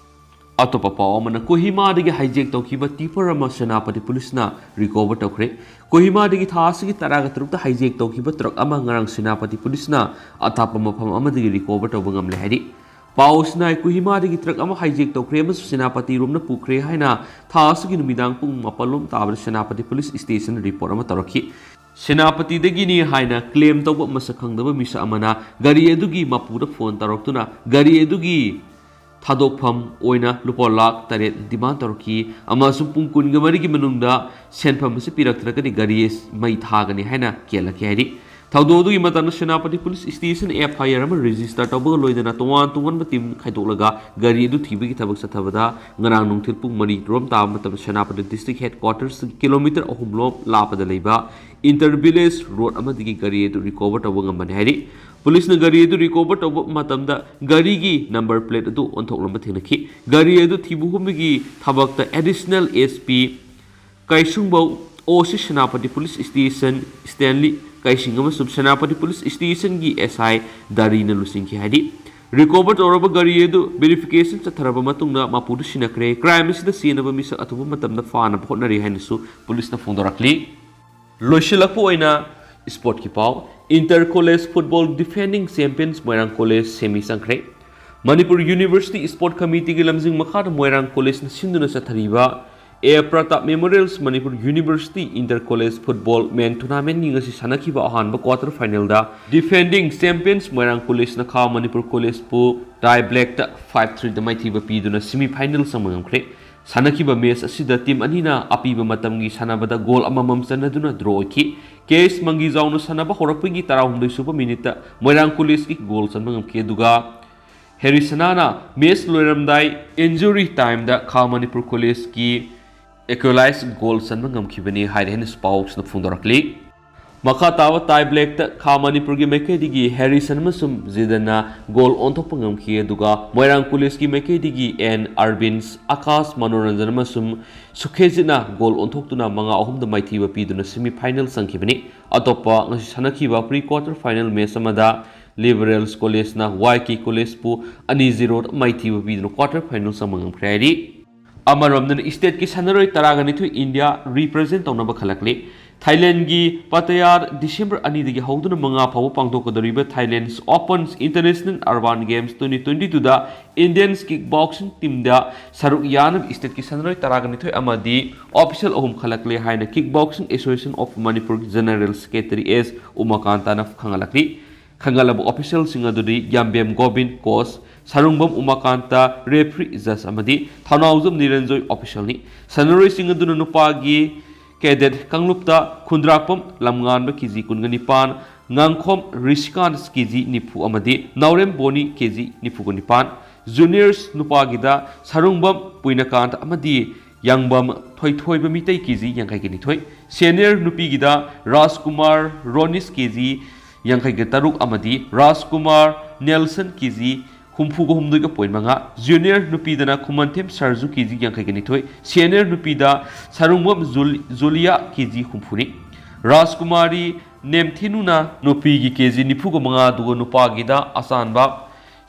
ꯑꯇꯣꯞꯄ ꯄꯥꯎ ꯑꯃꯅ, ꯀꯣꯍꯤꯃꯥꯗꯒꯤ ꯍꯥꯏꯖꯦꯛ ꯇꯧꯈꯤꯕ ꯇꯤꯄꯔ ꯑꯃ ꯁꯦꯅꯥꯄꯇꯤ ꯄꯨꯂꯤꯁꯅ ꯔꯤꯀꯣꯚꯔ ꯇꯧꯈ꯭ꯔꯦ꯫ ꯀꯣꯍꯤꯃꯥꯗꯒꯤ ꯊꯥ ꯑꯁꯤꯒꯤ ꯇꯔꯥꯒ ꯇꯔꯨꯛꯇ ꯍꯥꯏꯖꯦꯛ ꯇꯧꯈꯤꯕ ꯇ꯭ꯔꯛ ꯑꯃ ꯉꯔꯥꯡ ꯁꯦꯅꯥꯄꯇꯤ ꯄꯨꯂꯤꯁꯅ ꯑꯊꯥꯞꯄ ꯃꯐꯝ ꯑꯃꯗꯒꯤ ꯔꯤꯀꯣꯚꯔ ꯇꯧꯕ ꯉꯝꯂꯦ ꯍꯥꯏꯔꯤ꯫ ꯄꯥꯎꯁꯤꯅ ꯀꯣꯍꯤꯃꯥꯗꯒꯤ ꯇ꯭ꯔꯛ ꯑꯃ ꯍꯥꯏꯖꯦꯛ ꯇꯧꯈ꯭ꯔꯦ ꯑꯃꯁꯨꯡ ꯁꯦꯅꯥꯄꯇꯤꯔꯣꯝꯗ ꯄꯨꯈ꯭ꯔꯦ ꯍꯥꯏꯅ ꯊꯥ ꯑꯁꯤꯒꯤ ꯅꯨꯃꯤꯗꯥꯡ ꯄꯨꯡ ꯃꯥꯄꯜ ꯂꯣꯝ ꯇꯥꯕꯗ ꯁꯦꯅꯥꯄꯇꯤ ꯄꯨꯂꯤꯁ ꯁ꯭ꯇꯦꯁꯟꯗ ꯔꯤꯄꯣꯔꯠ ꯑꯃ ꯇꯧꯔꯛꯈꯤ꯫ ꯁꯦꯅꯥꯄꯇꯤꯗꯒꯤꯅꯤ ꯍꯥꯏꯅ ꯀ꯭ꯂꯦꯝ ꯇꯧꯕ ꯃꯁꯛ ꯈꯪꯗꯕ ꯃꯤꯁꯛ ꯑꯃꯅ ꯒꯥꯔꯤ ꯑꯗꯨꯒꯤ ꯃꯄꯨꯗ ꯐꯣꯟ ꯇꯧꯔꯛꯇꯨꯅ ꯒꯥꯔꯤ ꯑꯗꯨꯒꯤ ꯊꯥꯗꯣꯛꯐꯝ ꯑꯣꯏꯅ ꯂꯨꯄꯥ ꯂꯥꯈ ꯇꯔꯦꯠ ꯗꯤꯃꯥꯟ ꯇꯧꯔꯛꯈꯤ ꯑꯃꯁꯨꯡ ꯄꯨꯡ ꯀꯨꯟꯒ ꯃꯔꯤꯒꯤ ꯃꯅꯨꯡꯗ ꯁꯦꯟꯐꯝ ꯑꯁꯤ ꯄꯤꯔꯛꯇ꯭ꯔꯒꯗꯤ ꯒꯥꯔꯤ ꯑꯁꯤ ꯃꯩ ꯊꯥꯒꯅꯤ ꯍꯥꯏꯅ ꯀꯦꯜꯂꯛꯈꯤ ꯍꯥꯏꯔꯤ꯫ ꯊꯧꯗꯣꯛ ꯑꯗꯨꯒꯤ ꯃꯇꯥꯡꯗ Senapati police station F I R ꯑꯃ ꯔꯦꯖꯤꯁꯇꯔ ꯇꯧꯕꯒ ꯂꯣꯏꯅꯅ ꯇꯣꯉꯥꯟ ꯇꯣꯉꯥꯟꯕ ꯇꯤꯝ ꯈꯥꯏꯗꯣꯛꯂꯒ ꯒꯥꯔꯤ ꯑꯗꯨ ꯊꯤꯕꯒꯤ ꯊꯕꯛ ꯆꯠꯊꯕꯗ ꯉꯔꯥꯡ ꯅꯨꯡꯊꯤꯜ ꯄꯨꯡ ꯃꯔꯤ ꯔꯣꯝ ꯇꯥꯕ ꯃꯇꯝꯗ Senapati district head quarters kilometre ꯑꯍꯨꯝ ꯂꯣꯝ ꯂꯥꯞꯄꯗ ꯂꯩꯕ ꯏꯟꯇꯔ ꯚꯤꯂꯦꯖ ꯔꯣꯗ ꯑꯃꯗꯒꯤ ꯒꯥꯔꯤ ꯑꯗꯨ ꯔꯤꯀꯣꯚꯔ ꯇꯧꯕ ꯉꯝꯕꯅꯤ ꯍꯥꯏꯔꯤ꯫ ꯄꯨꯂꯤꯁꯅ ꯒꯥꯔꯤ ꯑꯗꯨ ꯔꯤꯀꯣꯚꯔ ꯇꯧꯕ ꯃꯇꯝꯗ ꯒꯥꯔꯤꯒꯤ ꯅꯝꯕꯔ ꯄ꯭ꯂꯦꯠ ꯑꯗꯨ ꯑꯣꯟꯊꯣꯛꯂꯝꯕ ꯊꯦꯡꯅꯈꯤ꯫ ꯒꯥꯔꯤ ꯑꯗꯨ ꯊꯤꯕ ꯍꯨꯝꯕꯒꯤ ꯊꯕꯛꯇ ꯑꯦꯗꯤꯁꯅꯦꯜ ꯑꯦꯁ ꯄꯤ ꯀꯩꯁꯨꯡꯕꯧ, ꯑꯣ ꯁꯤ ꯁꯦꯅꯥꯄꯇꯤ ꯄꯨꯂꯤꯁ ꯁ꯭ꯇꯦꯁꯟ ꯁ꯭ꯇꯦꯟꯂꯤ ꯀꯩꯁꯤꯡ ꯑꯃꯁꯨꯡ ꯁꯦꯅꯥꯄꯇꯤ ꯄꯨꯂꯤꯁ ꯁ꯭ꯇꯦꯁꯟꯒꯤ ꯑꯦꯁ ꯑꯥꯏ ꯗꯥꯔꯤꯅ ꯂꯨꯆꯤꯡꯈꯤ ꯍꯥꯏꯔꯤ꯫ ꯔꯤꯀꯣꯚꯔ ꯇꯧꯔꯕ ꯒꯥꯔꯤ ꯑꯗꯨ ꯚꯦꯔꯤꯐꯤꯀꯦꯁꯟ ꯆꯠꯊꯔꯕ ꯃꯇꯨꯡꯗ ꯃꯄꯨꯗꯨ ꯁꯤꯟꯅꯈ꯭ꯔꯦ꯫ ꯀ꯭ꯔꯥꯏꯝ ꯑꯁꯤꯗ ꯆꯦꯟꯅꯕ ꯃꯤꯁꯛ ꯑꯊꯨꯕ ꯃꯇꯝꯗ ꯐꯥꯅꯕ ꯍꯣꯠꯅꯔꯤ ꯍꯥꯏꯅꯁꯨ ꯄꯨꯂꯤꯁꯅ ꯐꯣꯡꯗꯣꯔꯛꯂꯤ꯫ ꯂꯣꯏꯁꯤꯜꯂꯛꯄ ꯑꯣꯏꯅ ꯁ꯭ꯄꯣꯔꯠꯀꯤ ꯄꯥꯎ꯫ Enter college football defending champions ꯃꯣꯏꯔꯥꯡ ꯀꯣꯂꯦꯖ ꯁꯦꯃꯤ ꯆꯪꯈ꯭ꯔꯦ꯫ ꯃꯅꯤꯄꯨꯔ ꯌꯨꯅꯤꯚꯔꯁꯤꯇꯤ ꯁ꯭ꯄꯣꯔꯠ ꯀꯃꯤꯇꯤꯒꯤ ꯂꯝꯖꯤꯡ ꯃꯈꯥꯗ ꯃꯣꯏꯔꯥꯡ ꯀꯣꯂꯦꯖꯅ ꯁꯤꯟꯗꯨꯅ ꯆꯠꯊꯔꯤꯕ A Pratap memorials Manipur university inter college football men ꯇꯣꯔꯅꯥꯃꯦꯟꯒꯤ ꯉꯁꯤ ꯁꯥꯟꯅꯈꯤꯕ ꯑꯍꯥꯟꯕ ꯀ꯭ꯋꯥꯇꯔ ꯐꯥꯏꯅꯦꯜꯗ ꯗꯤꯐꯦꯟꯗꯤꯡ ꯆꯦꯝꯄꯤꯌꯟꯁ ꯃꯣꯏꯔꯥꯡ ꯀꯣꯂꯦꯖꯅ ꯈꯥ ꯃꯅꯤꯄꯨꯔ ꯀꯣꯂꯦꯖꯄꯨ ꯇꯥꯏ ꯕ꯭ꯂꯦꯛꯇ ꯐꯥꯏꯚ ꯊ꯭ꯔꯤꯗ ꯃꯥꯏꯊꯤꯕ ꯄꯤꯗꯨꯅ ꯁꯦꯃꯤ ꯐꯥꯏꯅꯦꯜ ꯆꯪꯕ ꯉꯝꯈ꯭ꯔꯦ꯫ ꯁꯥꯟꯅꯈꯤꯕ ꯃꯦꯆ ꯑꯁꯤꯗ ꯇꯤꯝ ꯑꯅꯤꯅ ꯑꯄꯤꯕ ꯃꯇꯝꯒꯤ ꯁꯥꯟꯅꯕꯗ ꯒꯣꯜ ꯑꯃꯃꯝ ꯆꯟꯅꯗꯨꯅ ꯗ꯭ꯔꯣ ꯑꯣꯏꯈꯤ꯫ ꯀꯦ ꯑꯦꯁ ꯃꯪꯒꯤꯖꯥꯎꯅ ꯁꯥꯟꯅꯕ ꯍꯧꯔꯛꯄꯒꯤ ꯇꯔꯥꯍꯨꯝꯗꯣꯏ ꯁꯨꯕ ꯃꯤꯅꯤꯠꯇ ꯃꯣꯏꯔꯥꯡ ꯀꯣꯂꯦꯖꯀꯤ ꯒꯣꯜ ꯆꯟꯕ ꯉꯝꯈꯤ, ꯑꯗꯨꯒ ꯍꯦꯔꯤꯁꯅꯥꯅ ꯃꯦꯆ ꯂꯣꯏꯔꯝꯗꯥꯏ ꯏꯟꯖꯨꯔꯤ ꯇꯥꯏꯝꯗ ꯈꯥ ꯃꯅꯤꯄꯨꯔ ꯀꯣꯂꯦꯖꯀꯤ ꯑꯦꯀ꯭ꯋꯦꯂꯥꯏꯁ ꯒꯣꯜ ꯆꯟꯕ ꯉꯝꯈꯤꯕꯅꯤ ꯍꯥꯏꯔꯦ ꯍꯥꯏꯅꯁꯨ ꯄꯥꯎꯁꯤꯅ ꯐꯣꯡꯗꯣꯔꯛꯂꯤ꯫ ꯃꯈꯥ ꯇꯥꯕ ꯇꯥꯏ ꯕ꯭ꯂꯦꯛꯇ ꯈꯥ ꯃꯅꯤꯄꯨꯔꯒꯤ ꯃꯥꯏꯀꯩꯗꯒꯤ ꯍꯦꯔꯤꯁꯟ ꯑꯃꯁꯨꯡ ꯖꯤꯗꯟꯅ ꯒꯣꯜ ꯑꯣꯟꯊꯣꯛꯄ ꯉꯝꯈꯤ, ꯑꯗꯨꯒ ꯃꯣꯏꯔꯥꯡ ꯀꯣꯂꯦꯖꯀꯤ ꯃꯥꯏꯀꯩꯗꯒꯤ ꯑꯦꯟ ꯑꯔꯕꯤꯟꯁ, ꯑꯀꯥꯁ ꯃꯅꯣꯔꯟꯖꯟ ꯑꯃꯁꯨꯡ ꯁꯨꯈꯦꯖꯤꯠꯅ ꯒꯣꯜ ꯑꯣꯟꯊꯣꯛꯇꯨꯅ ꯃꯉꯥ ꯑꯍꯨꯝꯗ ꯃꯥꯏꯊꯤꯕ ꯄꯤꯗꯨꯅ ꯁꯦꯃꯤ ꯐꯥꯏꯅꯦꯜ ꯆꯪꯈꯤꯕꯅꯤ꯫ ꯑꯇꯣꯞꯄ ꯉꯁꯤ ꯁꯥꯟꯅꯈꯤꯕ ꯄ꯭ꯔꯤ ꯀ꯭ꯋꯥꯇꯔ ꯐꯥꯏꯅꯦꯜ ꯃꯦꯆ ꯑꯃꯗ ꯂꯤꯕꯔꯦꯜꯁ ꯀꯣꯂꯦꯖꯅ ꯋꯥꯏ ꯀꯦ ꯀꯣꯂꯦꯖꯄꯨ ꯑꯅꯤ ꯖꯤꯔꯣ ꯃꯥꯏꯊꯤꯕ ꯄꯤꯗꯨꯅ ꯀ꯭ꯋꯥꯇꯔ ꯐꯥꯏꯅꯦꯜ ꯆꯪꯕ ꯉꯝꯈ꯭ꯔꯦ ꯍꯥꯏꯔꯤ꯫ ꯑꯃꯔꯣꯝꯗꯅ ꯏꯁꯇꯦꯠꯀꯤ ꯁꯥꯟꯅꯔꯣꯏ ꯇꯔꯥꯒ ꯅꯤꯊꯣꯏ ꯏꯟꯗꯤꯌꯥ ꯔꯤꯄ꯭ꯔꯖꯦꯟ ꯇꯧꯅꯕ ꯈꯜꯂꯛꯂꯤ꯫ ꯊꯥꯏꯂꯦꯟꯒꯤ ꯄꯇꯌꯥꯔ ꯗꯤꯁꯦꯝꯕꯔ ꯑꯅꯤꯗꯒꯤ ꯍꯧꯗꯨꯅ ꯃꯉꯥ ꯐꯥꯎꯕ ꯄꯥꯡꯊꯣꯛꯀꯗꯧꯔꯤꯕ Thailand open international urban games twenty twenty ꯇꯨꯗ ꯏꯟꯗꯤꯌꯟꯁ ꯀꯤꯛ ꯕꯣꯛꯁꯤꯡ ꯇꯤꯝꯗ ꯁꯔꯨꯛ ꯌꯥꯅꯕ ꯏꯁꯇꯦꯠꯀꯤ ꯁꯥꯟꯅꯔꯣꯏ ꯇꯔꯥꯒ ꯅꯤꯊꯣꯏ ꯑꯃꯗꯤ ꯑꯣꯐꯤꯁꯤꯌꯦꯜ ꯑꯍꯨꯝ ꯈꯜꯂꯛꯂꯦ ꯍꯥꯏꯅ ꯀꯤꯛ ꯕꯣꯛꯁꯤꯡ ꯑꯦꯁꯣꯁꯤꯌꯦꯁꯟ ꯑꯣꯐ ꯃꯅꯤꯄꯨꯔꯒꯤ ꯖꯦꯅꯔꯦꯜ ꯁꯦꯀ꯭ꯔꯦꯇꯔꯤ ꯑꯦꯁ ꯎꯃꯥꯀꯥꯟꯇꯅ ꯈꯪꯍꯜꯂꯛꯂꯤ꯫ ꯈꯪꯒꯠꯂꯕ ꯑꯣꯐꯤꯁꯤꯌꯦꯜꯁꯤꯡ ꯑꯗꯨꯗꯤ ꯌꯥꯝꯕꯦꯝ ꯒꯣꯕꯤꯟ, ꯀꯣꯆ, ꯁꯥꯔꯨꯡꯕꯝ ꯎꯃꯥꯀꯥꯟꯇ, ꯔꯦꯐ꯭ꯔꯤ, ꯖꯖ ꯑꯃꯗꯤ ꯊꯧꯅꯥꯎꯖꯝ ꯅꯤꯔꯟꯖꯣꯏ, ꯑꯣꯐꯤꯁꯤꯌꯦꯜꯅꯤ꯫ ꯁꯥꯟꯅꯔꯣꯏꯁꯤꯡ ꯑꯗꯨꯅ ꯅꯨꯄꯥꯒꯤ ꯀꯦꯗꯦꯠ ꯀꯥꯡꯂꯨꯞꯇ ꯈꯨꯟꯗ꯭ꯔꯥꯛꯄꯝ ꯂꯝꯉꯥꯟꯕ ꯀꯦꯖꯤ ꯀꯨꯟꯒ ꯅꯤꯄꯥꯟ, ꯉꯥꯡꯈꯣꯝ ꯔꯤꯁꯤꯀꯥꯟ ꯀꯦꯖꯤ ꯅꯤꯐꯨ ꯑꯃꯗꯤ ꯅꯥꯎꯔꯦꯝ ꯕꯣꯅꯤ ꯀꯦꯖꯤ ꯅꯤꯐꯨꯒ ꯅꯤꯄꯥꯟ, ꯖꯨꯅꯤꯌꯔꯁ ꯅꯨꯄꯥꯒꯤꯗ ꯁꯥꯔꯨꯡꯕꯝ ꯄꯨꯏꯅꯀꯥꯟꯇ ꯑꯃꯗꯤ ꯌꯥꯡꯕꯝ ꯊꯣꯏꯊꯣꯏꯕ ꯃꯤꯇꯩ ꯀꯦꯖꯤ ꯌꯥꯡꯈꯩꯒ ꯅꯤꯊꯣꯏ, ꯁꯦꯅꯤꯌꯔ ꯅꯨꯄꯤꯒꯤꯗ ꯔꯥꯖꯀꯨꯃꯥꯔ ꯔꯣꯅꯤꯁ ꯀꯦꯖꯤ ꯌꯥꯡꯈꯩꯒ ꯇꯔꯨꯛ ꯑꯃꯗꯤ ꯔꯥꯖꯀꯨꯃꯥꯔ ꯅꯦꯜꯁꯟ ꯀꯦꯖꯤ ꯍꯨꯝꯐꯨꯒ ꯍꯨꯝꯗꯣꯏꯒ ꯄꯣꯏꯟ ꯃꯉꯥ, ꯖꯨꯅꯤꯌꯔ ꯅꯨꯄꯤꯗꯅ ꯈꯨꯃꯟꯊꯦꯝ ꯁꯔꯖꯨ ꯀꯦꯖꯤ ꯌꯥꯡꯈꯩꯒ ꯅꯤꯊꯣꯏ, ꯁꯦꯅꯤꯌꯔ ꯅꯨꯄꯤꯗ ꯁꯥꯔꯨꯡꯕꯝ ꯖꯨꯜ-, ꯖꯨꯂꯤꯌꯥ ꯀꯦꯖꯤ ꯍꯨꯝꯐꯨꯅꯤ꯫ ꯔꯥꯖꯀꯨꯃꯥꯔꯤ ꯅꯦꯝꯊꯤꯅꯨꯅ ꯅꯨꯄꯤꯒꯤ ꯀꯦꯖꯤ ꯅꯤꯐꯨꯒ ꯃꯉꯥ, ꯑꯗꯨꯒ ꯅꯨꯄꯥꯒꯤꯗ ꯑꯆꯥꯟꯕ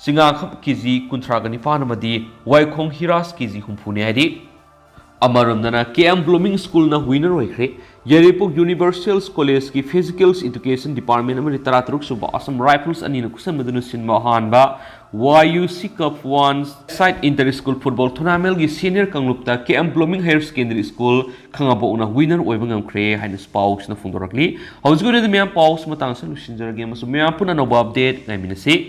ꯆꯤꯉꯥꯈꯝ ꯀꯦꯖꯤ ꯀꯨꯟꯊ꯭ꯔꯥꯒ ꯅꯤꯄꯥꯟ ꯑꯃꯗꯤ ꯋꯥꯏꯈꯣꯡ ꯍꯤꯔꯥꯖ ꯀꯦꯖꯤ ꯍꯨꯝꯐꯨꯅꯤ ꯍꯥꯏꯔꯤ꯫ ꯑꯃꯔꯣꯝꯗꯅ ꯀꯦ ꯑꯦꯝ ꯕ꯭ꯂꯨꯃꯤꯡ ꯁ꯭ꯀꯨꯜꯅ ꯋꯤꯅꯔ ꯑꯣꯏꯈ꯭ꯔꯦ꯫ ꯌꯥꯏꯔꯤꯄꯣꯛ ꯌꯨꯅꯤꯚꯔꯁꯦꯜ ꯀꯣꯂꯦꯖꯀꯤ ꯐꯤꯖꯤꯀꯦꯜꯁ ꯏꯗꯨꯀꯦꯁꯟ ꯗꯤꯄꯥꯔꯠꯃꯦꯟ ꯑꯃꯗꯤ ꯇꯔꯥꯇꯔꯨꯛ ꯁꯨꯕ ꯑꯁꯥꯝ ꯔꯥꯏꯐꯜꯁ ꯑꯅꯤꯅ ꯈꯨꯠꯁꯝꯅꯗꯨꯅ ꯁꯤꯟꯕ ꯑꯍꯥꯟꯕ Y U C cup one side inter school football ꯇꯣꯔꯅꯥꯃꯦꯟꯒꯤ ꯁꯦꯅꯤꯌꯔ ꯀꯥꯡꯂꯨꯞꯇ K M blooming higher secondary school ꯈꯥꯉꯕꯣꯛꯅ ꯋꯤꯅꯔ ꯑꯣꯏꯕ ꯉꯝꯈ꯭ꯔꯦ ꯍꯥꯏꯅꯁꯨ ꯄꯥꯎꯁꯤꯅ ꯐꯣꯡꯗꯣꯔꯛꯂꯤ꯫ ꯍꯧꯖꯤꯛ ꯑꯣꯏꯅꯗꯤ ꯃꯌꯥꯝ ꯄꯥꯎꯁꯤ ꯃꯇꯥꯡꯁꯤꯗ ꯂꯣꯏꯁꯤꯟꯖꯔꯒꯦ ꯑꯃꯁꯨꯡ ꯃꯌꯥꯝ ꯄꯨꯟꯅ ꯑꯅꯧꯕ ꯑꯞꯗꯦꯠ ꯉꯥꯏꯃꯤꯟꯅꯁꯤ꯫